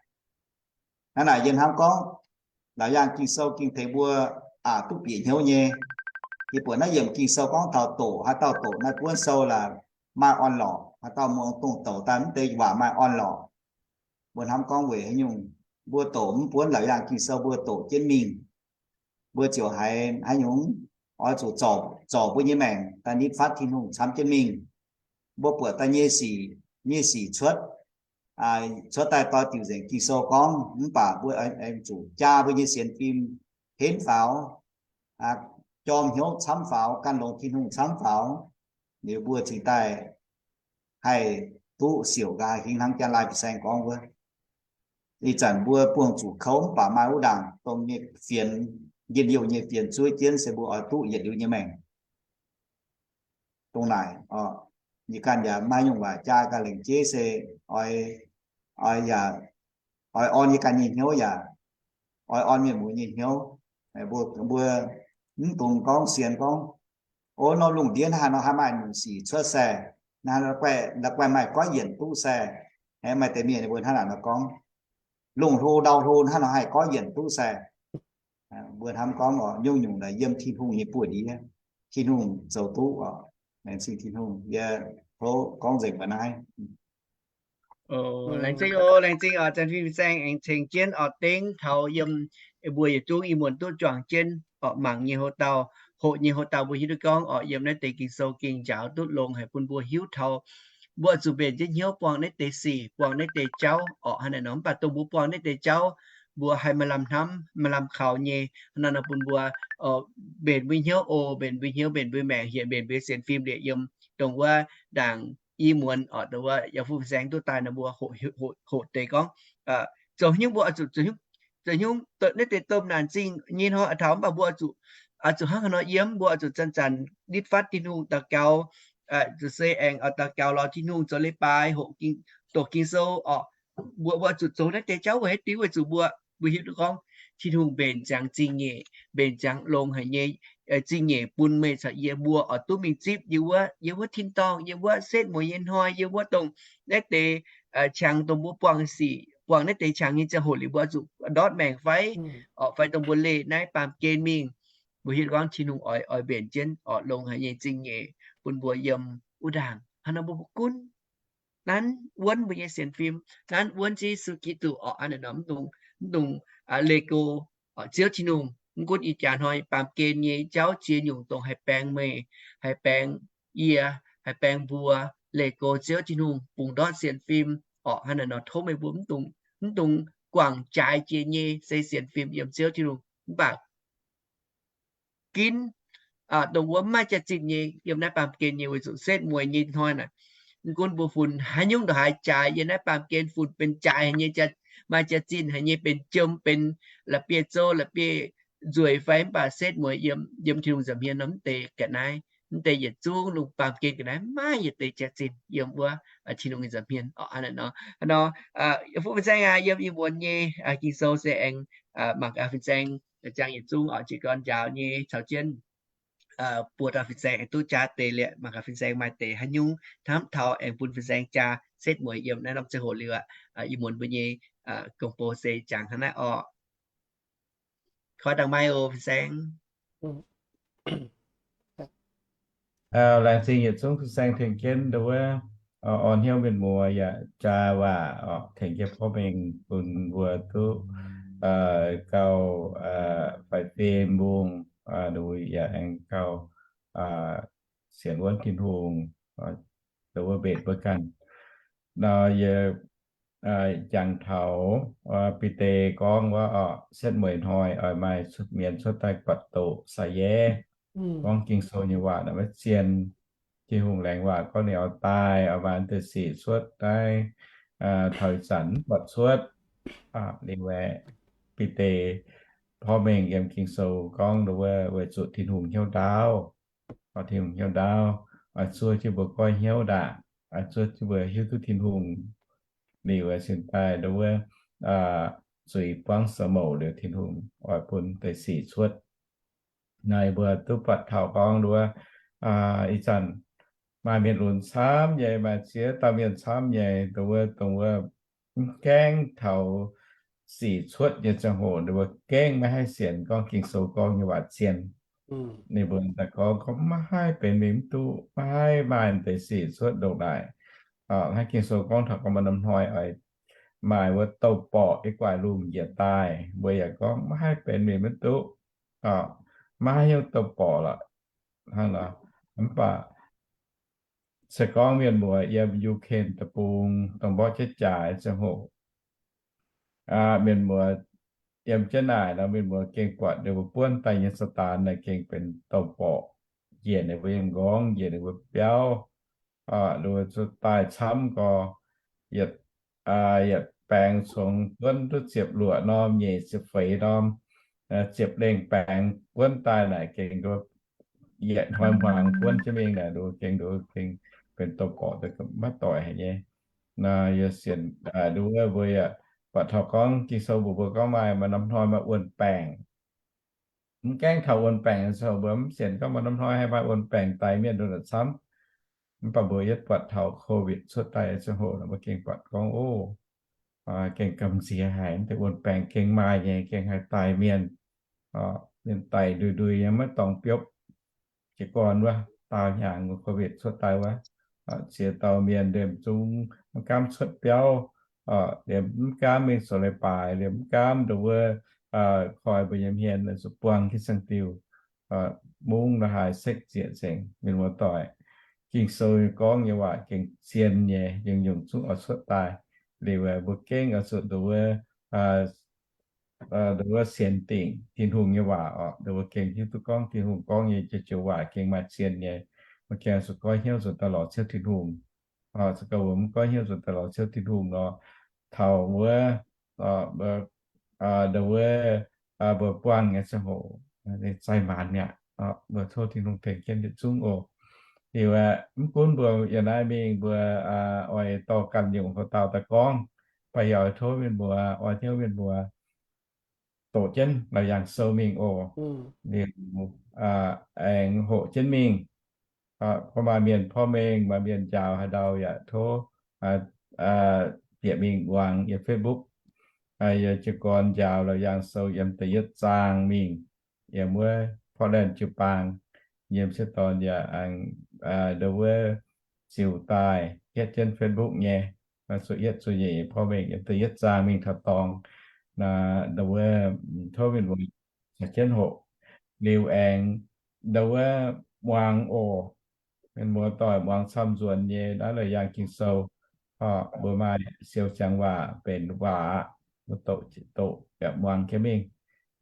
Hnangv naaic yie hnamv gorngv Laauc Yaangh Ging-Sou ging tengx mbuo aqc duqv bieqc hnyouv nyei. Yie buatc naaiv yiemc Ging-Sou gorngv taux doqc, haaix dauh doqc naaiv buonv sou laaix maaih orn-lorqc, haaix dauh muangx dongh douc daaih mv deix waac maaih orn-lorqc. Mbuo hnamv gorngv weic haaix nyungc mbuo doqc mv buonv laauc yaangh Ging-Sou, mbuo doqc jienv mingh, mbuo ziouc haiz haaix nyungc oix zuqc zorc, zorc mbuo nyei maengc daaih nitv fatv Tin-Hungh camv jienv mingh. Mbuo buatc daaih nyei sic, nyei sic cuotv, cuotv daaih doix diuc nzengc Ging-Sou gorngv, mv baac mbuo aengx zuqc jaa mbuo nyei sienx fim henv faaux, jorm hnyouv camv faaux, gan longx Tin-Hungh camv faaux, liuz mbuo cingx daaih haih duqv siouc nqa'haav hingh hnangv Janx-Laai fin-saeng gorngv wuov. Ih zanc mbuo buangh zuqc kouv mv baac maaih wuov ndaangc dongh nyei fienx, njien-youh nyei fienx zuov jienv se mbuo oix duqv yietc liuz nyei maengc. Dongh naaic, yie ganh yaac maaih nyungc waac jaa ganh lengc jeiv se oix, oix yaac, oix orn yie ganh nyei hnyouv yaac oix orn mienh muoz nyei hnyouv. Mbuo, mbuo mv dungx gorngv sienx gorngv, o, nor lungh ndiev hnangv haaix nor haih maaih nyungc sic cuotv se, hnangv la'guaih maaih goiv yienc duqv se, maaih deix mienh mbuo hnangv naaic nor gorngv, lungh hlo ndau hlo hnangv nor haih goiv yienc duqv se. Mbuo hnamv gorngv oc, nyungc-nyungc naaic yiem Tin-Hungh nyei buoz-ndiev, Tin-Hungh zoux duqv oc. Laengz zingh Tin-Hungh, yie tov gorngv nzengc mbuo naaiv. Laengz zingh oc, laengz zingh oc, Janx-Fim fin-saeng aengx tengx jienv oc, dengv taux yiem mbuo yietc zungv ih muonz duqv juangc jienv oc, mangc nyei houx-dauh, hoqc nyei houx-dauh mbuo hiuv duqv gorngv oc, yiem naaiv deix Ging-Sou gengh njaaux duqv longx haic bun mbuo hiuv taux mbuo zuqc mbenc jienv hnyouv buangh naaiv deix sic, buangh naaiv deix jauv oc. Hnangv naaic nor mv baac dongh mbuo buangh naaiv deix jauv, mbuo haih maaih lamh hnamv, maaih lamh kaux nyei. Hnangv naaic nor bun mbuo mbenc mbuo hnyouv oc, mbenc mbuo hnyouv, mbenc mbuo maengc, hienx mbenc mbuo sienx fim liepc yiem dongh wuov ndaangc i muonz oc, dongh wuov yaac fu fin-saeng duqv daaih nor mbuo hoqc deix gorngv zoux nyungc mbuo zuqc, zoux nyungc naaiv deix domh naanc zingh nyei hnoi taux mv baac mbuo zuqc, zuqc hnangv haaix nor yiem, mbuo zuqc zanc-zanc nitv fatv Tin-Hungh daux gaux, zuqc se aengx daux gaux lorz Tin-Hungh zoux leiz-baaix, hoqc, doqc Ging-Sou oc. Mbuo, mbuo zuqc zoux naaiv deix jauv weic haaix diuc? Weic zuqc mbuo, mbuo hiuv duqv gorngv Tin-Hungh mbenc ziangx zingh nyeic, mbenc ziangx longx haic nyei zingh nyeic bun meih caux yie mbuo oix duqv mingh zipv yiem wuov, yiem wuov tin-dorngh, yiem wuov setv mueiz nyei hnoi, yiem wuov dongh naaiv deix qangx dongh mbuo buangh sic, buangh naaiv deix qangx nyei ziangh hoc liuz mbuo zuqc ndortv maengc fai, oc, fai dongh mbuo leih naaiv baamh gen mingh. Mbuo hiuv duqv gorngv Tin-Hungh oix, oix mbenc jienv oc, longx haic nyei zingh nyeic bun mbuo yiem wuov ndaangc. Hnangv nor mbuo gunv nanv wuonv mbuo nyei sienx fim, nanv wuonv Ziouv Yesu Giduc oc. Hnangv naaic nor mv dungx, mv dungx leih go Ziouv Tin-Hungh. Mv gunv ih jaax hnoi baamh gen nyei jauv ziex nyungc dongh haih baeng meih, haih baeng yie, haih baeng mbuo, leih go Ziouv Tin-Hungh bungx ndortv sienx fim oc. Hnangv naaic nor tov meih mbuo mv dungx, mv dungx guangc jaaix jiex nyei se sienx fim yiem Ziouv Tin-Hungh mv baac ginv dongh wuov mv maaih jaax-zinh nyei yiem naaiv baamh gen nyei, weic zuqc setv mueiz nyei hnoi naaic, mv gunv mbuo funx haaix nyungc ndongc haaix jaaix yiem naaiv baamh gen, funx benx jaaix haic nyei, maaih jaax-zinh haic nyei, benx jiem, benx la'bieiv-zou, la'bieiv-nzueic fai, mv baac setv mueiz yiem, yiem Tin-Hungh nza'hmien nor mv deix ga'naaiv, mv deix yietc zungv lungh baamh gen ga'naaiv maiv maaih yietc deix jaax-zinh yiem wuov Tin-Hungh nza'hmien oc. Hnangv naaic nor, hnangv nor, fuqv fin-saeng aac, yiem ih muonz nyei Ging-Sou se aengx mangc gaax fin-saeng ziangh yietc zungv oc, jiez gorn njaaux nyei caux jienv buo dauh fin-saeng aengx duqv jaa deix liuz, mangc gaax fin-saeng maaih deix haaix nyungc hnamv taux aengx bun fin-saeng jaa setv mueiz yiem naaiv norm ziangh hoc liuz aqv. Ih muonz mbuo nyei gong-bou se jangx hnangv naaiv oc. Koi dangh maiv oc fin-saeng. Laengz zingh yietc zungv fin-saeng tengx jienv nduov orn hnyouv mienh muoz yaac jaa waac oc, tengx jienv porv mengh bun mbuo duqv gauh faix-fim mbungh, nduov yaac aengx gauh sienx wuonv Tin-Hungh, nduov mbenc mbuo ganh. Nor yie jangx taux Bide gorngv wuov oc, setv mueiz hnoi oix maaih mienz cuotv daaih buatc doqc sai-yeiv. Gorngv Ging-Sou nyei waac naaic maiv zien. Tin-Hungh laengz waac gorngv ninh oix daaih, oix maaih deix sic cuotv daaih, taux ih zanc mv buatc cuotv. Liuz aeqv, Bide porv mengh yiem Ging-Sou gorngv nduov weic zuqc Tin-Hungh hnyouv ndaauv. Tin-Hungh hnyouv ndaauv, oix zuov jienv mbuo goiv hnyouv ndaangc, oix zuov jienv mbuo hiuv duqv Tin-Hungh. Liuz aeqv, cingx daaih nduov zuiz buangv samouc liuz Tin-Hungh oix bun deix sic cuotv. Naaiv mbuo duqv buatc taux gorngv nduov ih zanc maaih mienh lunx camv nyei, maaih ziex dauh mienh camv nyei, dongh wuov, dongh wuov mv gaengh taux sic cuotv nyei ziangh hoc ninh mbuo gengh maiv haih sienx gorngv Ging-Sou gorngv nyei waac zien. Ninh mbuo daaih gorngv, gorngv maiv haih benx mingh mv duqv, maiv haih maaih deix sic cuotv ndongc naaic. Hnangv Ging-Sou gorngv taux gorngv maaih norm hnoi oix maaih wuov douh borqc i guaaic lungh njiec daaih, mbuo yaac gorngv maiv haih benx mingh mv duqv, maiv haih hnyouv douh borqc lorqc. Hnangv nor, mv baac se gorngv mienh muoz yiem Ukraine deic-bung dongh mborqv jiex jaaix ziangh hoc, mienh muoz yiem jienv naaic nor, mienh muoz gengh buatc ninh mbuo buonv daaih nyei Saadaan naaic gengh benx douh borqc, njiec ninh mbuo nyei m'nqorngv, njiec ninh mbuo biauv, ninh mbuo daaih camv gorx, yietc yietc baengx congx buonv duqv ziepc luoqc norm, nyeic ziepc feix norm, ziepc lengh baengx buonv daaih naaic gengh yietc hnoi hmuangx buonv jienv mingh naaic, nduov gengh, nduov gengh benx douh borqc maiv doic haic nyei. Naaiv yie sienx nduov mbuo yaac buatc taux gorngv Ging-Sou mbuox mbuo gorngv maaih, maaih norm hnoi maaih wuon-baengc. Mv gaengh taux wuon-baengc ziangh hoc mbuo mv sienx gorngv maaih norm hnoi haih maaih wuon-baengc daix mienh ndongc naaic camv. Mv baac mbuo yietv buatc taux COVID cuotv daaih ziangh hoc mbuo gengh buatc gorngv, o, gengh gamh nziex haic, mv deix wuon-baengc gengh maaih nyei, gengh haih daix mienh. Mienh daic ndui-ndui nyei, maiv dorngx biopv. Jiez gorn wuov daauh hnyangx COVID cuotv daaih wuov, ziex dauh mienh liemh zungv mv gaamv cuotv biauv, liemh mv gaamv mingh zoux leiz-baaix, liemh mv gaamv nduov wuov koi mbuo nyei hmien zuqc buang jienv saeng-diuh, mungv la'haaix sekv zieqc nzengc. Mienh muoz-doic, Ging-Sou gorngv nyei waac gengh zien nyei, nyungc-nyungc zungv oix cuotv daaih. Liuz mbuo gengh oix zuqc nduov wuov, nduov wuov sienx dingc Tin-Hungh nyei waac oc. Nduov wuov gengh hiuv duqv gorngv Tin-Hungh gorngv nyei joux waac gengh maaih zien nyei. Mbuo gengh zuqc goiv hnyouv nzuonx daaih lorz Ziouv Tin-Hungh. Se gorngv mbuo mv goiv hnyouv nzuonx daaih lorz Ziouv Tin-Hungh nor, taux wuov, nduov wuov, mbuo buangh nyei ziangh hoc, ninh zaih maanc mi'aqv. Mbuo tov Tin-Hungh tengx jienv yietc zungv oc. Liuz aeqv, mv gunv mbuo yiem naaiv mingh mbuo oix dorh ganh nyungc houx dauh daaih gorngv, mv baac yaac oix tov mienh muoz, oix hnyouv mienh muoz doqc jienv Laauc Yaangh Sou mingh oc. Liuz aengx hoqc jienv mingh. Gorngv maaih mienh porv mengh, maaih mienh njaaux haaix ndau yaac tov bieqc mingh muangx yiem Facebook. Yie jiez gorn njaaux Laauc Yaangh Sou yiem da'yietv zaang mingh, yiem wuov Portland jiu-baang, yiem sieqv dorn yaac aengx nduov wuov ziux daaih hietv jienv Facebook nyei, zuqc yietv zuqc nyeic porv mengh yiem da'yietv zaang mingh taux dorngx. Nduov wuov tov mienh muoz caux jienv hoqc. Liuz aengx nduov wuov muangx oc. Mienh muoz-doic muangx camv nzuonx nyei naaiv Laauc Yaangh Ging-Sou, mbuo maaih siou ziangx waac benx waac aqv, mbuo doqc, doqc yaac muangx jienv mingh.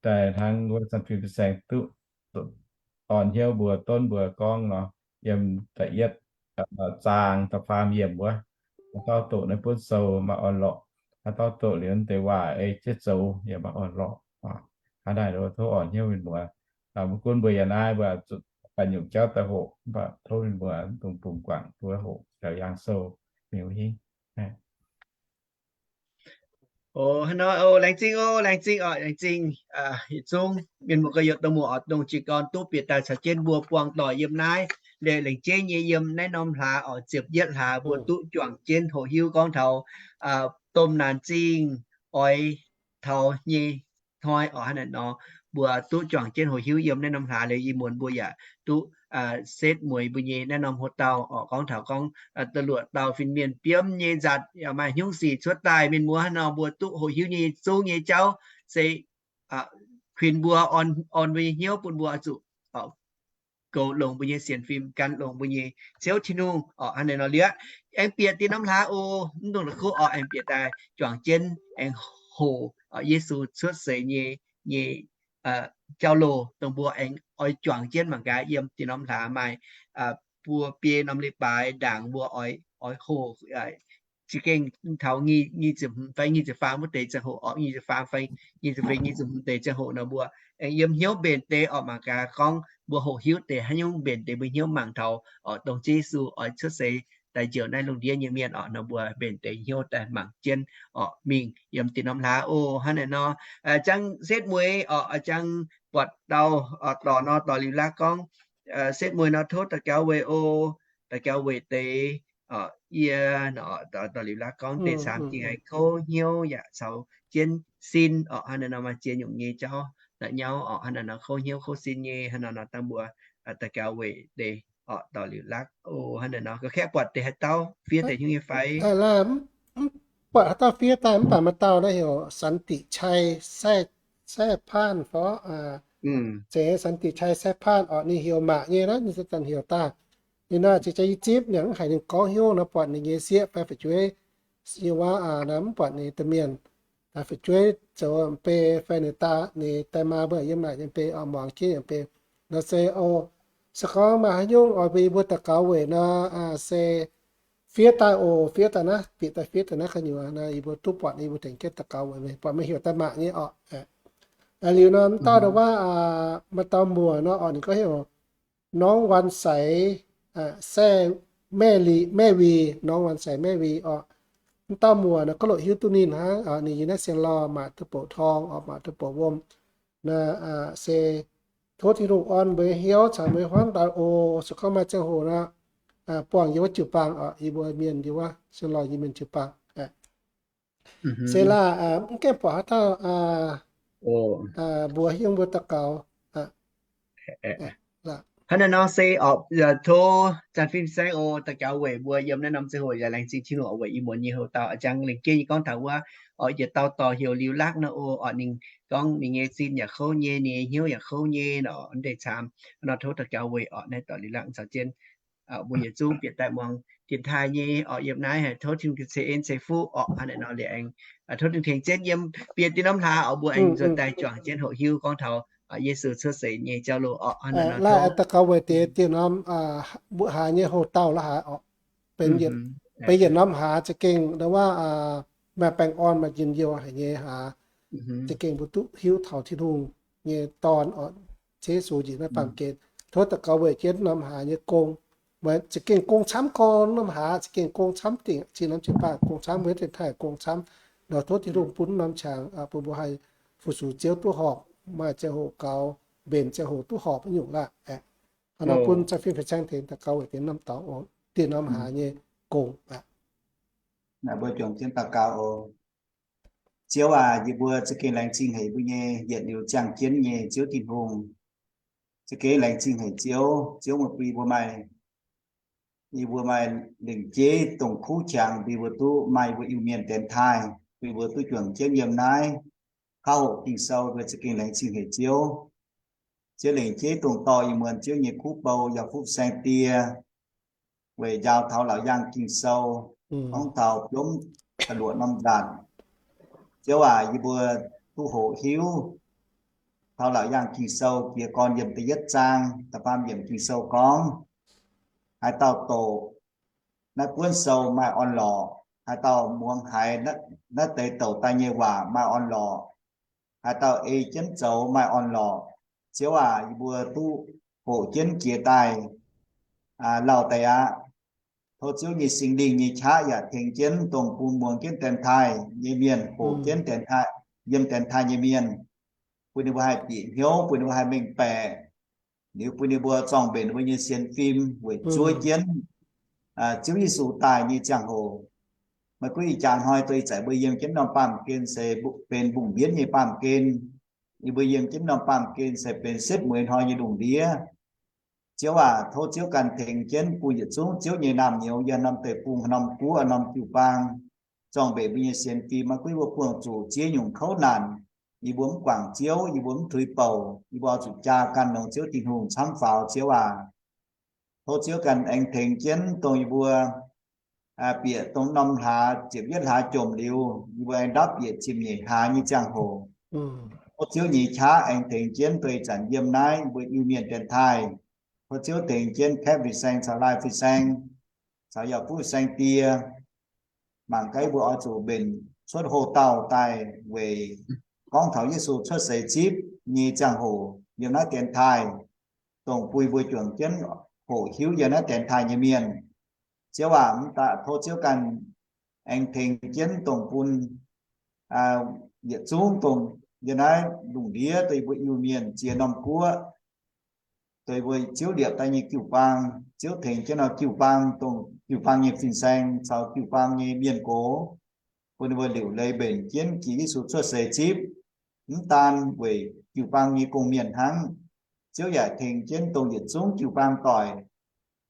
Daaih hnangv wuov Zanc Fim Fin-Saeng duqv orn hnyouv mbuo, donv mbuo gorngv nor, yiem da'yietv zaang da'faam yiemc wuov, haaix dauh doqc naaiv buonv sou maaih orn-lorqc. Haaix dauh doqc liuz naaiv deix waac ei jienv zoux yaac maaih orn-lorqc. Hnangv naaiv tov orn hnyouv mienh muoz. Mv gunv mbuo yaac naaiv mbuo zuqc ganh nyungc jauv daaih hoqc, mv baac tov mienh muoz dungx bungx guangc duqv hoqc Laauc Yaangh Sou mingh wuov hingv. O, hnangv nor, o, laengz zingh, o, laengz zingh, o, laengz zingh yietc zungv mienh muoz gorx-youz, dongh muoz-doic, dongh jiez gorn duqv bieqc daaih caux jienv mbuo buangh doic yiem naaiv. Liuz lengc jeiv nyei yiem naaiv norm hlaax oc, ziepc yietv hlaax mbuo duqv juangc jienv hoqc hiuv gorngv taux domh naanc zingh oix taux nyei hnoi oc. Hnangv naaiv nor, mbuo duqv juangc jienv hoqc hiuv yiem naaiv norm hlaax. Liuz ih muonz mbuo yaac duqv setv mueiz mbuo nyei naaiv norm hoc-dauh oc, gorngv taux gorngv da'luoqc dauh fin-mienh biomv nyei nzatc yaac maaih hnyouv sic cuotv daaih. Mienh muoz, hnangv nor mbuo duqv hoqc hiuv nyei zungv nyei jauv se kuinx mbuo, orn mbuo nyei hnyouv bun mbuo zuqc goux longx mbuo nyei sienx fim, gan longx mbuo nyei Ziouv Tin-Hungh oc. Hnangv naaiv nor liuz, aengx bieqc dinh norm hlaax oc, mv dungx la'kuqv oc, aengx bieqc daaih juangc jienv aengx hoqc Yesu cuotv seix nyei, nyei jauv-louh, dongh mbuo aengx oix juangc jienv mangc gaax yiem dinh norm hlaax maaih buo biei norm leiz-baaix ndaangc mbuo oix, oix hoqc za'gengh taux nyic ziepc hmz fai nyic ziepc faam wuov deix ziangh hoc oc, nyic ziepc faam fai nyic ziepc feix, nyic ziepc hmz deix ziangh hoc nor mbuo aengx yiem hnyouv mbenc deix oc, mangc gaax gorngv mbuo hoqc hiuv deix haaix nyungc mbenc deix mbuo hnyouv mangc taux oc, dongh Yesu oix cuotv seix daaih njoux naaiv lungh ndiev nyei mienh oc, nor mbuo mbenc deix hnyouv daaih mangc jienv oc, mingh yiem dinh norm hlaax oc. Hnangv naaiv nor, jangv setv mueiz oc, jangv buatc dauh dorc nor, dorc liuz laav gorngv, setv mueiz nor tov daux gaux weic oc, daux gaux weic deix yie nor, dorc liuz laav gorngv deix camv jiex haiz kouv hnyouv yaac caux jienv sin orqc, hnangv naaiv nor maaih ziex nyungc nyei jauv naaic nyauv orqc, hnangv naaiv nor kouv hnyouv kouv sin nyei, hnangv naaiv nor dangh mbuo daux gaux weic deix orqc, dorh liuz lakv o, hnangv naaiv nor ga'kv kv buatc deix haaix dauh fiev deix hnyouv nyei fai? Mv buatc haaix dauh fiev daaih, mv baac maaih dauh naaiv heuc สันติชัย แทร่ แทร่พ่าน fai, zeiz สันติชัย แทร่พ่าน orqc, ninh heuc maac nyei naaiv, ninh se daaih heuc daaih. Ninh naaiv ziouc jaa i zipv, ninh mv haiz ninh gorngv hnyouv nor, buatc ninh nyei sieqv fai fu'jueiv, yie waac mv buatc ninh domh mienh daaih fu'jueiv zoux mv bei fai ninh daaih, ninh daaih maa mbuo yiem naaic nyei mv bei, muangx jienv nyei mv bei. Nor se o, se gorngv maaih haaix nyungc oix bun yie mbuo daux gaux weic nor, se fiev daaih oc, fiev daaih naaiv, bieqc daaih fiev daaih naaiv gu'nyuoz nor, yie mbuo duqv buatc, yie mbuo tengx jienv daux gaux weic, buatc meih heuc daaih maac nyei orqc. Liuz nor, mv dauh ndo waac, maaih dauh muoc nor orqc, ninh gorngv heuc น้องวันใส แทร่ แม่ลี แม่วี น้องวันใส แม่วี orqc. Mv dauh muoc nor, gauh loc hiuv duqv ninh hnangv, ninh yiem naaiv Sien Lorh maaih duqv bouc torng orqc, maaih duqv bouc wuom. Naaiv se tov Tin-Hungh orn mbuo hnyouv caux mbuo huaangv daaih oc. Se gorngv maaih ziangh hoc nor, buangh yiem wuov jiu-baang orqc, yie mbuo mienh yiem wuov Sien Lorh yiem mienh jiu-baang. Se laah, mv gaengh buatc haaix dauh mbuox yiem mbuo daux gaux. Hnangv naaiv nor se orqc, tov Zanh Fin Saeng oc, daux gaux weic mbuo yiem naaiv norm ziangh hoc yaac laengz zingh Tin-Hungh weic ih muonz nyei hoc dauh a'jang lengc jeiv nyei gorngv taux wuov orqc, yietc dauh dorh heuc Liuz Lakv nor oc, orqc ninh gorngv ninh nyei zinh yaac kouv nyei, ninh nyei hnyouv yaac kouv nyei nor, ndeic caamx nor tov daux gaux weic orqc naaiv dorh Liuz Lakv caux jienv mbuo yietc zungv bieqc daaih muangx dienx taaih nyei orqc, yiem naaiv haih tov Tin-Hungh ceix en ceix fuqv orqc. Hnangv naaiv nor liuz aengx tov Tin-Hungh tengx jienv yiem bieqc diuh norm hlaax orqc, mbuo aengx nzuonx daaih juangc jienv hoqc hiuv gorngv taux Yesu cuotv seix nyei jauv-louh orqc. Hnangv naaiv nor tov daux gaux weic deix diuh norm mbuo hlaax nyei hoc dauh la'haaix orqc, benx yietc norm hlaax za'gengh ndo waac maaih baengh orn maaih njien-youh haic nyei hlaax, za'gengh mbuo duqv hiuv taux Tin-Hungh nyei Dorn orqc, Ziouv Yesu njiec naaiv baamh gen. Tov daux gaux weic jienv norm hlaax nyei gong, za'gengh gong camv gorn norm hlaax, za'gengh gong camv dingc, zinh norm jiu-baang gong camv, mbuo dienx taaih gong camv. Nor tov Tin-Hungh bun norm qangx bun mbuo haih fu-sux Ziouv duqv horpc, maaih ziangh hoc gaux, mbenc ziangh hoc duqv horpc nyungc laah. Hnangv nor bun Zanh Fin Fin Saeng tengx daux gaux weic deix norm dorngx, dieh norm hlaax nyei gong aqv. Naaic mbuo juangc jienv daux gaux oc. Ziouv aac, yie mbuo za'gengh laengz zingh haic mbuo nyei yietc liuz ziangh jienv nyei Ziouv Tin-Hungh. Za'gengh laengz zingh haic Ziouv. Ziouv meih bun yie mbuo maaih, yie mbuo maaih lengc jeiv dongh kuv qangx bun yie mbuo duqv maaih yie mbuo Iu-Mienh dienx taaih, bun yie mbuo duqv juangc jienv yiem naaiv kauv hoqc Ging-Sou, mbuo za'gengh laengz zingh haic Ziouv. Ziouv lengc jeiv dongh dorh ih muonz Ziouv nyei kuv bou yaac fuqv saeng die weic njaaux taux laauc yaangh Ging-Sou, gorngv taux biomv da'luoqc norm nzanc. Ziouv aac, yie mbuo duqv hoqc hiuv taux laauc yaangh Ging-Sou jiez gorn yiem da'yietv zaang da'faam yiemc Ging-Sou gorngv, haaix dauh doqc naaiv buonv sou maaih orn-lorqc. Haaix dauh muangx haiz naaiv deix douc daaih nyei waac maaih orn-lorqc. Haaix dauh ei jienv zoux maaih orn-lorqc. Ziouv aac, yie mbuo duqv hoqc jienv jiex daaih lauh deix aqv. Tov Ziouv nyei Singx Lingh nyei qaqv yaac tengx jienv dongh bun muangx jienv dienx taaih nyei mienh, hoqc jienv dienx taaih, yiem dienx taaih nyei mienh, bun ninh mbuo haih bieqc hnyouv, bun ninh mbuo haih mengh baeqc, liuz bun ninh mbuo zorng-mbenc ninh mbuo nyei sienx fim weic zuov jienv Ziouv Yesu daaih nyei ziangh hoc. Maiv gunv ih jaax hnoi dongh ih zanc mbuo yiem jienv norm baamh gen se benx mbungh mbienv nyei baamh gen, yie mbuo yiem jienv norm baamh gen se benx setv mueiz hnoi nyei lungh ndiev. Ziouv aac, tov Ziouv ganh tengx jienv bun yietc zungv Ziouv nyei naamh nyouz yiem norm deic-bung, norm guoqv, norm jiu-baang, zorng-mbenc mbuo nyei sienx fim. Maiv gunv yie mbuo buangh zuqc ziex nyungc kouv naanc, yie mbuo mv guangc Ziouv, yie mbuo mv tuix bouc, yie mbuo oix zuqc jaa gan longx Ziouv Tin-Hungh camv faaux, Ziouv aac. Tov Ziouv ganh aengx tengx jienv dongh yie mbuo bieqc dongh norm hlaax, ziepc yietv hlaax jomc liuz, yie mbuo aengx ndapv bieqc ziepc nyeic hlaax nyei ziangh hoc. Tov Ziouv nyei qaqv aengx tengx jienv dongh ih zanc yiem naaiv yie mbuo Iu-Mienh dienx taaih. Tov Ziouv tengx jienv Kaeqv Fin-Saeng caux Laai Fin-Saeng caux Yauh Fuqv Saeng Die. Mangc gaax yie mbuo oix zuqc mbenc cuotv houx-dauh daaih weic gorngv taux Yesu cuotv seix zipv nyei ziangh hoc yiem naaiv dienx taaih, dongh bun yie mbuo juangc jienv hoqc hiuv yiem naaiv dienx taaih nyei mienh. Ziouv aac, mv daaih tov Ziouv ganh aengx tengx jienv dongh bun yietc zungv dongh yiem naaiv lungh ndiev dongh yie mbuo Iu-Mienh ziex norm guoqv, dongh yie mbuo Ziouv liepc daaih nyei jiu-baang, Ziouv tengx jienv norm jiu-baang, dongh jiu-baang nyei fin-saeng caux jiu-baang nyei mienh gox, bun ninh mbuo liuc leiz mbenc jienv jiex Yesu cuotv seix zipv, mv daan weic jiu-baang nyei gong-mienh hnangv. Ziouv yaac tengx jienv dongh yietc zungv jiu-baang doic,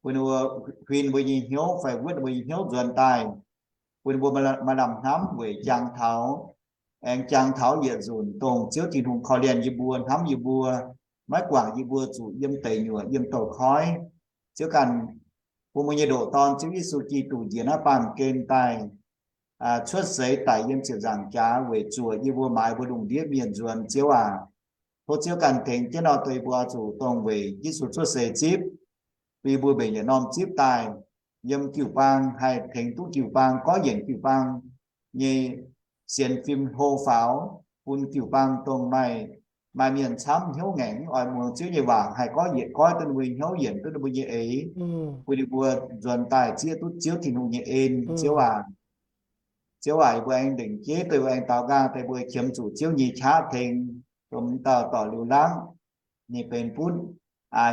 bun ninh mbuo huin mbuo nyei hnyouv fai wuotv mbuo nyei hnyouv nzuonx daaih, bun ninh mbuo maaih lamh hnamv weic jangx taux, aengx jangx taux yietc nzunc dongh Ziouv Tin-Hungh korv-lienh yie mbuo, hnamv yie mbuo, maiv guangc yie mbuo zuqc yiem deic nyuoqc, yiem douz-koiv. Ziouv ganh bun mbuo nyei ndoqc Dorn, Ziouv Yesu Giduc, njiec naaiv baamh gen daaih cuotv seix daic yiem ziepc nzaangc jaax weic zuoqc yie mbuo maaiz mbuo lungh ndiev mienh nzuonx, Ziouv aac. Tov Ziouv ganh tengx jienv nor, dongh yie mbuo oix zuqc dongh weic Yesu cuotv seix zipv, bun yie mbuo mbenc yietc norm zipv daaih, yiem jiu-baang haih tengx duqv jiu-baang, goiv yienc jiu-baang nyei sienx fim hlo faaux, bun jiu-baang dongh maaih, maaih mienh camv hnyouv ngaengc, mv oix muangx Ziouv nyei waac, haih goiv yienc, goiv duqv ninh mbuo nyei hnyouv, yienc duqv ninh mbuo nyei eix, bun ninh mbuo nzuonx daaih zieqv duqv Ziouv Tin-Hungh nyei en, Ziouv aac. Ziouv aac, yie mbuo aengx lengc jeiv dongh yie mbuo aengx daaux nqaang daaih, mbuo qiemx zuqc Ziouv nyei qaqv tengx, dongh dauh dorc liuz langv, ninh benx butv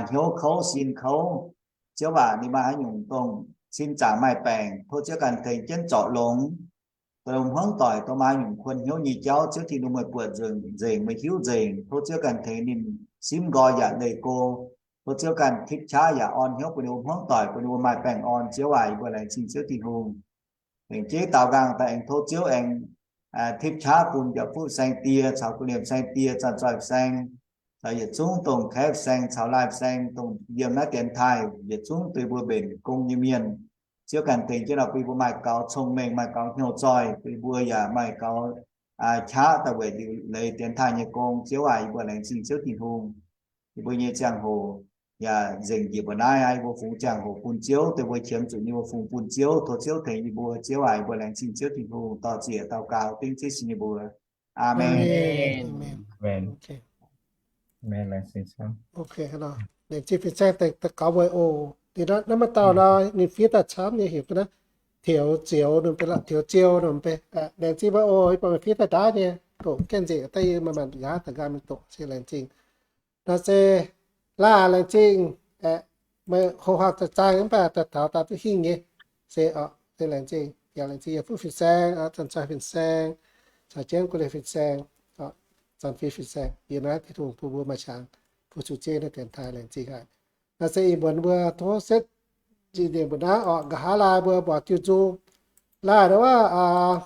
hnyouv kouv, sin kouv. Ziouv aac, ninh maaih haaix nyungc dongh sin zaangc maaih baengc, tov Ziouv ganh tengx jienv zorc longx. Dongh hmuangv doic dongh maaih haaix nyungc kuon hnyouv nyei jauv, Ziouv Tin-Hungh meih buatc nzengc, meih hiuv nzengc. Tov Ziouv ganh tengx ninh simv nqoi yaac leih go. Tov Ziouv ganh tipv qaqv yaac orn hnyouv bun ninh mbuo hmuangv doic, bun ninh mbuo maaih baengh orn. Ziouv aac, yie mbuo laengz zingh Ziouv Tin-Hungh. Lengc jeiv daaux nqaang daaih aengx tov Ziouv aengx tipv qaqv bun Njoux Fuqv Saeng Die caux Gu'Liemh Saeng Die, Zanc Zoih Saeng, caux yietc zungv dongh Kaeqv Saeng caux Laih Saeng, dongh yiem naaiv dienx taaih, yietc zungv dongh mbuo mbenc gong nyei mienh. Ziouv ganh tengx jienv nor, bun mbuo maaih gaux cong-mengh, maaih gaux hnyouv zoih, bun mbuo yaac maaih gaux qaqv daaih weic liuc leiz dienx taaih nyei gong. Ziouv aac, yie mbuo laengz zingh Ziouv Tin-Hungh. Yie mbuo nyei ziangh hoc yaac nzengc njiec mbuo naaiv aqv. Yie mbuo fungx ziangh hoc bun Ziouv, dongh mbuo qiemx zuqc nyei mbuo fungx bun Ziouv. Tov Ziouv tengx yie mbuo. Ziouv aac, yie mbuo laengz zingh Ziouv Tin-Hungh, dor-ziec daux gaux dengv Ziouv sin nyei mbuox. Aamen. Laengz zingh fin-saeng deix gaux weic oc. Naaiv maaih dauh nor, ninh fiev daaih camv nyei, heuc naaiv Tioux Zioux nor, Tioux Ziou nor, laengz zingh mbuo oc. Yie buatc meih fiev daaih ndaauv nyei, doqc jienv nzengc daaih, yie manc-manc nqa'haav daaih nqaang mingh doqc, se laengz zingh. Nor se laaih laengz zingh, meih hoqc haaix zaang mv baac daaih taux daaih duqv hingh nyei. Se, se laengz zingh, yaac laengz zingh Yietc Fuqv Fin-Saeng, Zanc Zoih Fin-Saeng, caux jienv Gu'Liemh Fin-Saeng, Zanc Fim Fin-Saeng, yiem naaiv Tin-Hungh bun mbuo maaih qangx fu-sux Ziouv nyei dienx taaih, laengz zingh haic. Naaiv se ih muonz mbuo tov setv nzengc mbuo naaiv orqc, nqa'haav laaih mbuo mbuoqc diuh nzung laaih wuov,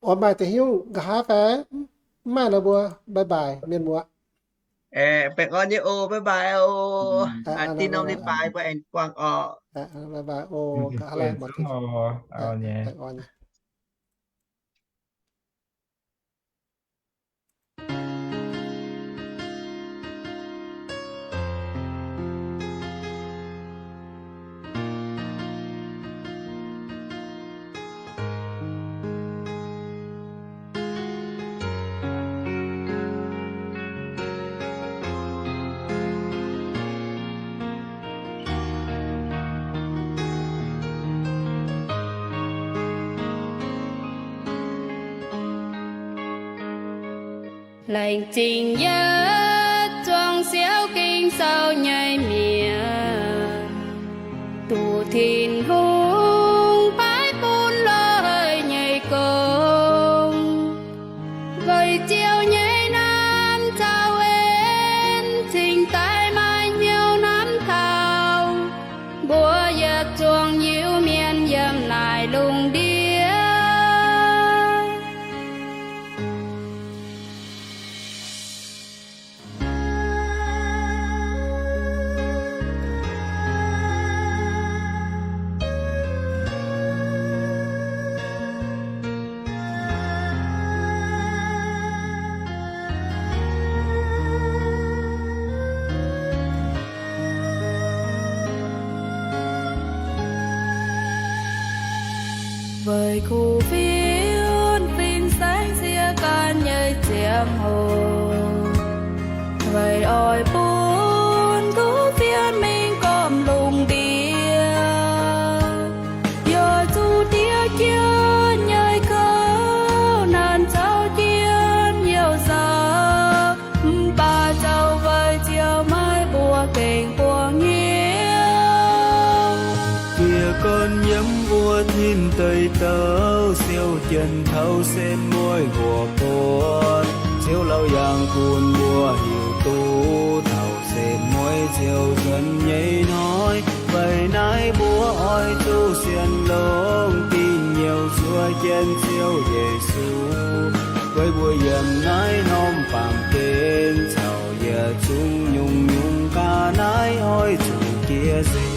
oix maaih deix hiuv nqa'haav fai mv maaih nor mbuo bye bye mienh muoz. Baengh orn nyei oc, bye bye oc. Tin norm leiz-baaix mbuo aengx buangh orqc. Bye bye oc, nqa'haav laaih mbuoqc diuh nzung. Laengz zingh yietc zuangx siouv Ging-Sou nyei mienh, duqv Tin-Hungh paaiv bun loz-hnoi nyei gong. Weic Ziouv nyei naamh caux en cingx daaih maaih hnyouv hnamv taux mbuo yietc zungv Iu-Mienh yiem naaiv lungh ndiev. Weic kuv fienx fin-saeng siex gan nyei ziangh hoc, weic oix bun kuv fienx mingh gormx lungh ndiev, yaac zuqc diev jienv nyei kouv nanc caux jienv youh nzauh, mv baac zoux weic Ziouv maiv mbuox gengh buangh hnyouv. Siex gan yiem mbuo Tin deic douc siou jienv taux setv mueiz mbuo buonc, Ziouv Laauc Yaangh Gunv mbuo hiuv duqv taux setv mueiz ziouc nzuonx nyei hnoi. Weic naaiv mbuo oix zuqc sienx longx dingc nyouc zuov jienv Ziouv Yesu, weic mbuo yiem naaiv norm baamh gen caux yietc zungv nyungc-nyungc ga'naaiv oix zuqc jiex seix.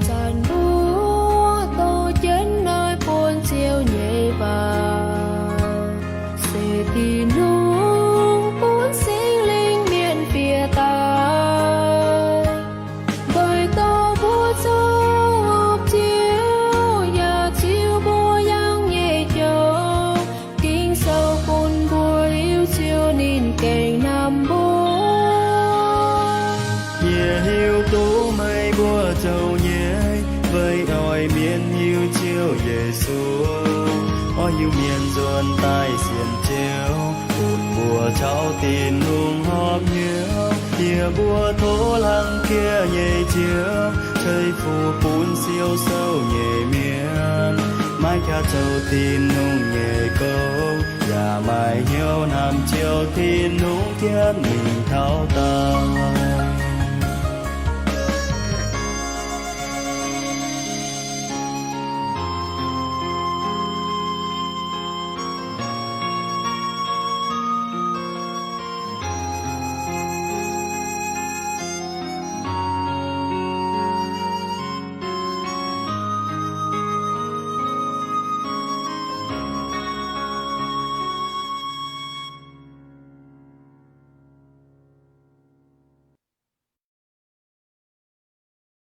Zanc mbuo dorh jienv naaiv buonv Ziouv nyei waac, se Tin-Hungh bun Singx Lingh mienh bieqc daaih, doix dorh mbuo zoux horpc Ziouv, yaac ziux mbuo yangh nyei jauv. Ging-Sou bun mbuo hiuv Ziouv ninh gengh nangh mbuo. Yie hiuv duqv meih mbuo zoux nyei, weic oix mienv hiuv Ziouv Yesu, oix hiuv mienh nzuonx daaih sienx Ziouv, bun mbuo caux Tin-Hungh horpc hnyouv. Yie mbuo tov hlang jiex nyei Ziouv ceix fuqv bun siou sou nyei mienh, maiv qaqv zoux Tin-Hungh nyei gong, yaac maiv hnyouv hnamv Ziouv Tin-Hungh jienv mingh taux daauh.